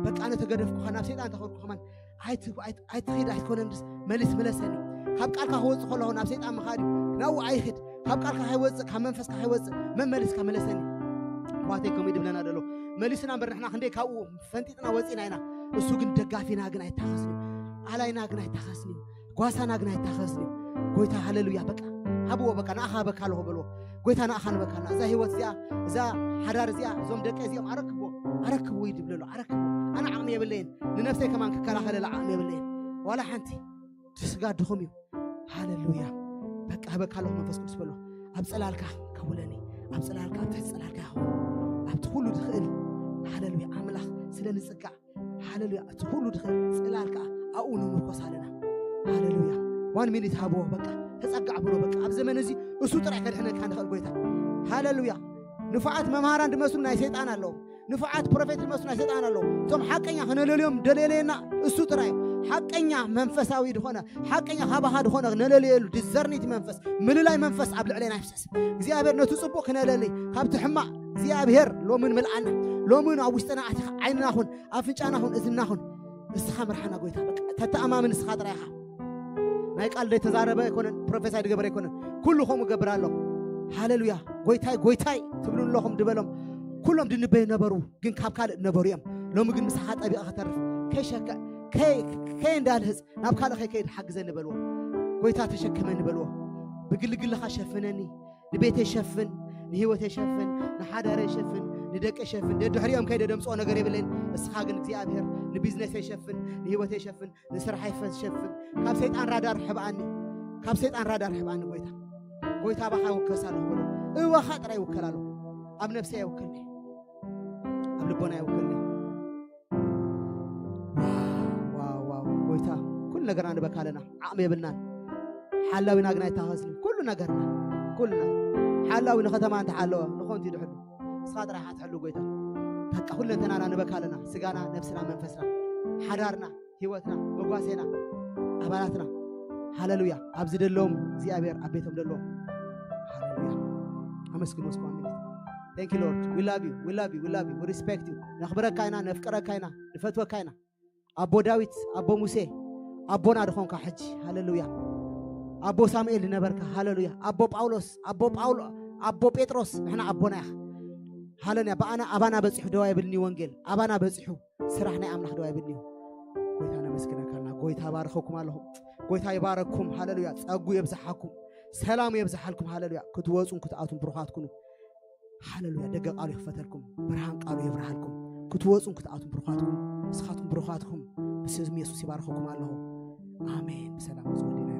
በቃ ኣነ ተገደፍኩኻ ናብ ሰይጣን ተኸርኩ ከማን ኣይትኺድ ኣይትኮነን ድስ መሊስ ምለሰኒ ካብ ቃልካ ክወፅእ ከለኹ ናብ ሰይጣን ምኻድ እዩ ናብኡ ኣይኽድ ካብ ቃልካ ሃይወፅእ ካብ መንፈስካ ሃይወፅእ መመሊስካ ምለሰኒ ኣሕዋተይ ከምኡ ድብለና ደሎ መሊስና እምበር ንሕና ክንደይ ካብኡ ፈንጢጥና ወፂና ኢና እሱ ግን ደጋፊና ግን ኣይታኸስን እዩ ኣላይና ግን ኣይታኸስን እዩ ጓሳና ግን ኣይታኸስን እዩ ጎይታ ሃለሉያ በቃ ሃብዎ በቃ ንኣኻ ሃበካ ኣለኹ በልዎ ጎይታ ንኣኻ ንበካና እዛ ህይወት እዚኣ እዛ ሓዳር እዚኣ እዞም ደቀ እዚኦም ኣረክብዎ ኣረክብዎ እዩ ድብለሎ ኣረክብዎ ኣነ ዓቕሚ የብለየን ንነፍሰይ ከማን ክከላኸለላ ዓቕሚ የብለየን ዋላ ሓንቲ ስጋ ድኹም እዩ ሃለሉያ በቃ ህበካ ኣለኹ መንፈስ ቅዱስ በሎ ኣብ ጽላልካ ከውለኒ ኣብ ጽላልካ ኣብ ትሕቲ ጽላልካ ይኸውን ኣብቲ ኩሉ ትኽእል ሃለሉያ ኣምላኽ ስለ ንጽጋዕ ሃለሉያ እቲ ኩሉ ትኽእል ጽላልካ ኣብኡ ንምርኮስ ኣለና ሃለሉያ ዋን ሚኒት ሃብዎ በቃ ተጸጋዕ ብሎ በቃ ኣብ ዘመን እዚ እሱ ጥራይ ከድሕነካ ንኽእል ጎይታ ሃለሉያ ንፉዓት መምሃራን ድመስሉ ናይ ሰይጣን ኣለዉ ንፉዓት ፕሮፌት ዝመስሉ ናይ ሰይጣን ኣለዉ እቶም ሓቀኛ ክነለልዮም ደለየለየና እሱ ጥራይ ሓቀኛ መንፈሳዊ ዝኾነ ሓቀኛ ካባኻ ዝኾነ ክነለልየሉ ድዘርኒቲ መንፈስ ምልላይ መንፈስ ኣብ ልዕለና ይፍሰስ እግዚኣብሔር ነቲ ፅቡቅ ክነለሊ ካብቲ ሕማቅ እግዚኣብሔር ሎምን ምልኣና ሎምን ኣብ ውሽጥና ኣቲኻ ዓይንና ኹን ኣፍንጫና ኹን እዝና ኹን እስኻ ምርሓና ጎይታ ተተኣማምን እስኻ ጥራይ ኢኻ ናይ ቃል ዘይተዛረበ ኣይኮነን ፕሮፌሳይ ድገበር ኣይኮነን ኩሉ ከምኡ ገብር ኣሎ ሃሌሉያ ጎይታይ ጎይታይ ትብሉ ኣለኹም ድበሎም ኩሎም ድንበዩ ነበሩ ግን ካብ ካልእ ነበሩ እዮም ሎሚ ግን ምሳኻ ጠቢቐ ከተርፍ ከይሸክዕ ከይ እንዳልህፅ ናብ ካልእ ከይከይድ ሓግዘኒ በልዎ ጎይታ ተሸክመኒ በልዎ ብግልግልኻ ሸፍነኒ ንቤተይ ሸፍን ንህይወተይ ሸፍን ንሓዳረይ ሸፍን ንደቀይ ሸፍን ደድሕሪኦም ከይደ ደምፅኦ ነገር የብለይን እስኻ ግን እግዚኣብሔር ንቢዝነሰይ ሸፍን ንህይወተይ ሸፍን ንስርሓይ ፈስ ሸፍን ካብ ሰይጣን ራዳር ሕብኣኒ ካብ ሰይጣን ራዳር ሕብኣኒ ጎይታ ጎይታ ባኻ ይውከስ ኣለኹ በሎ እባኻ ጥራይ ይውከል ኣለኹ ኣብ ነፍሰይ ኣይውከልኒ ኣብ ልቦና ይውከልኒ ዋው ጎይታ ኩሉ ነገርና ንበካ ኣለና ዓቕሚ የብልናን ሓላዊና ግን ኣይታኸስኒ ኩሉ ነገርና ኩሉ ነገር ሓላዊ ንከተማ እንተሓለወ ንኾንቲ ድሕሉ ንስኻ ጥራይ ሓትሕሉ ጎይታ በቃ ኩለንተናና ንበካ ኣለና ስጋና ነብስና መንፈስና ሓዳርና ህይወትና መጓሴና ኣባላትና ሃለሉያ ኣብዚ ደለዎም እግዚኣብሔር ኣብ ቤቶም ደለዎም ሃለሉያ ኣመስግን ወስኳን Thank you Lord we love you we love you we love you we respect you ነኽብረካ ኢና ነፍቅረካ ኢና ንፈትወካ ኢና ኣቦ ዳዊት፣ ኣቦ ሙሴ፣ ኣቦና ድኾንካ ሕጂ። ሃሌሉያ። ኣቦ ሳሙኤል ድነበርካ። ሃሌሉያ። ኣቦ ጳውሎስ፣ ኣቦ ጳውሎ ኣቦ ጴጥሮስ፣ ንሕና ኣቦና ኢኻ። ሃሌሉያ። ብኣና ኣባና በጺሑ ደዋ የብልኒ ወንጌል ኣባና በጺሑ፣ ስራሕ ናይ ኣምላኽ ደዋ የብልኒ። ጎይታ ነመስግነካልና። ጎይታ ባረኸኩም ኣለኹ። ጎይታ ይባረኩም። ሃሌሉያ። ጸጉ የብዝሓኩም፣ ሰላሙ የብዝሓልኩም። ሃሌሉያ። ክትወጹን ክትኣቱን ብሩኻት ኩኑ። ሃሌሉያ። ደገ ቃሉ ይኽፈተልኩም፣ ብርሃን ቃሉ የብርሃልኩም። ክትወጹን ክትኣቱን ብሩኻት ኩኑ። ንስኻትኩም ብሩኻትኩም። ብስም የሱስ ይባረኸኩም ኣለኹ። ኣሜን። ብሰላም ዝወዲና